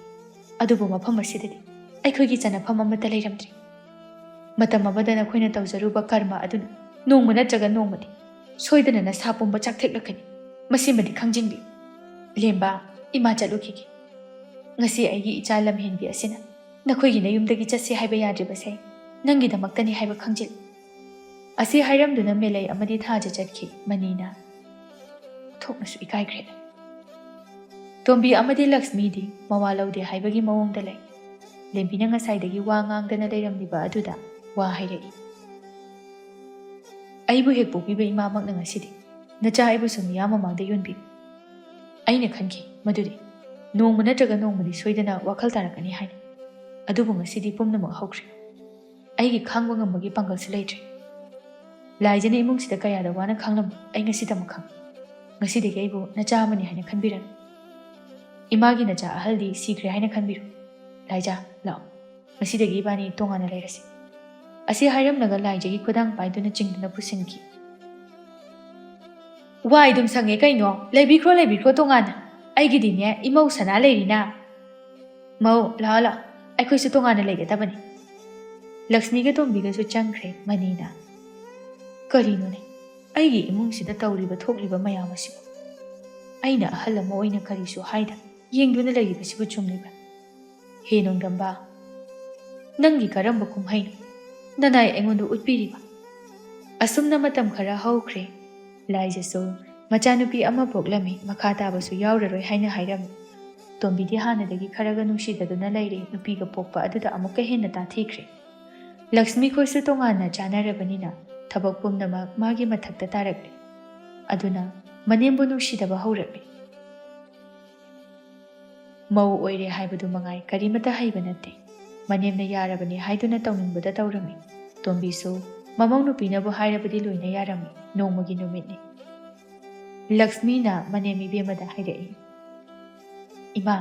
ꯑꯗꯨꯕꯨ ꯃꯐꯝ ꯑꯁꯤꯗꯗꯤ ꯑꯩꯈꯣꯏꯒꯤ ꯆꯟꯅꯐꯝ ꯑꯃꯠꯇ ꯂꯩꯔꯝꯗ꯭ꯔꯤ꯫ ꯃꯇꯝ ꯑꯃꯗ ꯅꯈꯣꯏꯅ ꯇꯧꯖꯔꯨꯕ ꯀꯔꯃ ꯑꯗꯨꯅ ꯅꯣꯡꯃ ꯅꯠꯇ꯭ꯔꯒ ꯅꯣꯡꯃꯗꯤ ꯁꯣꯏꯗꯅ ꯅꯁꯥ ꯄꯨꯝꯕ ꯆꯥꯛꯊꯦꯛꯂꯛꯀꯅꯤ꯫ ꯃꯁꯤꯃꯗꯤ ꯈꯪꯖꯤꯟꯕꯤꯌꯨ꯫ ꯂꯦꯝꯕ, ꯏꯃꯥ ꯆꯠꯂꯨꯈꯤꯒꯦ꯫ ꯉꯁꯤ ꯑꯩꯒꯤ ꯏꯆꯥ ꯂꯝꯍꯦꯟꯕꯤ ꯑꯁꯤꯅ ꯅꯈꯣꯏꯒꯤ ꯅꯌꯨꯝꯗꯒꯤ ꯆꯠꯁꯤ ꯍꯥꯏꯕ ꯌꯥꯗ꯭ꯔꯤꯕꯁꯦ ꯅꯪꯒꯤꯗꯃꯛꯇꯅꯤ ꯍꯥꯏꯕ ꯈꯪꯖꯤꯜꯂꯨ꯫" ꯑꯁꯤ ꯍꯥꯏꯔꯝꯗꯨꯅ ꯃꯦꯂꯩ ꯑꯃꯗꯤ ꯊꯥꯖ ꯆꯠꯈꯤ꯫ ꯃꯅꯤꯅ, "ꯊꯣꯛꯅꯁꯨ ꯏꯀꯥꯏꯈ꯭ꯔꯦꯗ꯫" ꯇꯣꯝꯕꯤ ꯑꯃꯗꯤ ꯂꯛꯁꯃꯤꯗꯤ ꯃꯋꯥ ꯂꯧꯗꯦ ꯍꯥꯏꯕꯒꯤ ꯃꯑꯣꯡꯗ ꯂꯩ꯫ ꯂꯦꯝꯕꯤꯅ ꯉꯁꯥꯏꯗꯒꯤ ꯋꯥ ꯉꯥꯡꯗꯅ ꯂꯩꯔꯝꯂꯤꯕ ꯑꯗꯨꯗ ꯋꯥ ꯍꯥꯏꯔꯛꯏ꯫ "ꯑꯩꯕꯨ ꯍꯦꯛ ꯄꯣꯛꯄꯤꯕ ꯏꯃꯥꯃꯛꯅ ꯉꯁꯤꯗꯤ ꯅꯆꯥ ꯑꯩꯕꯨꯁꯨ ꯃꯤꯌꯥꯝ ꯃꯃꯥꯡꯗ ꯌꯣꯟꯕꯤ꯫ ꯑꯩꯅ ꯈꯟꯈꯤ ꯃꯗꯨꯗꯤ ꯅꯣꯡꯃ ꯅꯠꯇ꯭ꯔꯒ ꯅꯣꯡꯃꯗꯤ ꯁꯣꯏꯗꯅ ꯋꯥꯈꯜ ꯇꯥꯔꯛꯀꯅꯤ ꯍꯥꯏꯅ꯫ ꯑꯗꯨꯕꯨ ꯉꯁꯤꯗꯤ ꯄꯨꯝꯅꯃꯛ ꯍꯧꯈ꯭ꯔꯦ꯫ ꯑꯩꯒꯤ ꯈꯥꯡꯕ ꯉꯝꯕꯒꯤ ꯄꯥꯡꯒꯜꯁꯨ ꯂꯩꯇ꯭ꯔꯦ꯫ ꯂꯥꯏꯖꯅ ꯏꯃꯨꯡꯁꯤꯗ ꯀꯌꯥꯗ ꯋꯥꯅ ꯈꯥꯡꯂꯝꯕ ꯑꯩ ꯉꯁꯤꯗꯃꯛ ꯈꯪꯉꯤ꯫ ꯉꯁꯤꯗꯒꯤ ꯑꯩꯕꯨ ꯅꯆꯥ ꯑꯃꯅꯤ ꯍꯥꯏꯅ ꯈꯟꯕꯤꯔꯅꯨ꯫ ꯏꯃꯥꯒꯤ ꯅꯆꯥ ꯑꯍꯜꯗꯤ ꯁꯤꯈ꯭ꯔꯦ ꯍꯥꯏꯅ ꯈꯟꯕꯤꯔꯣ꯫ ꯂꯥꯏꯖ, ꯂꯥꯛꯑꯣ, ꯉꯁꯤꯗꯒꯤ ꯏꯕꯥꯅꯤ ꯇꯣꯉꯥꯟꯅ ꯂꯩꯔꯁꯤ꯫" ꯑꯁꯤ ꯍꯥꯏꯔꯝꯂꯒ ꯂꯥꯏꯖꯒꯤ ꯈꯨꯗꯥꯡ ꯄꯥꯏꯗꯨꯅ ꯆꯤꯡꯗꯨꯅ ꯄꯨꯁꯤꯟꯈꯤ꯫ "ꯋꯥꯏ ꯑꯗꯨꯝ ꯁꯪꯉꯦ ꯀꯩꯅꯣ, ꯂꯩꯕꯤꯈ꯭ꯔꯣ, ꯂꯩꯕꯤꯈ꯭ꯔꯣ ꯇꯣꯉꯥꯟꯅ꯫ ꯑꯩꯒꯤꯗꯤꯅꯦ ꯏꯃꯧ ꯁꯅꯥ ꯂꯩꯔꯤꯅ꯫ ꯃꯧ, ꯂꯥꯛꯑꯣ, ꯂꯥꯛꯑꯣ, ꯑꯩꯈꯣꯏꯁꯨ ꯇꯣꯉꯥꯟꯅ ꯂꯩꯒꯗꯕꯅꯤ꯫" ꯂꯛꯁꯃꯤꯒ ꯇꯣꯝꯕꯤꯒꯁꯨ ꯆꯪꯈ꯭ꯔꯦ ꯃꯅꯤꯅ꯫ "ꯀꯔꯤꯅꯣꯅꯦ ꯑꯩꯒꯤ ꯏꯃꯨꯡꯁꯤꯗ ꯇꯧꯔꯤꯕ ꯊꯣꯛꯂꯤꯕ ꯃꯌꯥꯝ ꯑꯁꯤꯕꯨ? ꯑꯩꯅ ꯑꯍꯜ ꯑꯃ ꯑꯣꯏꯅ ꯀꯔꯤꯁꯨ ꯍꯥꯏꯗ ꯌꯦꯡꯗꯨꯅ ꯂꯩꯔꯤꯕꯁꯤꯕꯨ ꯆꯨꯝꯂꯤꯕ꯭ꯔꯥ? ꯍꯦ ꯅꯣꯡꯗꯝꯕ, ꯅꯪꯒꯤ ꯀꯔꯝꯕ ꯀꯨꯝꯍꯩꯅꯣ ꯅꯅꯥꯏ ꯑꯩꯉꯣꯟꯗ ꯎꯠꯄꯤꯔꯤꯕ?" ꯑꯁꯨꯝꯅ ꯃꯇꯝ ꯈꯔ ꯍꯧꯈ꯭ꯔꯦ꯫ ꯂꯥꯏꯖꯁꯨ ꯃꯆꯥꯅꯨꯄꯤ ꯑꯃ ꯄꯣꯛꯂꯝꯃꯤ, ꯃꯈꯥ ꯇꯥꯕꯁꯨ ꯌꯥꯎꯔꯔꯣꯏ ꯍꯥꯏꯅ ꯍꯥꯏꯔꯝꯃꯤ꯫ ꯇꯣꯝꯕꯤꯗꯤ ꯍꯥꯟꯅꯗꯒꯤ ꯈꯔꯒ ꯅꯨꯡꯁꯤꯗꯗꯨꯅ ꯂꯩꯔꯦ, ꯅꯨꯄꯤꯒ ꯄꯣꯛꯄ ꯑꯗꯨꯗ ꯑꯃꯨꯛꯀ ꯍꯦꯟꯅ ꯇꯥꯊꯤꯈ꯭ꯔꯦ꯫ ꯂꯛꯁꯃꯤ ꯈꯣꯏꯁꯨ ꯇꯣꯉꯥꯟꯅ ꯆꯥꯅꯔꯕꯅꯤꯅ ꯊꯕꯛ ꯄꯨꯝꯅꯃꯛ ꯃꯥꯒꯤ ꯃꯊꯛꯇ ꯇꯥꯔꯛꯂꯦ꯫ ꯑꯗꯨꯅ ꯃꯅꯦꯝꯕꯨ ꯅꯨꯡꯁꯤꯗꯕ ꯍꯧꯔꯛꯂꯦ꯫ ꯃꯧ ꯑꯣꯏꯔꯦ ꯍꯥꯏꯕꯗꯨ ꯃꯉꯥꯏ ꯀꯔꯤꯃꯇ ꯍꯩꯕ ꯅꯠꯇꯦ꯫ ꯃꯅꯦꯝꯅ ꯌꯥꯔꯕꯅꯤ ꯍꯥꯏꯗꯨꯅ ꯇꯧꯅꯤꯡꯕꯗ ꯇꯧꯔꯝꯃꯤ꯫ ꯇꯣꯝꯕꯤꯁꯨ ꯃꯃꯧ ꯅꯨꯄꯤꯅꯕꯨ ꯍꯥꯏꯔꯕꯗꯤ ꯂꯣꯏꯅ ꯌꯥꯔꯝꯃꯤ꯫ ꯅꯣꯡꯃꯒꯤ ꯅꯨꯃꯤꯠꯅꯤ꯫ ꯂꯛꯁꯃꯤꯅ ꯃꯅꯦꯝ ꯏꯕꯦꯝꯃꯗ ꯍꯥꯏꯔꯛꯏ, "ꯏꯃꯥ,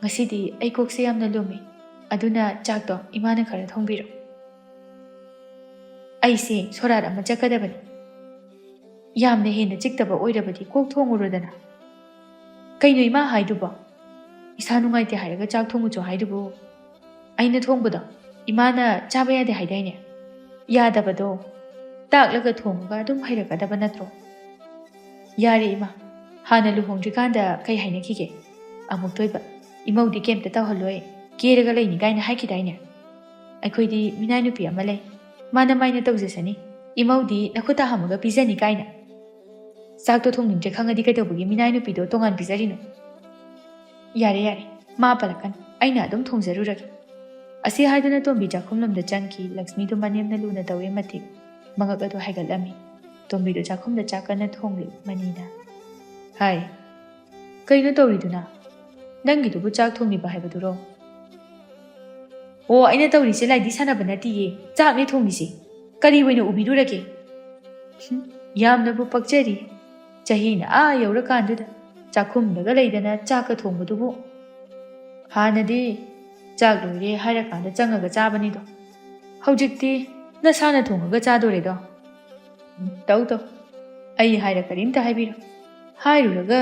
ꯉꯁꯤꯗꯤ ꯑꯩ ꯀꯣꯛꯁꯦ ꯌꯥꯝꯅ ꯂꯨꯝꯃꯤ, ꯑꯗꯨꯅ ꯆꯥꯛꯇꯣ ꯏꯃꯥꯅ ꯈꯔ ꯊꯣꯡꯕꯤꯔꯣ꯫ ꯑꯩꯁꯦ ꯁꯣꯔꯥꯠ ꯑꯃ ꯆꯠꯀꯗꯕꯅꯤ꯫ ꯌꯥꯝꯅ ꯍꯦꯟꯅ ꯆꯤꯛꯇꯕ ꯑꯣꯏꯔꯕꯗꯤ ꯀꯣꯛ ꯊꯣꯡꯉꯨꯔꯣꯗꯅ꯫" "ꯀꯩꯅꯣ ꯏꯃꯥ ꯍꯥꯏꯗꯨꯕꯣ? ꯏꯁꯥ ꯅꯨꯡꯉꯥꯏꯇꯦ ꯍꯥꯏꯔꯒ ꯆꯥꯛ ꯊꯣꯡꯉꯨꯆꯣ ꯍꯥꯏꯗꯨꯕꯨ? ꯑꯩꯅ ꯊꯣꯡꯕꯗꯣ ꯏꯃꯥꯅ ꯆꯥꯕ ꯌꯥꯗꯦ ꯍꯥꯏꯗꯥꯏꯅꯦ? ꯌꯥꯗꯕꯗꯣ ꯇꯥꯛꯂꯒ ꯊꯣꯡꯉꯒ ꯑꯗꯨꯝ ꯍꯩꯔꯛꯀꯗꯕ ꯅꯠꯇ꯭ꯔꯣ?" "ꯌꯥꯔꯦ ꯏꯃꯥ, ꯍꯥꯟꯅ ꯂꯨꯍꯣꯡꯗ꯭ꯔꯤꯀꯥꯟꯗ ꯀꯩ ꯍꯥꯏꯅꯈꯤꯒꯦ? ꯑꯃꯨꯛꯇꯣꯏꯕ, ꯏꯃꯧꯗꯤ ꯀꯩꯝꯇ ꯇꯧꯍꯜꯂꯣꯏ, ꯀꯦꯔꯒ ꯂꯩꯅꯤ ꯀꯥꯏꯅ ꯍꯥꯏꯈꯤꯗꯥꯏꯅꯦ? ꯑꯩꯈꯣꯏꯗꯤ ꯃꯤꯅꯥꯏ ꯅꯨꯄꯤ ꯑꯃ ꯂꯩ, ꯃꯥꯅ ꯃꯥꯏꯅ ꯇꯧꯖꯁꯅꯤ, ꯏꯃꯧꯗꯤ ꯅꯈꯨꯠꯇ ꯍꯥꯝꯃꯒ ꯄꯤꯖꯅꯤ ꯀꯥꯏꯅ꯫ ꯆꯥꯛꯇꯣ ꯊꯣꯡꯅꯤꯡꯗ꯭ꯔꯦ ꯈꯪꯉꯗꯤ ꯀꯩꯗꯧꯕꯒꯤ ꯃꯤꯅꯥꯏ ꯅꯨꯄꯤꯗꯣ ꯇꯣꯉꯥꯟ ꯄꯤꯖꯔꯤꯅꯣ?" "ꯌꯥꯔꯦ ꯌꯥꯔꯦ, ꯃꯥ ꯄꯜꯂꯛꯀꯅꯨ, ꯑꯩꯅ ꯑꯗꯨꯝ ꯊꯣꯡꯖꯔꯨꯔꯒꯦ꯫" ꯑꯁꯤ ꯍꯥꯏꯗꯨꯅ ꯇꯣꯝꯕꯤ ꯆꯥꯛꯈꯨꯝꯂꯣꯝꯗ ꯆꯪꯈꯤ꯫ ꯂꯛꯁꯃꯤꯗꯨ ꯃꯅꯦꯝꯅ ꯂꯨꯅ ꯇꯧꯋꯦ ꯃꯇꯤꯛ ꯃꯉꯛ ꯑꯗꯨ ꯍꯥꯏꯒꯠꯂꯝꯃꯤ꯫ ꯇꯣꯝꯕꯤꯗꯨ ꯆꯥꯛꯈꯨꯝꯗ ꯆꯥꯛ ꯀꯟꯅ ꯊꯣꯡꯂꯤ꯫ ꯃꯅꯤꯅ, "ꯍꯥꯏ, ꯀꯩꯅꯣ ꯇꯧꯔꯤꯗꯨꯅ? ꯅꯪꯒꯤꯗꯨꯕꯨ ꯆꯥꯛ ꯊꯣꯡꯂꯤꯕ ꯍꯥꯏꯕꯗꯨꯔꯣ?" "ꯑꯣ, ꯑꯩꯅ ꯇꯧꯔꯤꯁꯦ ꯂꯥꯏꯗꯤ ꯁꯥꯟꯅꯕ ꯅꯠꯇꯤꯌꯦ, ꯆꯥꯛꯅꯦ ꯊꯣꯡꯂꯤꯁꯦ꯫ ꯀꯔꯤ ꯑꯣꯏꯅ ꯎꯕꯤꯔꯨꯔꯒꯦ?" ꯍꯨꯝ, ꯌꯥꯝꯅꯕꯨ ꯄꯛꯆꯔꯤ꯫ ꯆꯍꯤꯅ ꯑꯥ ꯌꯧꯔꯀꯥꯟꯗꯨꯗ ꯆꯥꯛꯈꯨꯝꯗꯒ ꯂꯩꯗꯅ ꯆꯥꯛꯀ ꯊꯣꯡꯕꯗꯨꯕꯨ꯫ ꯍꯥꯟꯅꯗꯤ ꯆꯥꯛ ꯂꯣꯏꯔꯦ ꯍꯥꯏꯔꯀꯥꯟꯗ ꯆꯪꯉꯒ ꯆꯥꯕꯅꯤꯗꯣ꯫ ꯍꯧꯖꯤꯛꯇꯤ ꯅꯁꯥꯅ ꯊꯣꯡꯉꯒ ꯆꯥꯗꯣꯔꯦꯗꯣ꯫ ꯎꯝ, ꯇꯧ ꯇꯧ꯫ ꯑꯩ ꯍꯥꯏꯔ ꯀꯔꯤꯝꯇ ꯍꯥꯏꯕꯤꯔꯣ꯫ ꯍꯥꯏꯔꯨꯔꯒ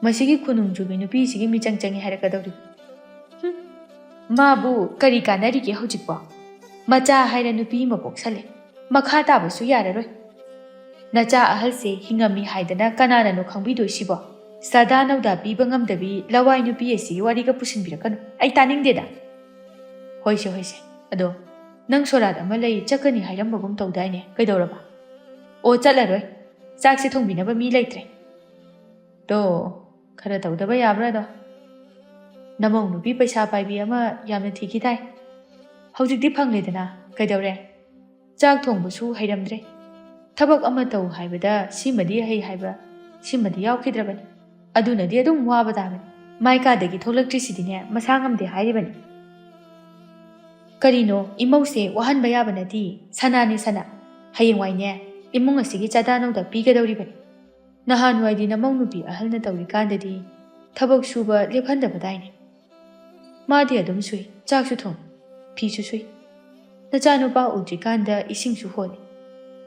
ꯃꯁꯤꯒꯤ ꯈꯨꯅꯨꯡ ꯆꯨꯕꯤ ꯅꯨꯄꯤꯁꯤꯒꯤ ꯃꯤꯆꯪ ꯆꯪꯉꯤ ꯍꯥꯏꯔꯛꯀꯗꯧꯔꯤ꯫ ꯍꯨꯝ, ꯃꯥꯕꯨ ꯀꯔꯤ ꯀꯥꯟꯅꯔꯤꯒꯦ ꯍꯧꯖꯤꯛꯄꯣ? ꯃꯆꯥ ꯍꯥꯏꯔ ꯅꯨꯄꯤ ꯑꯃ ꯄꯣꯛꯁꯜꯂꯦ꯫ ꯃꯈꯥ ꯇꯥꯕꯁꯨ ꯌꯥꯔꯔꯣꯏ꯫ ꯅꯆꯥ ꯑꯍꯜꯁꯦ ꯍꯤꯡꯉꯝꯃꯤ ꯍꯥꯏꯗꯅ ꯀꯅꯥꯅꯅꯣ ꯈꯪꯕꯤꯗꯣꯏꯁꯤꯕꯣ? ꯁꯗꯥ ꯅꯧꯗꯥ ꯄꯤꯕ ꯉꯝꯗꯕꯤ ꯂꯋꯥꯏ ꯅꯨꯄꯤ ꯑꯁꯤꯒꯤ ꯋꯥꯔꯤꯒ ꯄꯨꯁꯤꯟꯕꯤꯔꯛꯀꯅꯨ꯫ ꯑꯩ ꯇꯥꯅꯤꯡꯗꯦꯗ꯫ ꯍꯣꯏꯁꯦ, ꯍꯣꯏꯁꯦ꯫ ꯑꯗꯣ ꯅꯪ ꯁꯣꯔꯥꯠ ꯑꯃ ꯂꯩ, ꯆꯠꯀꯅꯤ ꯍꯥꯏꯔꯝꯕꯒꯨꯝ ꯇꯧꯗꯥꯏꯅꯦ? ꯀꯩꯗꯧꯔꯕ? ꯑꯣ, ꯆꯠꯂꯔꯣꯏ꯫ ꯆꯥꯛꯁꯦ ꯊꯣꯡꯕꯤꯅꯕ ꯃꯤ ꯂꯩꯇ꯭ꯔꯦ꯫ ꯇꯣ, ꯈꯔ ꯇꯧꯗꯕ ꯌꯥꯕ꯭ꯔꯥꯗꯣ? ꯅꯃꯧ ꯅꯨꯄꯤ ꯄꯩꯁꯥ ꯄꯥꯏꯕꯤ ꯑꯃ ꯌꯥꯝꯅ ꯊꯤꯈꯤ ꯇꯥꯏ꯫ ꯍꯧꯖꯤꯛꯇꯤ ꯐꯪꯂꯦꯗꯅ, ꯀꯩꯗꯧꯔꯦ? ꯆꯥꯛ ꯊꯣꯡꯕꯁꯨ ꯍꯩꯔꯝꯗ꯭ꯔꯦ꯫ ꯊꯕꯛ ꯑꯃ ꯇꯧ ꯍꯥꯏꯕꯗ ꯁꯤꯃꯗꯤ ꯍꯩ ꯍꯥꯏꯕ, ꯁꯤꯃꯗꯤ ꯌꯥꯎꯈꯤꯗ꯭ꯔꯕꯅꯤ꯫ ꯑꯗꯨꯅꯗꯤ ꯑꯗꯨꯝ ꯋꯥꯕ ꯇꯥꯕꯅꯤ꯫ ꯃꯥꯏꯀꯥꯗꯒꯤ ꯊꯣꯛꯂꯛꯇ꯭ꯔꯤꯁꯤꯗꯤꯅꯦ, ꯃꯁꯥ ꯉꯝꯗꯦ ꯍꯥꯏꯔꯤꯕꯅꯤ꯫ ꯀꯔꯤꯅꯣ, ꯏꯃꯧꯁꯦ ꯋꯥꯍꯟꯕ ꯌꯥꯕ ꯅꯠꯇꯦ꯫ ꯁꯅꯥꯅꯦ, ꯁꯅꯥ꯫ ꯍꯌꯦꯡꯋꯥꯏꯅꯦ, ꯏꯃꯨꯡ ꯑꯁꯤꯒꯤ ꯆꯥꯗꯥ ꯅꯧꯗꯥ ꯄꯤꯒꯗꯧꯔꯤꯕꯅꯤ꯫ ꯅꯍꯥꯟꯋꯥꯏꯗꯤ ꯅꯃꯧ ꯅꯨꯄꯤ ꯑꯍꯜꯅ ꯇꯧꯔꯤꯀꯥꯟꯗꯗꯤ ꯊꯕꯛ ꯁꯨꯕ ꯂꯦꯞꯍꯟꯗꯕꯗꯥꯏꯅꯦ꯫ ꯃꯥꯗꯤ ꯑꯗꯨꯝ ꯁꯨꯏ, ꯆꯥꯛꯁꯨ ꯊꯣꯡ, ꯐꯤꯁꯨ ꯁꯨꯏ꯫ ꯅꯆꯥꯅꯨꯄꯥ ꯎꯗ꯭ꯔꯤꯀꯥꯟꯗ ꯏꯁꯤꯡꯁꯨ ꯍꯣꯜꯂꯤ,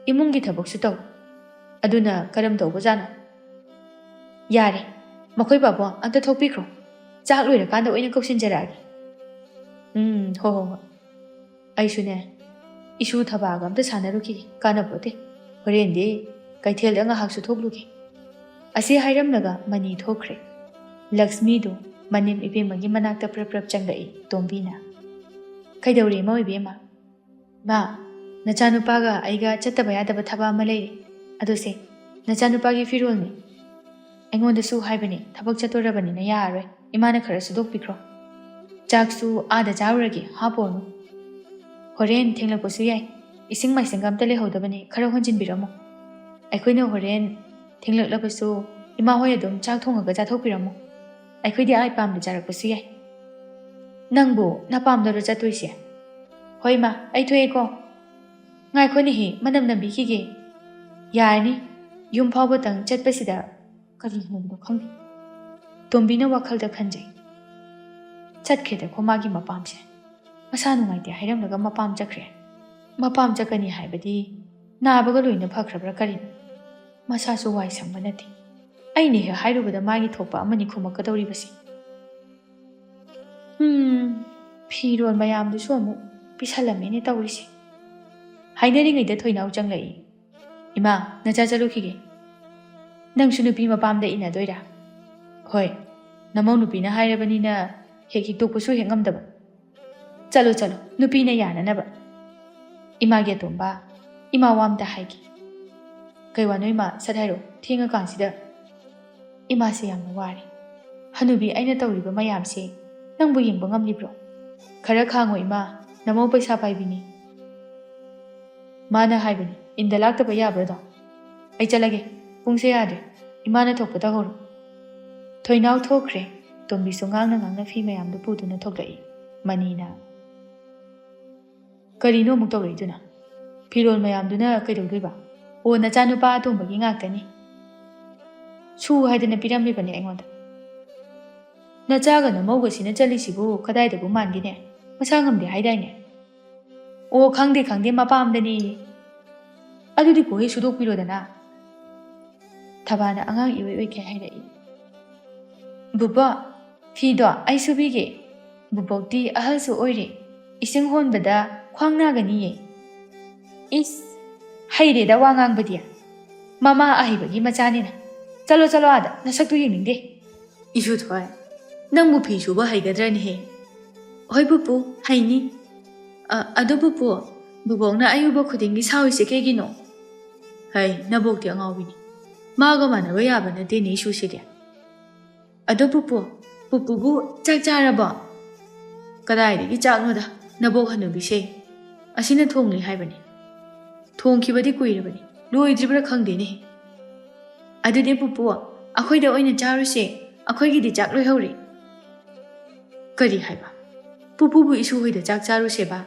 ꯏꯃꯨꯡꯒꯤ ꯊꯕꯛꯁꯨ ꯇꯧ꯫ ꯑꯗꯨꯅ ꯀꯔꯝ ꯇꯧꯕꯖꯥꯠꯅꯣ? ꯌꯥꯔꯦ, ꯃꯈꯣꯏ ꯄꯥꯕꯨꯡ ꯑꯝꯇ ꯊꯣꯛꯄꯤꯈ꯭ꯔꯣ꯫ ꯆꯥꯛ ꯂꯣꯏꯔꯀꯥꯟꯗ ꯑꯣꯏꯅ ꯀꯧꯁꯤꯟꯖꯔꯛꯑꯒꯦ꯫ ꯎꯝ, ꯍꯣ, ꯍꯣ, ꯍꯣꯏ꯫ ꯑꯩꯁꯨꯅꯦ, ꯏꯁꯨ ꯊꯕꯥꯒ ꯑꯝꯇ ꯁꯥꯟꯅꯔꯨꯈꯤꯒꯦ, ꯀꯥꯟꯅꯄꯣꯠꯇꯦ꯫ ꯍꯣꯔꯦꯟꯗꯤ ꯀꯩꯊꯦꯜꯗ ꯉꯥꯏꯍꯥꯛꯁꯨ ꯊꯣꯛꯂꯨꯒꯦ꯫ ꯑꯁꯤ ꯍꯥꯏꯔꯝꯂꯒ ꯃꯅꯤ ꯊꯣꯛꯈ꯭ꯔꯦ꯫ ꯂꯛꯁꯃꯤꯗꯨ ꯃꯅꯦꯝ ꯏꯕꯦꯝꯃꯒꯤ ꯃꯅꯥꯛꯇ ꯄ꯭ꯔꯞ ꯄ꯭ꯔꯞ ꯆꯪꯂꯛꯏ ꯇꯣꯝꯕꯤꯅ꯫ "ꯀꯩꯗꯧꯔꯦ, ꯏꯃꯧ ꯏꯕꯦꯝꯃ?" "ꯃꯥ, ꯅꯆꯥꯅꯨꯄꯥꯒ ꯑꯩꯒ ꯆꯠꯇꯕ ꯌꯥꯗꯕ ꯊꯕꯛ ꯑꯃ ꯂꯩꯔꯦ꯫ ꯑꯗꯨꯁꯦ ꯅꯆꯥꯅꯨꯄꯥꯒꯤ ꯐꯤꯔꯣꯜꯅꯦ꯫ ꯑꯩꯉꯣꯟꯗꯁꯨ ꯍꯥꯏꯕꯅꯦ, ꯊꯕꯛ ꯆꯠꯇꯣꯔꯕꯅꯤꯅ ꯌꯥꯔꯔꯣꯏ, ꯏꯃꯥꯅ ꯈꯔ ꯁꯨꯗꯣꯛꯄꯤꯈ꯭ꯔꯣ꯫ ꯆꯥꯛꯁꯨ ꯑꯥꯗ ꯆꯥꯔꯨꯔꯒꯦ, ꯍꯥꯞꯄꯣꯅꯨ꯫ ꯍꯣꯔꯦꯟ ꯊꯦꯡꯂꯛꯄꯁꯨ ꯌꯥꯏ, ꯏꯁꯤꯡ ꯃꯥꯏꯁꯤꯡꯒ ꯑꯝꯇ ꯂꯩꯍꯧꯗꯕꯅꯦ, ꯈꯔ ꯍꯣꯟꯖꯤꯟꯕꯤꯔꯝꯃꯣ꯫ ꯑꯩꯈꯣꯏꯅ ꯍꯣꯔꯦꯟ ꯊꯦꯡꯂꯛꯂꯕꯁꯨ ꯏꯃꯥ ꯍꯣꯏ ꯑꯗꯨꯝ ꯆꯥꯛ ꯊꯣꯡꯉꯒ ꯆꯥꯊꯣꯛꯄꯤꯔꯝꯃꯣ꯫ ꯑꯩꯈꯣꯏꯗꯤ ꯑꯥ ꯄꯥꯝꯗ ꯆꯥꯔꯛꯄꯁꯨ ꯌꯥꯏ꯫ ꯅꯪꯕꯨ ꯅꯄꯥꯝꯗꯔꯣ ꯆꯠꯇꯣꯏꯁꯦ?" "ꯍꯣꯏ ꯏꯃꯥ, ꯑꯩ ꯊꯣꯛꯑꯦꯀꯣ꯫ ꯉꯥꯏꯈꯣꯅꯦꯍꯦ, ꯃꯅꯝ ꯅꯝꯕꯤꯈꯤꯒꯦ꯫ ꯌꯥꯔꯅꯤ, ꯌꯨꯝ ꯐꯥꯎꯕꯇꯪ ꯆꯠꯄꯁꯤꯗ ꯀꯔꯤ ꯍꯥꯏꯕꯅꯣ ꯈꯪꯗꯦ꯫" ꯇꯣꯝꯕꯤꯅ ꯋꯥꯈꯜꯗ ꯈꯟꯖꯩ꯫ ꯆꯠꯈ꯭ꯔꯦꯗꯀꯣ ꯃꯥꯒꯤ ꯃꯄꯥꯝꯁꯦ꯫ ꯃꯁꯥ ꯅꯨꯡꯉꯥꯏꯇꯦ ꯍꯥꯏꯔꯝꯂꯒ ꯃꯄꯥꯝ ꯆꯠꯈ꯭ꯔꯦ꯫ ꯃꯄꯥꯝ ꯆꯠꯀꯅꯤ ꯍꯥꯏꯕꯗꯤ ꯅꯥꯕꯒ ꯂꯣꯏꯅ ꯐꯈ꯭ꯔꯕ꯭ꯔꯥ ꯀꯔꯤꯅꯣ? ꯃꯁꯥꯁꯨ ꯋꯥꯏ ꯁꯪꯕ ꯅꯠꯇꯦ꯫ ꯑꯩꯅ ꯍꯦꯛ ꯍꯥꯏꯔꯨꯕꯗ ꯃꯥꯒꯤ ꯊꯣꯛꯄ ꯑꯃꯅꯤ ꯈꯨꯝꯃꯛꯀꯗꯧꯔꯤꯕꯁꯦ꯫ ꯍꯝ, ꯐꯤꯔꯣꯜ ꯃꯌꯥꯝꯗꯨꯁꯨ ꯑꯃꯨꯛ ꯄꯤꯁꯜꯂꯝꯃꯦꯅꯦ ꯇꯧꯔꯤꯁꯦ꯫ ꯍꯥꯏꯅꯔꯤꯉꯩꯗ ꯊꯣꯏꯅꯥꯎ ꯆꯪꯂꯛꯏ꯫ "ꯏꯃꯥ, ꯅꯆꯥ ꯆꯠꯂꯨꯈꯤꯒꯦ꯫ ꯅꯪꯁꯨ ꯅꯨꯄꯤ ꯃꯄꯥꯝꯗ ꯏꯟꯅꯗꯣꯏꯔꯥ?" "ꯍꯣꯏ, ꯅꯃꯧ ꯅꯨꯄꯤꯅ ꯍꯥꯏꯔꯕꯅꯤꯅ ꯍꯦꯛ ꯍꯤꯛꯇꯣꯛꯄꯁꯨ ꯍꯦꯛ ꯉꯝꯗꯕ꯫ ꯆꯠꯂꯣ, ꯆꯠꯂꯣ, ꯅꯨꯄꯤꯅ ꯌꯥꯅꯅꯕ꯫ ꯏꯃꯥꯒꯤ ꯑꯇꯣꯝꯕ, ꯏꯃꯥ ꯋꯥ ꯑꯝꯇ ꯍꯥꯏꯒꯦ꯫" "ꯀꯩ ꯋꯥꯅꯣ ꯏꯃꯥ, ꯁꯠ ꯍꯥꯏꯔꯣ, ꯊꯦꯡꯉꯀꯥꯟꯁꯤꯗ꯫" "ꯏꯃꯥꯁꯦ ꯌꯥꯝꯅ ꯋꯥꯔꯦ꯫ ꯍꯅꯨꯕꯤ, ꯑꯩꯅ ꯇꯧꯔꯤꯕ ꯃꯌꯥꯝꯁꯦ ꯅꯪꯕꯨ ꯌꯦꯡꯕ ꯉꯝꯂꯤꯕ꯭ꯔꯣ? ꯈꯔ ꯈꯥꯡꯉꯣ ꯏꯃꯥ, ꯅꯃꯧ ꯄꯩꯁꯥ ꯄꯥꯏꯕꯤꯅꯤ꯫ ꯃꯥꯅ ꯍꯥꯏꯕꯅꯤ, ꯏꯟꯗ ꯂꯥꯛꯇꯕ ꯌꯥꯕ꯭ꯔꯗꯣ? ꯑꯩ ꯆꯠꯂꯒꯦ, ꯄꯨꯡꯁꯦ ꯌꯥꯗ꯭ꯔꯦ, ꯏꯃꯥꯅ ꯊꯣꯛꯄ ꯇꯧꯍꯧꯔꯣ꯫" ꯊꯣꯏꯅꯥꯎ ꯊꯣꯛꯈ꯭ꯔꯦ꯫ ꯇꯣꯝꯕꯤꯁꯨ ꯉꯥꯡꯅ ꯉꯥꯡꯅ ꯐꯤ ꯃꯌꯥꯝꯗꯨ ꯄꯨꯗꯨꯅ ꯊꯣꯛꯂꯛꯏ꯫ ꯃꯅꯤꯅ, "ꯀꯔꯤꯅꯣ ꯑꯃꯨꯛ ꯇꯧꯔꯛꯏꯗꯨꯅ? ꯐꯤꯔꯣꯜ ꯃꯌꯥꯝꯗꯨꯅ ꯀꯩꯗꯧꯗꯣꯏꯕ? ꯑꯣ, ꯅꯆꯥꯅꯨꯄꯥ ꯑꯇꯣꯝꯕꯒꯤ ꯉꯥꯛꯇꯅꯤ꯫ ꯁꯨ ꯍꯥꯏꯗꯅ ꯄꯤꯔꯝꯃꯤꯕꯅꯦ ꯑꯩꯉꯣꯟꯗ꯫" "ꯅꯆꯥꯒ ꯅꯃꯧꯒꯁꯤꯅ ꯆꯠꯂꯤꯁꯤꯕꯨ ꯀꯗꯥꯏꯗꯕꯨ ꯃꯥꯟꯒꯦꯅꯦ? ꯃꯁꯥ ꯉꯝꯗꯦ ꯍꯥꯏꯗꯥꯏꯅꯦ?" "ꯑꯣ, ꯈꯪꯗꯦ, ꯈꯪꯗꯦ, ꯃꯄꯥꯝꯗꯅꯦꯌꯦ꯫" "ꯑꯗꯨꯗꯤ ꯀꯣꯍꯦ ꯁꯨꯗꯣꯛꯄꯤꯔꯣꯗꯅ꯫" ꯊꯕꯥꯅ ꯑꯉꯥꯡ ꯏꯑꯣꯏ ꯑꯣꯏꯈꯩ ꯍꯥꯏꯔꯛꯏ꯫ "ꯕꯨꯕꯣꯛ, ꯐꯤꯗꯣ ꯑꯩ ꯁꯨꯕꯤꯒꯦ꯫ ꯕꯨꯕꯣꯛꯇꯤ ꯑꯍꯜꯁꯨ ꯑꯣꯏꯔꯦ, ꯏꯁꯤꯡ ꯍꯣꯟꯕꯗ ꯈ꯭ꯋꯥꯡ ꯅꯥꯒꯅꯤꯌꯦ꯫" "ꯏꯁ, ꯍꯩꯔꯦꯗ ꯋꯥ ꯉꯥꯡꯕꯗꯤ꯫ ꯃꯃꯥ ꯑꯍꯩꯕꯒꯤ ꯃꯆꯥꯅꯤꯅ꯫ ꯆꯠꯂꯣ, ꯆꯠꯂꯣ ꯑꯥꯗ, ꯅꯁꯛꯇꯨ ꯌꯦꯡꯅꯤꯡꯗꯦ꯫" "ꯏꯁꯨꯊꯣꯏ, ꯅꯪꯕꯨ ꯐꯤ ꯁꯨꯕ ꯍꯩꯒꯗ꯭ꯔꯅꯦꯍꯦ?" "ꯍꯣꯏ ꯄꯨꯄꯨ, ꯍꯩꯅꯤ꯫ ꯑ, ꯑꯗꯣ ꯄꯨꯄꯨ, ꯕꯨꯕꯣꯛꯅ ꯑꯌꯨꯕ ꯈꯨꯗꯤꯡꯒꯤ ꯁꯥꯎꯔꯤꯁꯦ ꯀꯩꯒꯤꯅꯣ?" "ꯍꯩ, ꯅꯕꯣꯛꯇꯤ ꯑꯉꯥꯎꯕꯤꯅꯤ꯫ ꯃꯥꯒ ꯃꯥꯟꯅꯕ ꯌꯥꯕ ꯅꯠꯇꯦꯅꯦ ꯏꯁꯨꯁꯤꯗꯤ꯫" "ꯑꯗꯣ ꯄꯨꯄꯨ, ꯄꯨꯄꯨꯕꯨ ꯆꯥꯛ ꯆꯥꯔꯕꯣ?" "ꯀꯗꯥꯏꯗꯒꯤ ꯆꯥꯛꯅꯣꯗ, ꯅꯕꯣꯛ ꯍꯅꯨꯕꯤꯁꯦ꯫ ꯑꯁꯤꯅ ꯊꯣꯡꯂꯤ ꯍꯥꯏꯕꯅꯤ꯫ ꯊꯣꯡꯈꯤꯕꯗꯤ ꯀꯨꯏꯔꯕꯅꯤ, ꯂꯣꯏꯗ꯭ꯔꯤꯕ꯭ꯔꯥ ꯈꯪꯗꯦꯅꯦ꯫" "ꯑꯗꯨꯗꯤ ꯄꯨꯄꯨ, ꯑꯩꯈꯣꯏꯗ ꯑꯣꯏꯅ ꯆꯥꯔꯨꯁꯦ, ꯑꯩꯈꯣꯏꯒꯤꯗꯤ ꯆꯥꯛ ꯂꯣꯏꯍꯧꯔꯦ꯫" "ꯀꯔꯤ ꯍꯥꯏꯕ? ꯄꯨꯄꯨꯕꯨ ꯏꯁꯨ ꯍꯣꯏꯗ ꯆꯥꯛ ꯆꯥꯔꯨꯁꯦꯕ?"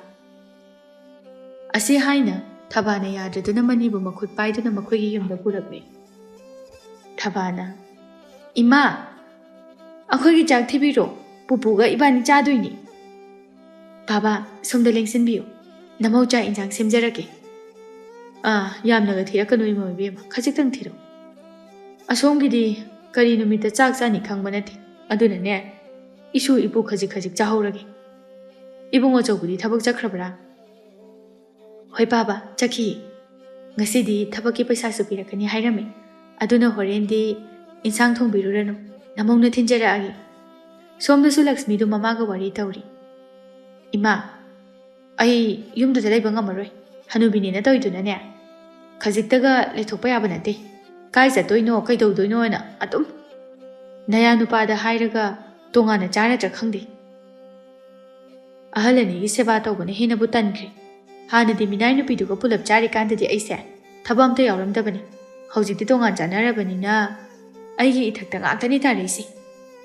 ꯑꯁꯤ ꯍꯥꯏꯅ ꯊꯕꯥꯅ ꯌꯥꯗ꯭ꯔꯗꯨꯅ ꯃꯅꯤꯕꯨ ꯃꯈꯨꯠ ꯄꯥꯏꯗꯨꯅ ꯃꯈꯣꯏꯒꯤ ꯌꯨꯝꯗ ꯄꯨꯔꯛꯂꯦ꯫ ꯊꯕꯥꯅ, "ꯏꯃꯥ, ꯑꯩꯈꯣꯏꯒꯤ ꯆꯥꯛ ꯊꯤꯕꯤꯔꯣ, ꯄꯨꯄꯨꯒ ꯏꯕꯥꯅꯤ ꯆꯥꯗꯣꯏꯅꯤ꯫" "ꯕꯥꯕꯥ, ꯁꯣꯝꯗ ꯂꯦꯡꯁꯤꯟꯕꯤꯌꯨ, ꯅꯃꯧ ꯆꯥꯛ ꯏꯟꯁꯥꯡ ꯁꯦꯝꯖꯔꯛꯀꯦ꯫" "ꯑꯥ, ꯌꯥꯝꯅꯒ ꯊꯤꯔꯛꯀꯅꯨ ꯏꯃꯧ ꯏꯕꯦꯝꯃ, ꯈꯖꯤꯛꯇꯪ ꯊꯤꯔꯛꯎ꯫ ꯑꯁꯣꯝꯒꯤꯗꯤ ꯀꯔꯤ ꯅꯨꯃꯤꯠꯇ ꯆꯥꯛ ꯆꯥꯅꯤ ꯈꯪꯕ ꯅꯠꯇꯦ, ꯑꯗꯨꯅꯅꯦ, ꯏꯁꯨ ꯏꯄꯨ ꯈꯖꯤꯛ ꯈꯖꯤꯛ ꯆꯥꯍꯧꯔꯒꯦ꯫" "ꯏꯕꯨꯡ ꯑꯆꯧꯕꯗꯤ ꯊꯕꯛ ꯆꯠꯈ꯭ꯔꯕ꯭ꯔꯥ?" "ꯍꯣꯏ ꯄꯥꯕ, ꯆꯠꯈꯤ꯫ ꯉꯁꯤꯗꯤ ꯊꯕꯛꯀꯤ ꯄꯩꯁꯥꯁꯨ ꯄꯤꯔꯛꯀꯅꯤ ꯍꯥꯏꯔꯝꯃꯤ꯫ ꯑꯗꯨꯅ ꯍꯣꯔꯦꯟꯗꯤ ꯏꯟꯁꯥꯡ ꯊꯣꯡꯕꯤꯔꯨꯔꯅꯨ, ꯅꯃꯧꯅ ꯊꯤꯟꯖꯔꯛꯑꯒꯦ꯫" ꯁꯣꯝꯗꯁꯨ ꯂꯛꯁꯃꯤꯗꯨ ꯃꯃꯥꯒ ꯋꯥꯔꯤ ꯇꯧꯔꯤ꯫ "ꯏꯃꯥ, ꯑꯩ ꯌꯨꯝꯗꯨꯗ ꯂꯩꯕ ꯉꯝꯃꯔꯣꯏ꯫ ꯍꯅꯨꯕꯤꯅꯦꯅ ꯇꯧꯔꯤꯗꯨꯅꯅꯦ, ꯈꯖꯤꯛꯇꯒ ꯂꯩꯊꯣꯛꯄ ꯌꯥꯕ ꯅꯠꯇꯦ꯫ ꯀꯥꯏ ꯆꯠꯇꯣꯏꯅꯣ, ꯀꯩꯗꯧꯗꯣꯏꯅꯣꯅ ꯑꯗꯨꯝ꯫ ꯅꯌꯥ ꯅꯨꯄꯥꯗ ꯍꯥꯏꯔꯒ ꯇꯣꯉꯥꯟꯅ ꯆꯥꯔꯗ꯭ꯔꯥ ꯈꯪꯗꯦ꯫ ꯑꯍꯜ ꯑꯅꯤꯒꯤ ꯁꯦꯕꯥ ꯇꯧꯕꯅ ꯍꯦꯟꯅꯕꯨ ꯇꯟꯈ꯭ꯔꯦ꯫ ꯍꯥꯟꯅꯗꯤ ꯃꯤꯅꯥꯏ ꯅꯨꯄꯤꯗꯨꯒ ꯄꯨꯂꯞ ꯆꯥꯔꯤꯀꯥꯟꯗꯗꯤ ꯑꯩꯁꯦ ꯊꯕꯛ ꯑꯝꯇ ꯌꯥꯎꯔꯝꯗꯕꯅꯤ꯫ ꯍꯧꯖꯤꯛꯇꯤ ꯇꯣꯉꯥꯟ ꯆꯥꯅꯔꯕꯅꯤꯅ ꯑꯩꯒꯤ ꯏꯊꯛꯇ ꯉꯥꯛꯇꯅꯤ ꯇꯥꯔꯛꯏꯁꯦ꯫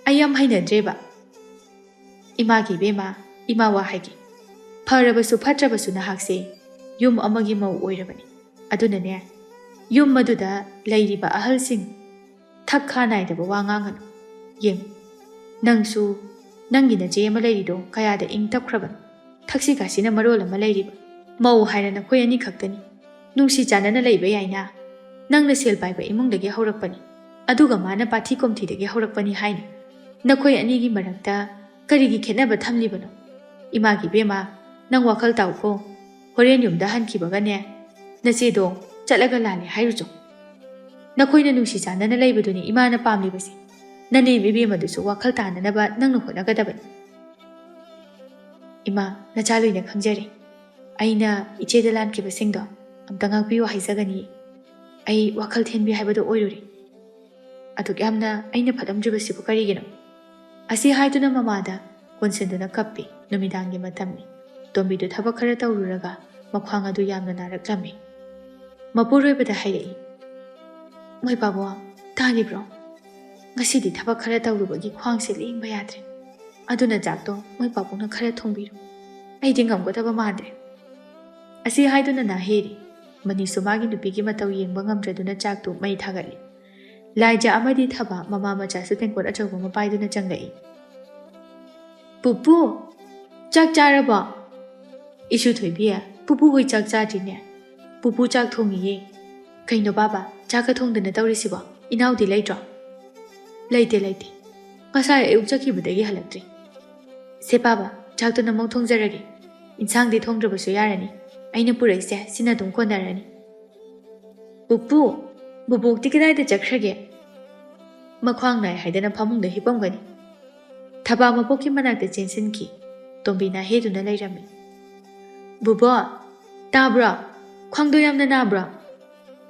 ꯑꯩ ꯌꯥꯝ ꯍꯩꯅꯗ꯭ꯔꯦꯕ꯫" "ꯏꯃꯥꯒꯤ ꯏꯕꯦꯝꯃ, ꯏꯃꯥ ꯋꯥ ꯍꯥꯏꯒꯦ꯫ ꯐꯔꯕꯁꯨ ꯐꯠꯇ꯭ꯔꯕꯁꯨ ꯅꯍꯥꯛꯁꯦ ꯌꯨꯝ ꯑꯃꯒꯤ ꯃꯧ ꯑꯣꯏꯔꯕꯅꯤ꯫ ꯑꯗꯨꯅꯅꯦ, ꯌꯨꯝ ꯑꯗꯨꯗ ꯂꯩꯔꯤꯕ ꯑꯍꯜꯁꯤꯡ ꯊꯛ ꯈꯥ ꯅꯥꯏꯗꯕ ꯋꯥ ꯉꯥꯡꯒꯅꯨ꯫ ꯌꯦꯡꯉꯨ, ꯅꯪꯁꯨ ꯅꯪꯒꯤ ꯅꯆꯦ ꯑꯃ ꯂꯩꯔꯤꯗꯣ ꯀꯌꯥꯗ ꯏꯪ ꯇꯞꯈ꯭ꯔꯕꯅꯣ꯫ ꯊꯛꯁꯤ ꯈꯥꯁꯤꯅ ꯃꯔꯣꯜ ꯑꯃ ꯂꯩꯔꯤꯕ꯫ ꯃꯧ ꯍꯥꯏꯔ ꯅꯈꯣꯏ ꯑꯅꯤ ꯈꯛꯇꯅꯤ꯫ ꯅꯨꯡꯁꯤ ꯆꯥꯟꯅꯅ ꯂꯩꯕ ꯌꯥꯏꯅ꯫ ꯅꯪꯅ ꯁꯦꯜ ꯄꯥꯏꯕ ꯏꯃꯨꯡꯗꯒꯤ ꯍꯧꯔꯛꯄꯅꯤ, ꯑꯗꯨꯒ ꯃꯥꯅ ꯄꯥꯊꯤ ꯀꯣꯝꯊꯤꯗꯒꯤ ꯍꯧꯔꯛꯄꯅꯤ ꯍꯥꯏꯅ꯫ ꯅꯈꯣꯏ ꯑꯅꯤꯒꯤ ꯃꯔꯛꯇ ꯀꯔꯤꯒꯤ ꯈꯦꯠꯅꯕ ꯊꯝꯂꯤꯕꯅꯣ? ꯏꯃꯥꯒꯤ ꯏꯕꯦꯝꯃ, ꯅꯪ ꯋꯥꯈꯜ ꯇꯥꯎꯀꯣ꯫ ꯍꯣꯔꯦꯟ ꯌꯨꯝꯗ ꯍꯟꯈꯤꯕꯒꯅꯦ, ꯅꯆꯦꯗꯣ ꯆꯠꯂꯒ ꯂꯥꯜꯂꯦ ꯍꯥꯏꯔꯨꯆꯣ꯫ ꯅꯈꯣꯏꯅ ꯅꯨꯡꯁꯤ ꯆꯥꯟꯅꯅ ꯂꯩꯕꯗꯨꯅꯤ ꯏꯃꯥꯅ ꯄꯥꯝꯂꯤꯕꯁꯦ꯫ ꯅꯅꯦꯝ ꯏꯕꯦꯝꯃꯗꯨꯁꯨ ꯋꯥꯈꯜ ꯇꯥꯅꯅꯕ ꯅꯪꯅ ꯍꯣꯠꯅꯒꯗꯕꯅꯤ꯫" "ꯏꯃꯥ, ꯅꯆꯥ ꯂꯣꯏꯅ ꯈꯪꯖꯔꯦ꯫ ꯑꯩꯅ ꯏꯆꯦꯗ ꯂꯥꯟꯈꯤꯕꯁꯤꯡꯗꯣ ꯑꯝꯇ ꯉꯥꯛꯄꯤꯌꯨ ꯍꯥꯏꯖꯒꯅꯤ꯫ ꯑꯩ ꯋꯥꯈꯜ ꯊꯦꯟꯕꯤ ꯍꯥꯏꯕꯗꯣ ꯑꯣꯏꯔꯨꯔꯦ꯫ ꯑꯗꯨꯛ ꯌꯥꯝꯅ ꯑꯩꯅ ꯐꯠꯂꯝꯗ꯭ꯔꯤꯕꯁꯤꯕꯨ ꯀꯔꯤꯒꯤꯅꯣ?" ꯑꯁꯤ ꯍꯥꯏꯗꯨꯅ ꯃꯃꯥꯗ ꯀꯣꯟꯁꯤꯟꯗꯨꯅ ꯀꯞꯄꯤ꯫ ꯅꯨꯃꯤꯗꯥꯡꯒꯤ ꯃꯇꯝꯅꯤ꯫ ꯇꯣꯝꯕꯤꯗꯨ ꯊꯕꯛ ꯈꯔ ꯇꯧꯔꯨꯔꯒ ꯃꯈ꯭ꯋꯥꯡ ꯑꯗꯨ ꯌꯥꯝꯅ ꯅꯥꯔꯛꯂꯝꯃꯤ꯫ ꯃꯄꯨꯔꯣꯏꯕꯗ ꯍꯥꯏꯔꯛꯏ, "ꯃꯣꯏ ꯄꯥꯕꯨꯡ, ꯇꯥꯔꯤꯕ꯭ꯔꯣ? ꯉꯁꯤꯗꯤ ꯊꯕꯛ ꯈꯔ ꯇꯧꯔꯨꯕꯒꯤ ꯈ꯭ꯋꯥꯡꯁꯦ ꯂꯦꯡꯕ ꯌꯥꯗ꯭ꯔꯦ꯫ ꯑꯗꯨꯅ ꯆꯥꯛꯇꯣ ꯃꯣꯏ ꯄꯥꯕꯨꯡꯅ ꯈꯔ ꯊꯣꯡꯕꯤꯔꯣ꯫ ꯑꯩꯗꯤ ꯉꯝꯒꯗꯕ ꯃꯥꯟꯗ꯭ꯔꯦ꯫" ꯑꯁꯤ ꯍꯥꯏꯗꯨꯅ ꯅꯥꯍꯦꯔꯤ꯫ ꯃꯅꯤꯁꯨ ꯃꯥꯒꯤ ꯅꯨꯄꯤꯒꯤ ꯃꯇꯧ ꯌꯦꯡꯕ ꯉꯝꯗ꯭ꯔꯗꯨꯅ ꯆꯥꯛꯇꯨ ꯃꯩ ꯊꯥꯒꯠꯂꯤ꯫ ꯂꯥꯏꯖ ꯑꯃꯗꯤ ꯊꯕꯥ ꯃꯃꯥ ꯃꯆꯥꯁꯨ ꯇꯦꯡꯀꯣꯠ ꯑꯆꯧꯕ ꯑꯃ ꯄꯥꯏꯗꯨꯅ ꯆꯪꯂꯛꯏ꯫ "ꯄꯨꯄꯨ, ꯆꯥꯛ ꯆꯥꯔꯕꯣ?" "ꯏꯁꯨ ꯊꯣꯏꯕꯤ, ꯄꯨꯄꯨ ꯍꯣꯏ ꯆꯥꯛ ꯆꯥꯗ꯭ꯔꯤꯅꯦ꯫ ꯄꯨꯄꯨ ꯆꯥꯛ ꯊꯣꯡꯉꯤꯌꯦ꯫" "ꯀꯩꯅꯣ ꯕꯥꯕꯥ, ꯆꯥꯛꯀ ꯊꯣꯡꯗꯅ ꯇꯧꯔꯤꯁꯤꯕꯣ? ꯏꯅꯥꯎꯗꯤ ꯂꯩꯇ꯭ꯔꯣ?" "ꯂꯩꯇꯦ, ꯂꯩꯇꯦ꯫ ꯉꯁꯥꯏ ꯑꯌꯨꯛ ꯆꯠꯈꯤꯕꯗꯒꯤ ꯍꯜꯂꯛꯇ꯭ꯔꯤ꯫ ꯁꯦ ꯕꯥꯕꯥ, ꯆꯥꯛꯇꯨ ꯅꯃꯧ ꯊꯣꯡꯖꯔꯒꯦ꯫ ꯏꯟꯁꯥꯡꯗꯤ ꯊꯣꯡꯗ꯭ꯔꯕꯁꯨ ꯌꯥꯔꯅꯤ꯫ ꯑꯩꯅ ꯄꯨꯔꯛꯏꯁꯦ ꯁꯤꯅ ꯑꯗꯨꯝ ꯀꯣꯟꯅꯔꯅꯤ꯫ ꯄꯨꯄꯨ, ꯕꯨꯕꯣꯛꯇꯤ ꯀꯗꯥꯏꯗ ꯆꯠꯈ꯭ꯔꯒꯦ? ꯃꯈ꯭ꯋꯥꯡ ꯅꯥꯏ ꯍꯥꯏꯗꯅ ꯐꯃꯨꯡꯗ ꯍꯤꯞꯄꯝꯒꯅꯤ꯫ ꯊꯕꯥ ꯃꯕꯣꯛꯀꯤ ꯃꯅꯥꯛꯇ ꯆꯦꯟꯁꯤꯟꯈꯤ꯫ ꯇꯣꯝꯕꯤ ꯅꯥꯍꯦꯗꯨꯅ ꯂꯩꯔꯝꯃꯤ꯫ "ꯕꯨꯕꯣꯛ, ꯇꯥꯕ꯭ꯔꯣ? ꯈ꯭ꯋꯥꯡꯗꯣ ꯌꯥꯝꯅ ꯅꯥꯕ꯭ꯔꯣ?"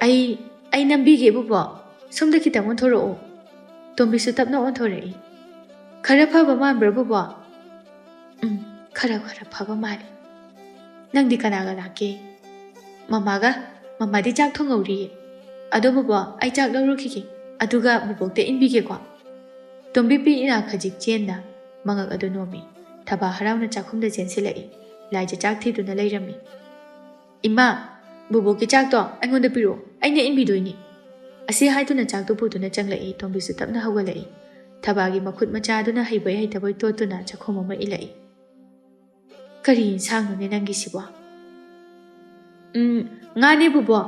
"ꯑꯩ, ꯑꯩ ꯅꯝꯕꯤꯒꯦ ꯕꯨꯕꯣꯛ꯫ ꯁꯣꯝꯗ ꯈꯤꯇꯪ ꯑꯣꯟꯊꯣꯔꯛꯑꯣ꯫" ꯇꯣꯝꯕꯤꯁꯨ ꯇꯞꯅ ꯑꯣꯟꯊꯣꯔꯛꯏ꯫ "ꯈꯔ ꯐꯕ ꯃꯥꯟꯕ꯭ꯔꯥ ꯕꯨꯕꯣꯛ?" "ꯎꯝ, ꯈꯔ ꯈꯔ ꯐꯕ ꯃꯥꯜꯂꯤ꯫ ꯅꯪꯗꯤ ꯀꯅꯥꯒ ꯂꯥꯛꯀꯦ?" "ꯃꯃꯥꯒ꯫ ꯃꯃꯥꯗꯤ ꯆꯥꯛ ꯊꯣꯡꯍꯧꯔꯤꯌꯦ꯫ ꯑꯗꯣ ꯕꯨꯕꯣꯛ, ꯑꯩ ꯆꯥꯛ ꯂꯧꯔꯨꯈꯤꯒꯦ꯫ ꯑꯗꯨꯒ ꯕꯨꯕꯣꯛꯇ ꯏꯟꯕꯤꯒꯦꯀꯣ꯫" ꯇꯣꯝꯕꯤ ꯄꯤ ꯏꯅꯥ ꯈꯖꯤꯛ ꯆꯦꯟꯅ ꯃꯉꯛ ꯑꯗꯨ ꯅꯣꯝꯃꯤ꯫ ꯊꯕꯥ ꯍꯔꯥꯎꯅ ꯆꯥꯛꯈꯨꯝꯗ ꯆꯦꯟꯁꯤꯜꯂꯛꯏ꯫ ꯂꯥꯏꯖ ꯆꯥꯛ ꯊꯤꯗꯨꯅ ꯂꯩꯔꯝꯃꯤ꯫ "ꯏꯃꯥ, ꯕꯨꯕꯣꯛꯀꯤ ꯆꯥꯛꯇꯣ ꯑꯩꯉꯣꯟꯗ ꯄꯤꯔꯛꯑꯣ, ꯑꯩꯅ ꯏꯟꯕꯤꯗꯣꯏꯅꯤ꯫" ꯑꯁꯤ ꯍꯥꯏꯗꯨꯅ ꯆꯥꯛꯇꯨ ꯄꯨꯗꯨꯅ ꯆꯪꯂꯛꯏ꯫ ꯇꯣꯝꯕꯤꯁꯨ ꯇꯞꯅ ꯍꯧꯒꯠꯂꯛꯏ꯫ ꯊꯕꯥꯒꯤ ꯃꯈꯨꯠ ꯃꯆꯥꯗꯨꯅ ꯍꯩꯕꯣꯏ ꯍꯩꯇꯕꯣꯏ ꯇꯣꯠꯇꯨꯅ ꯆꯥꯛꯈꯨꯝ ꯑꯃ ꯏꯜꯂꯛꯏ꯫ "ꯀꯔꯤ ꯏꯟꯁꯥꯡꯅꯣꯅꯦ ꯅꯪꯒꯤꯁꯤꯕꯣ?" "ꯎꯝ, ꯉꯥꯅꯦ ꯕꯨꯕꯣꯛ꯫"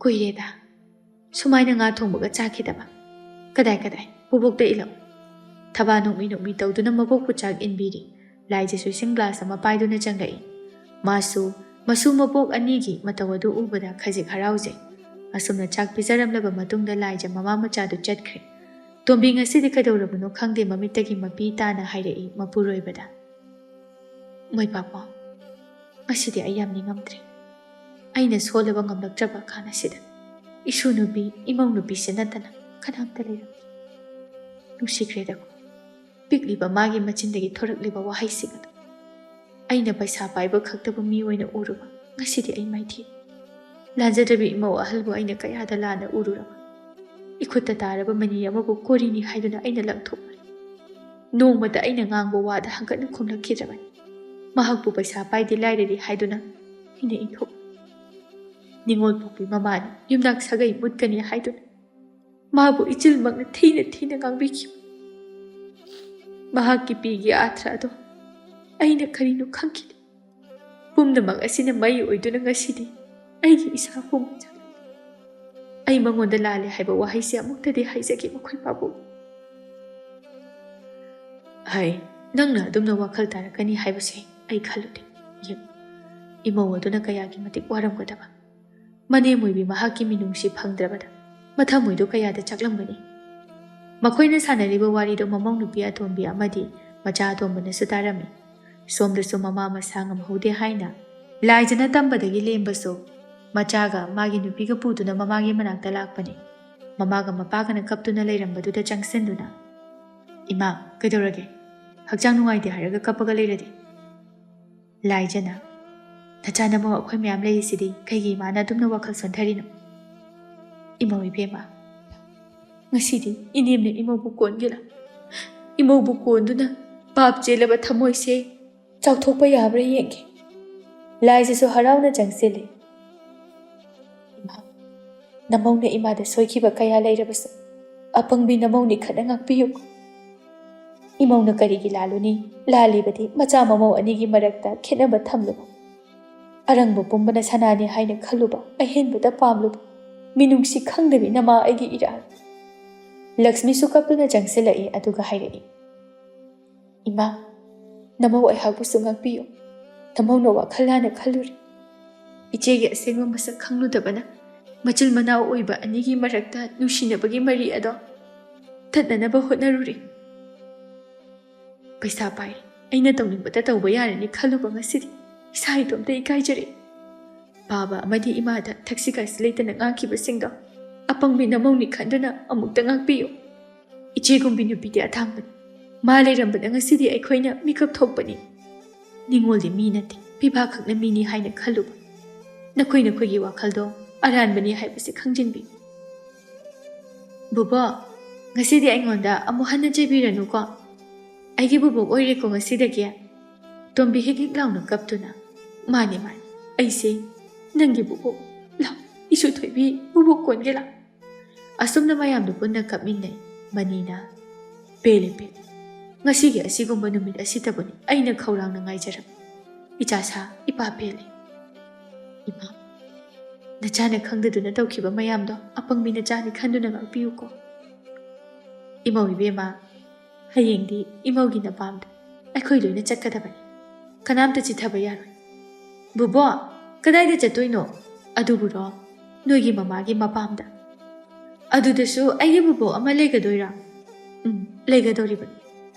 "ꯀꯨꯏꯔꯦꯗ ꯁꯨꯃꯥꯏꯅ ꯉꯥ ꯊꯣꯡꯕꯒ ꯆꯥꯈꯤꯗꯕ꯫ ꯀꯗꯥꯏ ꯀꯗꯥꯏ, ꯕꯨꯕꯣꯛꯇ ꯏꯜꯂꯛꯎ꯫" ꯊꯕꯥ ꯅꯣꯛꯃꯤ ꯅꯣꯛꯃꯤ ꯇꯧꯗꯨꯅ ꯃꯕꯣꯛꯄꯨ ꯆꯥꯛ ꯏꯟꯕꯤꯔꯤ꯫ ꯂꯥꯏꯖꯁꯨ ꯏꯁꯤꯡ ꯒ꯭ꯂꯥꯁ ꯑꯃ ꯄꯥꯏꯗꯨꯅ ꯆꯪꯂꯛꯏ꯫ ꯃꯥꯁꯨ ꯃꯁꯨ ꯃꯕꯣꯛ ꯑꯅꯤꯒꯤ ꯃꯇꯧ ꯑꯗꯨ ꯎꯕꯗ ꯈꯖꯤꯛ ꯍꯔꯥꯎꯖꯩ꯫ ꯑꯁꯨꯝꯅ ꯆꯥꯛ ꯄꯤꯖꯔꯝꯂꯕ ꯃꯇꯨꯡꯗ ꯂꯥꯏꯖ ꯃꯃꯥ ꯃꯆꯥꯗꯨ ꯆꯠꯈ꯭ꯔꯦ꯫ ꯇꯣꯝꯕꯤ ꯉꯁꯤꯗꯤ ꯀꯩꯗꯧꯔꯕꯅꯣ ꯈꯪꯗꯦ, ꯃꯃꯤꯠꯇꯒꯤ ꯃꯄꯤ ꯇꯥꯅ ꯍꯥꯏꯔꯛꯏ ꯃꯄꯨꯔꯣꯏꯕꯗ꯫ "ꯃꯣꯏ ꯄꯥꯕꯨꯡ, ꯉꯁꯤꯗꯤ ꯑꯩ ꯌꯥꯝ ꯅꯤꯡꯉꯝꯗ꯭ꯔꯦ꯫ ꯑꯩꯅ ꯁꯣꯜꯂꯕ ꯉꯝꯂꯛꯇ꯭ꯔꯕ ꯀꯥꯟ ꯑꯁꯤꯗ ꯏꯁꯨ ꯅꯨꯄꯤ, ꯏꯃꯧ ꯅꯨꯄꯤꯁꯦ ꯅꯠꯇꯅ ꯀꯅꯥꯝꯇ ꯂꯩꯔꯝꯗꯦ꯫ ꯅꯨꯡꯁꯤꯈ꯭ꯔꯦꯗꯀꯣ, ꯄꯤꯛꯂꯤꯕ ꯃꯥꯒꯤ ꯃꯆꯤꯟꯗꯒꯤ ꯊꯣꯔꯛꯂꯤꯕ ꯋꯥꯍꯩꯁꯤꯡ ꯑꯗꯨ꯫ ꯑꯩꯅ ꯄꯩꯁꯥ ꯄꯥꯏꯕ ꯈꯛꯇꯕꯨ ꯃꯤ ꯑꯣꯏꯅ ꯎꯔꯨꯕ, ꯉꯁꯤꯗꯤ ꯑꯩ ꯃꯥꯏꯊꯤ꯫ ꯂꯥꯟꯖꯗꯕꯤ ꯏꯃꯧ ꯑꯍꯜꯕꯨ ꯑꯩꯅ ꯀꯌꯥꯗ ꯂꯥꯟꯅ ꯎꯔꯨꯔꯕ꯫ ꯏꯈꯨꯠꯇ ꯇꯥꯔꯕ ꯃꯅꯤ ꯑꯃꯕꯨ ꯀꯣꯔꯤꯅꯤ ꯍꯥꯏꯗꯨꯅ ꯑꯩꯅ ꯂꯪꯊꯣꯛꯂꯨꯔꯦ꯫ ꯅꯣꯡꯃꯇ ꯑꯩꯅ ꯉꯥꯡꯕ ꯋꯥꯗ ꯍꯪꯒꯠꯅ ꯈꯨꯝꯂꯛꯈꯤꯗ꯭ꯔꯕꯅꯤ꯫ ꯃꯍꯥꯛꯄꯨ ꯄꯩꯁꯥ ꯄꯥꯏꯗꯦ ꯂꯥꯏꯔꯔꯦ ꯍꯥꯏꯗꯨꯅ ꯑꯩꯅ ꯏꯟꯊꯣꯛ꯫ ꯅꯤꯉꯣꯜ ꯄꯣꯛꯄꯤ ꯃꯃꯥꯅꯤ, ꯌꯨꯝꯅꯥꯛ ꯁꯥꯒꯩ ꯃꯨꯠꯀꯅꯤ ꯍꯥꯏꯗꯨꯅ ꯃꯥꯕꯨ ꯏꯆꯤꯜꯃꯛꯅ ꯊꯤꯅ ꯊꯤꯅ ꯉꯥꯡꯕꯤꯈꯤꯕ꯫ ꯃꯍꯥꯛꯀꯤ ꯄꯤꯒꯤ ꯑꯥꯊ꯭ꯔ ꯑꯗꯣ ꯑꯩꯅ ꯀꯔꯤꯅꯣ ꯈꯪꯈꯤꯗꯦ꯫ ꯄꯨꯝꯅꯃꯛ ꯑꯁꯤꯅ ꯃꯩ ꯑꯣꯏꯗꯨꯅ ꯉꯁꯤꯗꯤ ꯑꯩꯒꯤ ꯏꯁꯥ ꯄꯨꯝꯕ ꯆꯥꯛꯂꯛꯂꯦ꯫ ꯑꯩ ꯃꯉꯣꯟꯗ ꯂꯥꯜꯂꯦ ꯍꯥꯏꯕ ꯋꯥꯍꯩꯁꯦ ꯑꯃꯨꯛꯇꯗꯤ ꯍꯥꯏꯖꯒꯦ ꯃꯈꯣꯏ ꯄꯥꯕꯨꯡ꯫ ꯍꯥꯏ, ꯅꯪꯅ ꯑꯗꯨꯝꯅ ꯋꯥꯈꯜ ꯇꯥꯔꯛꯀꯅꯤ ꯍꯥꯏꯕꯁꯦ ꯑꯩ ꯈꯜꯂꯨꯗꯦ꯫ ꯌꯦꯡꯉꯨ, ꯏꯃꯧ ꯑꯗꯨꯅ ꯀꯌꯥꯒꯤ ꯃꯇꯤꯛ ꯋꯥꯔꯝꯒꯗꯕ꯫ ꯃꯅꯦꯝ ꯑꯣꯏꯕꯤ ꯃꯍꯥꯛꯀꯤ ꯃꯤꯅꯨꯡꯁꯤ ꯐꯪꯗ꯭ꯔꯕꯗ ꯃꯊꯃꯣꯏꯗꯣ ꯀꯌꯥꯗ ꯆꯥꯛꯂꯝꯒꯅꯤ꯫ ꯃꯈꯣꯏꯅ ꯁꯥꯟꯅꯔꯤꯕ ꯋꯥꯔꯤꯗꯣ ꯃꯃꯧ ꯅꯨꯄꯤ ꯑꯇꯣꯝꯕꯤ ꯑꯃꯗꯤ ꯃꯆꯥ ꯑꯇꯣꯝꯕꯅꯁꯨ ꯇꯥꯔꯝꯃꯤ꯫ ꯁꯣꯝꯗꯁꯨ ꯃꯃꯥ ꯃꯁꯥ ꯉꯝꯍꯧꯗꯦ ꯍꯥꯏꯅ ꯂꯥꯏꯖꯅ ꯇꯝꯕꯗꯒꯤ ꯂꯦꯝꯕꯁꯨ ꯃꯆꯥꯒ ꯃꯥꯒꯤ ꯅꯨꯄꯤꯒ ꯄꯨꯗꯨꯅ ꯃꯃꯥꯒꯤ ꯃꯅꯥꯛꯇ ꯂꯥꯛꯄꯅꯤ꯫ ꯃꯃꯥꯒ ꯃꯄꯥꯒꯅ ꯀꯞꯇꯨꯅ ꯂꯩꯔꯝꯕꯗꯨꯗ ꯆꯪꯁꯤꯟꯗꯨꯅ, "ꯏꯃꯥ, ꯀꯩꯗꯧꯔꯒꯦ? ꯍꯛꯆꯥꯡ ꯅꯨꯡꯉꯥꯏꯇꯦ ꯍꯥꯏꯔꯒ ꯀꯞꯄꯒ ꯂꯩꯔꯗꯤ?" ꯂꯥꯏꯖꯅ, "ꯅꯆꯥ ꯅꯃꯧ ꯑꯩꯈꯣꯏ ꯃꯌꯥꯝ ꯂꯩꯔꯤꯁꯤꯗꯤ ꯀꯩꯒꯤ ꯏꯃꯥꯅ ꯑꯗꯨꯝꯅ ꯋꯥꯈꯜ ꯁꯣꯟꯊꯔꯤꯅꯣ?" ꯏꯃꯧ ꯏꯕꯦꯝꯃ, "ꯉꯁꯤꯗꯤ ꯏꯅꯦꯝꯅ ꯏꯃꯧꯕꯨ ꯀꯣꯟꯒꯦꯔꯥ? ꯏꯃꯧꯕꯨ ꯀꯣꯟꯗꯨꯅ ꯄꯥꯞ ꯆꯦꯜꯂꯕ ꯊꯃꯣꯏꯁꯦ ꯆꯥꯎꯊꯣꯛꯄ ꯌꯥꯕ꯭ꯔꯥ ꯌꯦꯡꯒꯦ꯫" ꯂꯥꯏꯖꯁꯨ ꯍꯔꯥꯎꯅ ꯆꯪꯁꯤꯜꯂꯤ꯫ "ꯏꯃꯥ, ꯅꯃꯧꯅ ꯏꯃꯥꯗ ꯁꯣꯏꯈꯤꯕ ꯀꯌꯥ ꯂꯩꯔꯕꯁꯨ ꯑꯄꯪꯕꯤ ꯅꯃꯧꯅꯤ ꯈꯠꯅ ꯉꯥꯛꯄꯤꯌꯨ꯫ ꯏꯃꯧꯅ ꯀꯔꯤꯒꯤ ꯂꯥꯜꯂꯨꯅꯤ? ꯂꯥꯜꯂꯤꯕꯗꯤ ꯃꯆꯥ ꯃꯃꯧ ꯑꯅꯤꯒꯤ ꯃꯔꯛꯇ ꯈꯦꯠꯅꯕ ꯊꯝꯂꯨꯕ, ꯑꯔꯪꯕ ꯄꯨꯝꯕꯅ ꯁꯅꯥꯅꯤ ꯍꯥꯏꯅ ꯈꯜꯂꯨꯕ, ꯑꯍꯦꯟꯕꯗ ꯄꯥꯝꯂꯨꯕ, ꯃꯤꯅꯨꯡꯁꯤ ꯈꯪꯗꯕꯤ ꯅꯃꯥ ꯑꯩꯒꯤ ꯏꯔꯥꯜ꯫" ꯂꯛꯁꯃꯤꯁꯨ ꯀꯞꯇꯨꯅ ꯆꯪꯁꯤꯜꯂꯛꯏ, ꯑꯗꯨꯒ ꯍꯥꯏꯔꯛꯏ, "ꯏꯃꯥ, ꯅꯃꯧ ꯑꯩꯍꯥꯛꯄꯨꯁꯨ ꯉꯥꯛꯄꯤꯌꯨ꯫ ꯅꯃꯧꯅ ꯋꯥꯈꯜ ꯂꯥꯟꯅ ꯈꯜꯂꯨꯔꯦ꯫ ꯏꯆꯦꯒꯤ ꯑꯁꯦꯡꯕ ꯃꯁꯛ ꯈꯪꯂꯨꯗꯕꯅ ꯃꯆꯤꯜ ꯃꯅꯥꯎ ꯑꯣꯏꯕ ꯑꯅꯤꯒꯤ ꯃꯔꯛꯇ ꯅꯨꯡꯁꯤꯅꯕꯒꯤ ꯃꯔꯤ ꯑꯗꯣ ꯇꯠꯅꯅꯕ ꯍꯣꯠꯅꯔꯨꯔꯦ꯫ ꯄꯩꯁꯥ ꯄꯥꯏꯔꯦ, ꯑꯩꯅ ꯇꯧꯅꯤꯡꯕꯇ ꯇꯧꯕ ꯌꯥꯔꯅꯤ ꯈꯜꯂꯨꯕ ꯉꯁꯤꯗꯤ ꯏꯁꯥ ꯏꯇꯣꯝꯇ ꯏꯀꯥꯏꯖꯔꯦ꯫ ꯄꯥꯕ ꯑꯃꯗꯤ ꯏꯃꯥꯗ ꯊꯛꯁꯤ ꯈꯥꯁꯤ ꯂꯩꯇꯅ ꯉꯥꯡꯈꯤꯕꯁꯤꯡꯗꯣ ꯑꯄꯪꯕꯤ ꯅꯃꯧꯅꯤ ꯈꯟꯗꯨꯅ ꯑꯃꯨꯛꯇ ꯉꯥꯛꯄꯤꯌꯨ꯫ ꯏꯆꯦꯒꯨꯝꯕꯤ ꯅꯨꯄꯤꯗꯤ ꯑꯊꯥꯡꯕꯅꯤ꯫ ꯃꯥ ꯂꯩꯔꯝꯕꯅ ꯉꯁꯤꯗꯤ ꯑꯩꯈꯣꯏꯅ ꯃꯤꯀꯞ ꯊꯣꯛꯄꯅꯤ꯫ ꯅꯤꯉꯣꯜꯗꯤ ꯃꯤ ꯅꯠꯇꯦ, ꯄꯤꯕꯥ ꯈꯛꯅ ꯃꯤꯅꯤ ꯍꯥꯏꯅ ꯈꯜꯂꯨꯕ꯫ ꯅꯈꯣꯏ ꯅꯈꯣꯏꯒꯤ ꯋꯥꯈꯜꯗꯣ ꯑꯔꯥꯟꯕꯅꯤ ꯍꯥꯏꯕꯁꯤ ꯈꯪꯖꯤꯟꯕꯤꯌꯨ꯫" "ꯕꯨꯕꯣꯛ, ꯉꯁꯤꯗꯤ ꯑꯩꯉꯣꯟꯗ ꯑꯃꯨꯛ ꯍꯟꯅ ꯆꯩꯕꯤꯔꯅꯨꯀꯣ꯫ ꯑꯩꯒꯤ ꯕꯨꯕꯣꯛ ꯑꯣꯏꯔꯦꯀꯣ ꯉꯁꯤꯗꯒꯤ꯫" ꯇꯣꯝꯕꯤ ꯍꯤꯛ ꯍꯤꯛ ꯂꯥꯎꯅ ꯀꯞꯇꯨꯅ, "ꯃꯥꯅꯤ, ꯃꯥꯅꯤ, ꯑꯩꯁꯦ ꯅꯪꯒꯤ ꯕꯨꯕꯣꯛ꯫ ꯂꯥꯎ, ꯏꯁꯨ ꯊꯣꯏꯕꯤ, ꯕꯨꯕꯣꯛ ꯀꯣꯟꯒꯦ ꯂꯥꯎ꯫" ꯑꯁꯨꯝꯅ ꯃꯌꯥꯝꯗꯨ ꯄꯨꯟꯅ ꯀꯞꯃꯤꯟꯅꯩ꯫ ꯃꯅꯤꯅ, "ꯄꯦꯜꯂꯦ, ꯄꯦꯜꯂꯦ꯫ ꯉꯁꯤꯒꯤ ꯑꯁꯤꯒꯨꯝꯕ ꯅꯨꯃꯤꯠ ꯑꯁꯤꯇꯕꯨꯅꯤ ꯑꯩꯅ ꯈꯧꯔꯥꯡꯅ ꯉꯥꯏꯖꯔꯝꯕ꯫ ꯏꯆꯥ ꯁꯥ, ꯏꯄꯥ ꯄꯦꯜꯂꯦ꯫ ꯏꯃꯥ, ꯅꯆꯥꯅ ꯈꯪꯗꯗꯨꯅ ꯇꯧꯈꯤꯕ ꯃꯌꯥꯝꯗꯣ ꯑꯄꯪꯕꯤ ꯅꯆꯥꯅꯤ ꯈꯟꯗꯨꯅ ꯉꯥꯛꯄꯤꯌꯨꯀꯣ꯫ ꯏꯃꯧ ꯏꯕꯦꯝꯃ, ꯍꯌꯦꯡꯗꯤ ꯏꯃꯧꯒꯤ ꯅꯄꯥꯝꯗ ꯑꯩꯈꯣꯏ ꯂꯣꯏꯅ ꯆꯠꯀꯗꯕꯅꯤ꯫ ꯀꯅꯥꯝꯇ ꯆꯤꯠꯊꯕ ꯌꯥꯔꯣꯏ꯫ "ꯕꯨꯕꯣꯛ, ꯀꯗꯥꯏꯗ ꯆꯠꯇꯣꯏꯅꯣ?" "ꯑꯗꯨꯕꯨꯔꯣ, ꯅꯣꯏꯒꯤ ꯃꯃꯥꯒꯤ ꯃꯄꯥꯝꯗ꯫ ꯑꯗꯨꯗꯁꯨ ꯑꯩꯒꯤ ꯕꯨꯕꯣꯛ ꯑꯃ ꯂꯩꯒꯗꯣꯏꯔꯥ?" "ꯎꯝ, ꯂꯩꯒꯗꯧꯔꯤꯕꯅꯤ꯫"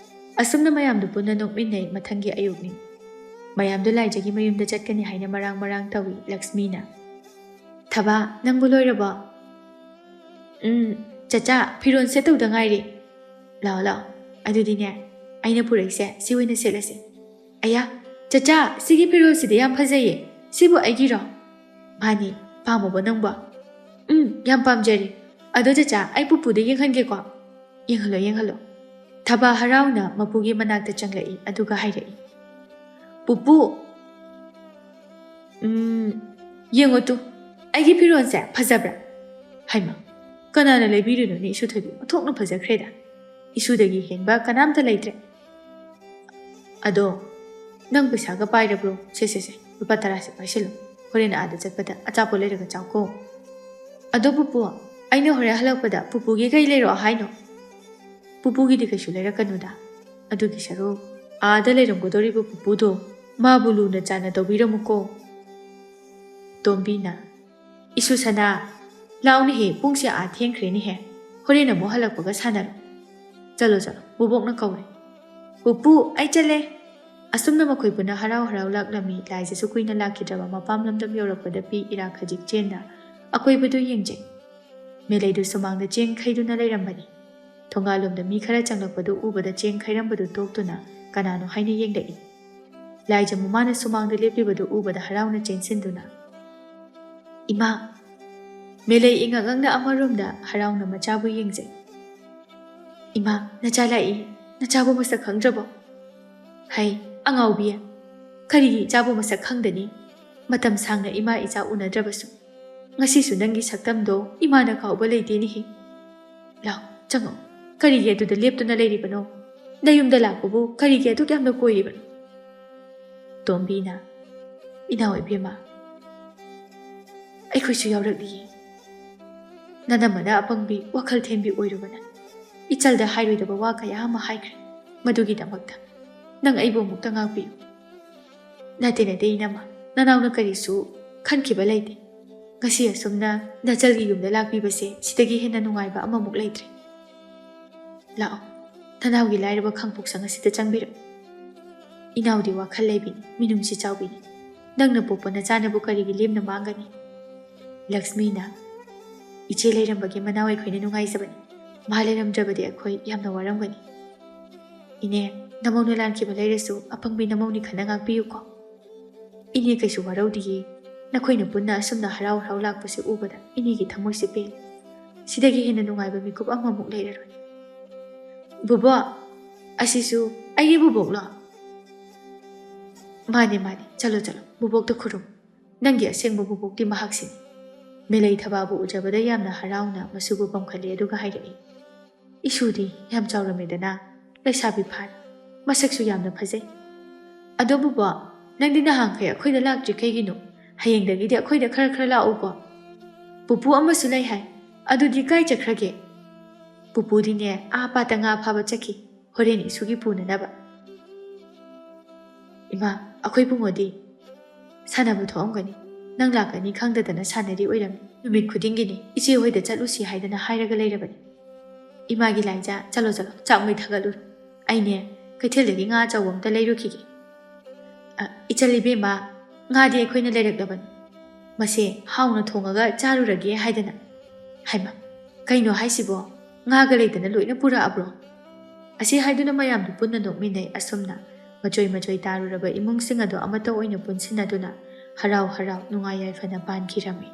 ꯑꯁꯨꯝꯅ ꯃꯌꯥꯝꯗꯨ ꯄꯨꯟꯅ ꯅꯣꯛꯃꯤꯟꯅꯩ꯫ ꯃꯊꯪꯒꯤ ꯑꯌꯨꯛꯅꯤ꯫ ꯃꯌꯥꯝꯗꯨ ꯂꯥꯏꯖꯒꯤ ꯃꯌꯨꯝꯗ ꯆꯠꯀꯅꯤ ꯍꯥꯏꯅ ꯃꯔꯥꯡ ꯃꯔꯥꯡ ꯇꯧꯏ ꯂꯛꯁꯃꯤꯅ꯫ "ꯊꯕꯥ, ꯅꯪꯕꯨ ꯂꯣꯏꯔꯕꯣ?" "ꯎꯝ, ꯆꯆꯥ, ꯐꯤꯔꯣꯜ ꯁꯦꯠꯇꯧꯗ ꯉꯥꯏꯔꯤ꯫" "ꯂꯥꯛꯑꯣ, ꯂꯥꯛꯑꯣ꯫ ꯑꯗꯨꯗꯤꯅꯦ, ꯑꯩꯅ ꯄꯨꯔꯛꯏꯁꯦ ꯁꯤ ꯑꯣꯏꯅ ꯁꯦꯠꯂꯁꯦ꯫" "ꯑꯌꯥ, ꯆꯆꯥ, ꯁꯤꯒꯤ ꯐꯤꯔꯣꯜꯁꯤꯗꯤ ꯌꯥꯝ ꯐꯖꯩꯌꯦ꯫ ꯁꯤꯕꯨ ꯑꯩꯒꯤꯔꯣ?" "ꯃꯥꯅꯤ, ꯄꯥꯝꯃꯕꯣ ꯅꯪꯕꯣ?" "ꯎꯝ, ꯌꯥꯝ ꯄꯥꯝꯖꯔꯦ꯫ ꯑꯗꯣ ꯆꯆꯥ, ꯑꯩ ꯄꯨꯄꯨꯗ ꯌꯦꯡꯍꯟꯒꯦꯀꯣ꯫" "ꯌꯦꯡꯍꯜꯂꯣ, ꯌꯦꯡꯍꯜꯂꯣ꯫" ꯊꯕꯥ ꯍꯔꯥꯎꯅ ꯃꯄꯨꯒꯤ ꯃꯅꯥꯛꯇ ꯆꯪꯂꯛꯏ, ꯑꯗꯨꯒ ꯍꯥꯏꯔꯛꯏ, "ꯄꯨꯄꯨ, ꯎꯝ, ꯌꯦꯡꯉꯣ ꯇꯨ, ꯑꯩꯒꯤ ꯐꯤꯔꯣꯜꯁꯦ ꯐꯖꯕ꯭ꯔꯥ? ꯍꯩꯃꯥ, ꯀꯅꯥꯅ ꯂꯩꯕꯤꯔꯤꯅꯣꯅꯦ ꯏꯁꯨ ꯊꯣꯏꯕꯤ? ꯑꯣꯟꯊꯣꯛꯅ ꯐꯖꯈ꯭ꯔꯦꯗ꯫ ꯏꯁꯨꯗꯒꯤ ꯍꯦꯟꯕ ꯀꯅꯥꯝꯇ ꯂꯩꯇ꯭ꯔꯦ꯫ ꯑꯗꯣ, ꯅꯪ ꯄꯩꯁꯥꯒ ꯄꯥꯏꯔꯕ꯭ꯔꯣ? ꯁꯦ, ꯁꯦ, ꯁꯦ, ꯂꯨꯄꯥ ꯇꯔꯥꯁꯦ ꯄꯥꯏꯁꯤꯜꯂꯨ꯫ ꯍꯣꯔꯦꯟ ꯑꯥꯗ ꯆꯠꯄꯗ ꯑꯆꯥꯄꯣꯠ ꯂꯩꯔꯒ ꯆꯥꯎꯀꯣ꯫ ꯑꯗꯣ ꯄꯨꯄꯨ, ꯑꯩꯅ ꯍꯣꯔꯦꯟ ꯍꯜꯂꯛꯄꯗ ꯄꯨꯄꯨꯒꯤ ꯀꯩ ꯂꯩꯔꯛꯑꯣ ꯍꯥꯏꯅꯣ?" "ꯄꯨꯄꯨꯒꯤꯗꯤ ꯀꯩꯁꯨ ꯂꯩꯔꯛꯀꯅꯨꯗ꯫ ꯑꯗꯨꯒꯤ ꯁꯔꯨꯛ ꯑꯥꯗ ꯂꯩꯔꯝꯒꯗꯧꯔꯤꯕ ꯄꯨꯄꯨꯗꯣ, ꯃꯥꯕꯨ ꯂꯨꯅ ꯆꯥꯟꯅ ꯇꯧꯕꯤꯔꯝꯃꯨꯀꯣ꯫" ꯇꯣꯝꯕꯤꯅ, "ꯏꯁꯨ ꯁꯅꯥ, ꯂꯥꯛꯎꯅꯦꯍꯦ, ꯄꯨꯡꯁꯦ ꯑꯥ ꯊꯦꯡꯈ꯭ꯔꯦꯅꯦꯍꯦ꯫ ꯍꯣꯔꯦꯟ ꯑꯃꯨꯛ ꯍꯜꯂꯛꯄꯒ ꯁꯥꯟꯅꯔꯣ꯫ ꯆꯠꯂꯣ, ꯆꯠꯂꯣ, ꯕꯨꯕꯣꯛꯅ ꯀꯧꯔꯦ꯫" "ꯄꯨꯄꯨ, ꯑꯩ ꯆꯠꯂꯦ꯫" ꯑꯁꯨꯝꯅ ꯃꯈꯣꯏ ꯄꯨꯟꯅ ꯍꯔꯥꯎ ꯍꯔꯥꯎ ꯂꯥꯛꯂꯝꯃꯤ꯫ ꯂꯥꯏꯖꯁꯨ ꯀꯨꯏꯅ ꯂꯥꯛꯈꯤꯗ꯭ꯔꯕ ꯃꯄꯥꯝ ꯂꯝꯗꯝ ꯌꯧꯔꯛꯄꯗ ꯄꯤ ꯏꯔꯥ ꯈꯖꯤꯛ ꯆꯦꯟꯅ ꯑꯀꯣꯏꯕꯗꯨ ꯌꯦꯡꯖꯩ꯫ ꯃꯦꯂꯩꯗꯨ ꯁꯨꯃꯥꯡꯗ ꯆꯦꯡ ꯈꯩꯗꯨꯅ ꯂꯩꯔꯝꯕꯅꯤ꯫ ꯊꯣꯡꯒꯥꯜꯂꯣꯝꯗ ꯃꯤ ꯈꯔ ꯆꯪꯂꯛꯄꯗꯨ ꯎꯕꯗ ꯆꯦꯡ ꯈꯩꯔꯝꯕꯗꯨ ꯇꯣꯛꯇꯨꯅ ꯀꯅꯥꯅꯣ ꯍꯥꯏꯅ ꯌꯦꯡꯂꯛꯏ꯫ ꯂꯥꯏꯖ ꯃꯃꯥꯅ ꯁꯨꯃꯥꯡꯗ ꯂꯦꯞꯂꯤꯕꯗꯨ ꯎꯕꯗ ꯍꯔꯥꯎꯅ ꯆꯦꯟꯁꯤꯟꯗꯨꯅ, "ꯏꯃꯥ!" ꯃꯦꯂꯩ ꯏꯉꯛ ꯉꯛꯅ ꯑꯃꯔꯣꯝꯗ ꯍꯔꯥꯎꯅ ꯃꯆꯥꯕꯨ ꯌꯦꯡꯖꯩ꯫ "ꯏꯃꯥ, ꯅꯆꯥ ꯂꯥꯛꯏ꯫ ꯅꯆꯥꯕꯨ ꯃꯁꯛ ꯈꯪꯗ꯭ꯔꯕꯣ?" "ꯍꯩ, ꯑꯉꯥꯎꯕꯤ, ꯀꯔꯤꯒꯤ ꯏꯆꯥꯕꯨ ꯃꯁꯛ ꯈꯪꯗꯅꯤ? ꯃꯇꯝ ꯁꯥꯡꯅ ꯏꯃꯥ ꯏꯆꯥ ꯎꯅꯗ꯭ꯔꯕꯁꯨ꯫ ꯉꯁꯤꯁꯨ ꯅꯪꯒꯤ ꯁꯛꯇꯝꯗꯣ ꯏꯃꯥꯅ ꯀꯥꯎꯕ ꯂꯩꯇꯦꯅꯦꯍꯦ꯫ ꯂꯥꯎ, ꯆꯪꯉꯛꯎ꯫ ꯀꯔꯤꯒꯤ ꯑꯗꯨꯗ ꯂꯦꯞꯇꯨꯅ ꯂꯩꯔꯤꯕꯅꯣ? ꯅꯌꯨꯝꯗ ꯂꯥꯛꯄꯕꯨ ꯀꯔꯤꯒꯤ ꯑꯗꯨꯛ ꯌꯥꯝꯅ ꯀꯣꯏꯔꯤꯕꯅꯣ?" ꯇꯣꯝꯕꯤꯅ, "ꯏꯅꯥꯎ ꯏꯕꯦꯝꯃ, ꯑꯩꯈꯣꯏꯁꯨ ꯌꯥꯎꯔꯛꯂꯤꯌꯦ꯫ ꯅꯅꯝꯃꯅ ꯑꯄꯪꯕꯤ, ꯋꯥꯈꯜ ꯊꯦꯝꯕꯤ ꯑꯣꯏꯔꯨꯕꯅ ꯏꯆꯜꯗ ꯍꯥꯏꯔꯣꯏꯗꯕ ꯋꯥ ꯀꯌꯥ ꯑꯃ ꯍꯥꯏꯈ꯭ꯔꯦ꯫ ꯃꯗꯨꯒꯤꯗꯃꯛꯇ ꯅꯪ ꯑꯩꯕꯨ ꯑꯃꯨꯛꯇ ꯉꯥꯛꯄꯤꯌꯨ꯫ ꯅꯠꯇꯦ, ꯅꯠꯇꯦ, ꯏꯅꯝꯃ, ꯅꯅꯥꯎꯅ ꯀꯔꯤꯁꯨ ꯈꯟꯈꯤꯕ ꯂꯩꯇꯦ꯫ ꯉꯁꯤ ꯑꯁꯨꯝꯅ ꯅꯆꯜꯒꯤ ꯌꯨꯝꯗ ꯂꯥꯛꯄꯤꯕꯁꯦ ꯁꯤꯗꯒꯤ ꯍꯦꯟꯅ ꯅꯨꯡꯉꯥꯏꯕ ꯑꯃꯃꯨꯛ ꯂꯩꯇ꯭ꯔꯦ꯫ ꯂꯥꯛꯑꯣ, ꯅꯅꯥꯎꯒꯤ ꯂꯥꯏꯔꯕ ꯈꯥꯡꯄꯣꯛꯁꯪ ꯑꯁꯤꯗ ꯆꯪꯕꯤꯔꯛꯎ꯫ ꯏꯅꯥꯎꯗꯤ ꯋꯥꯈꯜ ꯂꯩꯕꯤꯅꯤ, ꯃꯤꯅꯨꯡꯁꯤ ꯆꯥꯎꯕꯤꯅꯤ꯫ ꯅꯪꯅ ꯄꯣꯛꯄ ꯅꯆꯥꯅꯕꯨ ꯀꯔꯤꯒꯤ ꯂꯦꯝꯅ ꯃꯥꯡꯒꯅꯤ? ꯂꯛꯁꯃꯤꯅ, "ꯏꯆꯦ ꯂꯩꯔꯝꯕꯒꯤ ꯃꯅꯥꯎ ꯑꯩꯈꯣꯏꯅ ꯅꯨꯡꯉꯥꯏꯖꯕꯅꯤ꯫ ꯃꯥ ꯂꯩꯔꯝꯗ꯭ꯔꯕꯗꯤ ꯑꯩꯈꯣꯏ ꯌꯥꯝꯅ ꯋꯥꯔꯝꯒꯅꯤ꯫ ꯏꯅꯦ, ꯅꯃꯧꯅ ꯂꯥꯟꯈꯤꯕ ꯂꯩꯔꯁꯨ ꯑꯄꯪꯕꯤ ꯅꯃꯧꯅꯤ ꯈꯟꯅ ꯉꯥꯛꯄꯤꯌꯨꯀꯣ꯫ ꯏꯅꯦ ꯀꯩꯁꯨ ꯋꯥꯔꯧꯗꯤꯌꯦ꯫ ꯅꯈꯣꯏꯅ ꯄꯨꯟꯅ ꯑꯁꯨꯝꯅ ꯍꯔꯥꯎ ꯍꯔꯥꯎ ꯂꯥꯛꯄꯁꯦ ꯎꯕꯗ ꯏꯅꯦꯒꯤ ꯊꯃꯣꯏꯁꯦ ꯄꯦꯜꯂꯦ꯫ ꯁꯤꯗꯒꯤ ꯍꯦꯟꯅ ꯅꯨꯡꯉꯥꯏꯕ ꯃꯤꯀꯨꯞ ꯑꯃꯃꯨꯛ ꯂꯩꯔꯔꯣꯏ꯫" "ꯕꯨꯕꯣꯛ, ꯑꯁꯤꯁꯨ ꯑꯩꯒꯤ ꯕꯨꯕꯣꯛꯂꯣ?" "ꯃꯥꯅꯦ, ꯃꯥꯅꯦ꯫ ꯆꯠꯂꯣ, ꯆꯠꯂꯣ꯫ ꯕꯨꯕꯣꯛꯇ ꯈꯨꯔꯨꯝ꯫ ꯅꯪꯒꯤ ꯑꯁꯦꯡꯕ ꯕꯨꯕꯣꯛꯇꯤ ꯃꯍꯥꯛꯁꯤꯅꯤ꯫" ꯃꯦꯂꯩ ꯊꯕꯥꯕꯨ ꯎꯖꯕꯗ ꯌꯥꯝꯅ ꯍꯔꯥꯎꯅ ꯃꯁꯨꯕꯨ ꯄꯝꯈꯠꯂꯦ, ꯑꯗꯨꯒ ꯍꯥꯏꯔꯛꯏ, "ꯏꯁꯨꯗꯤ ꯌꯥꯝ ꯆꯥꯎꯔꯝꯃꯦꯗꯅ, ꯂꯩꯁꯥꯕꯤ ꯐꯥꯔꯦ, ꯃꯁꯛꯁꯨ ꯌꯥꯝꯅ ꯐꯖꯩ꯫ ꯑꯗꯣ ꯕꯨꯕꯣꯛ, ꯅꯪꯗꯤ ꯅꯍꯥꯟꯈꯩ ꯑꯩꯈꯣꯏꯗ ꯂꯥꯛꯇ꯭ꯔꯤ ꯀꯩꯒꯤꯅꯣ? ꯍꯌꯦꯡꯗꯒꯤꯗꯤ ꯑꯩꯈꯣꯏꯗ ꯈꯔ ꯈꯔ ꯂꯥꯛꯎꯀꯣ꯫ ꯄꯨꯄꯨ ꯑꯃꯁꯨ ꯂꯩ ꯍꯥꯏ, ꯑꯗꯨꯗꯤ ꯀꯥꯏ ꯆꯠꯈ꯭ꯔꯒꯦ?" "ꯄꯨꯄꯨꯗꯤꯅꯦ, ꯑꯥ ꯄꯥꯠꯇ ꯉꯥ ꯐꯥꯕ ꯆꯠꯈꯤ, ꯍꯣꯔꯦꯟ ꯏꯁꯨꯒꯤ ꯄꯨꯅꯅꯕ꯫" "ꯏꯃꯥ, ꯑꯩꯈꯣꯏ ꯕꯨꯡꯉꯣꯗꯤ?" "ꯁꯥꯟꯅꯕ ꯊꯣꯛꯑꯝꯒꯅꯤ꯫ ꯅꯪ ꯂꯥꯛꯀꯅꯤ ꯈꯪꯗꯗꯅ ꯁꯥꯟꯅꯔꯤ ꯑꯣꯏꯔꯝꯃꯤ꯫ ꯅꯨꯃꯤꯠ ꯈꯨꯗꯤꯡꯒꯤꯅꯤ ꯏꯆꯦ ꯍꯣꯏꯗ ꯆꯠꯂꯨꯁꯤ ꯍꯥꯏꯗꯅ ꯍꯥꯏꯔꯒ ꯂꯩꯔꯕꯅꯤ꯫" "ꯏꯃꯥꯒꯤ ꯂꯥꯏꯖꯥ, ꯆꯠꯂꯣ, ꯆꯠꯂꯣ, ꯆꯥꯛ ꯃꯩ ꯊꯥꯒꯠꯂꯨꯔꯣ꯫ ꯑꯩꯅꯦ, ꯀꯩꯊꯦꯜꯗꯒꯤ ꯉꯥ ꯑꯆꯧꯕ ꯑꯝꯇ ꯂꯩꯔꯨꯈꯤꯒꯦ꯫" "ꯑ, ꯏꯆꯜ ꯏꯕꯦꯝꯃ, ꯉꯥꯗꯤ ꯑꯩꯈꯣꯏꯅ ꯂꯩꯔꯛꯂꯕꯅꯤ꯫ ꯃꯁꯦ ꯍꯥꯎꯅ ꯊꯣꯡꯉꯒ ꯆꯥꯔꯨꯔꯒꯦ ꯍꯥꯏꯗꯅ꯫" "ꯍꯩꯃꯥ, ꯀꯩꯅꯣ ꯍꯥꯏꯁꯤꯕꯣ? ꯉꯥꯒ ꯂꯩꯗꯅ ꯂꯣꯏꯅ ꯄꯨꯔꯛꯑꯕ꯭ꯔꯣ?" ꯑꯁꯤ ꯍꯥꯏꯗꯨꯅ ꯃꯌꯥꯝꯗꯨ ꯄꯨꯟꯅ ꯅꯣꯛꯃꯤꯟꯅꯩ꯫ ꯑꯁꯨꯝꯅ ꯃꯆꯣꯏ ꯃꯆꯣꯏ ꯇꯥꯔꯨꯔꯕ ꯏꯃꯨꯡꯁꯤꯡ ꯑꯗꯨ ꯑꯃꯠꯇ ꯑꯣꯏꯅ ꯄꯨꯟꯁꯤꯟꯅꯗꯨꯅ ꯍꯔꯥꯎ ꯍꯔꯥꯎ ꯅꯨꯡꯉꯥꯏ ꯌꯥꯏꯐꯅ ꯄꯥꯟꯈꯤꯔꯝꯃꯤ꯫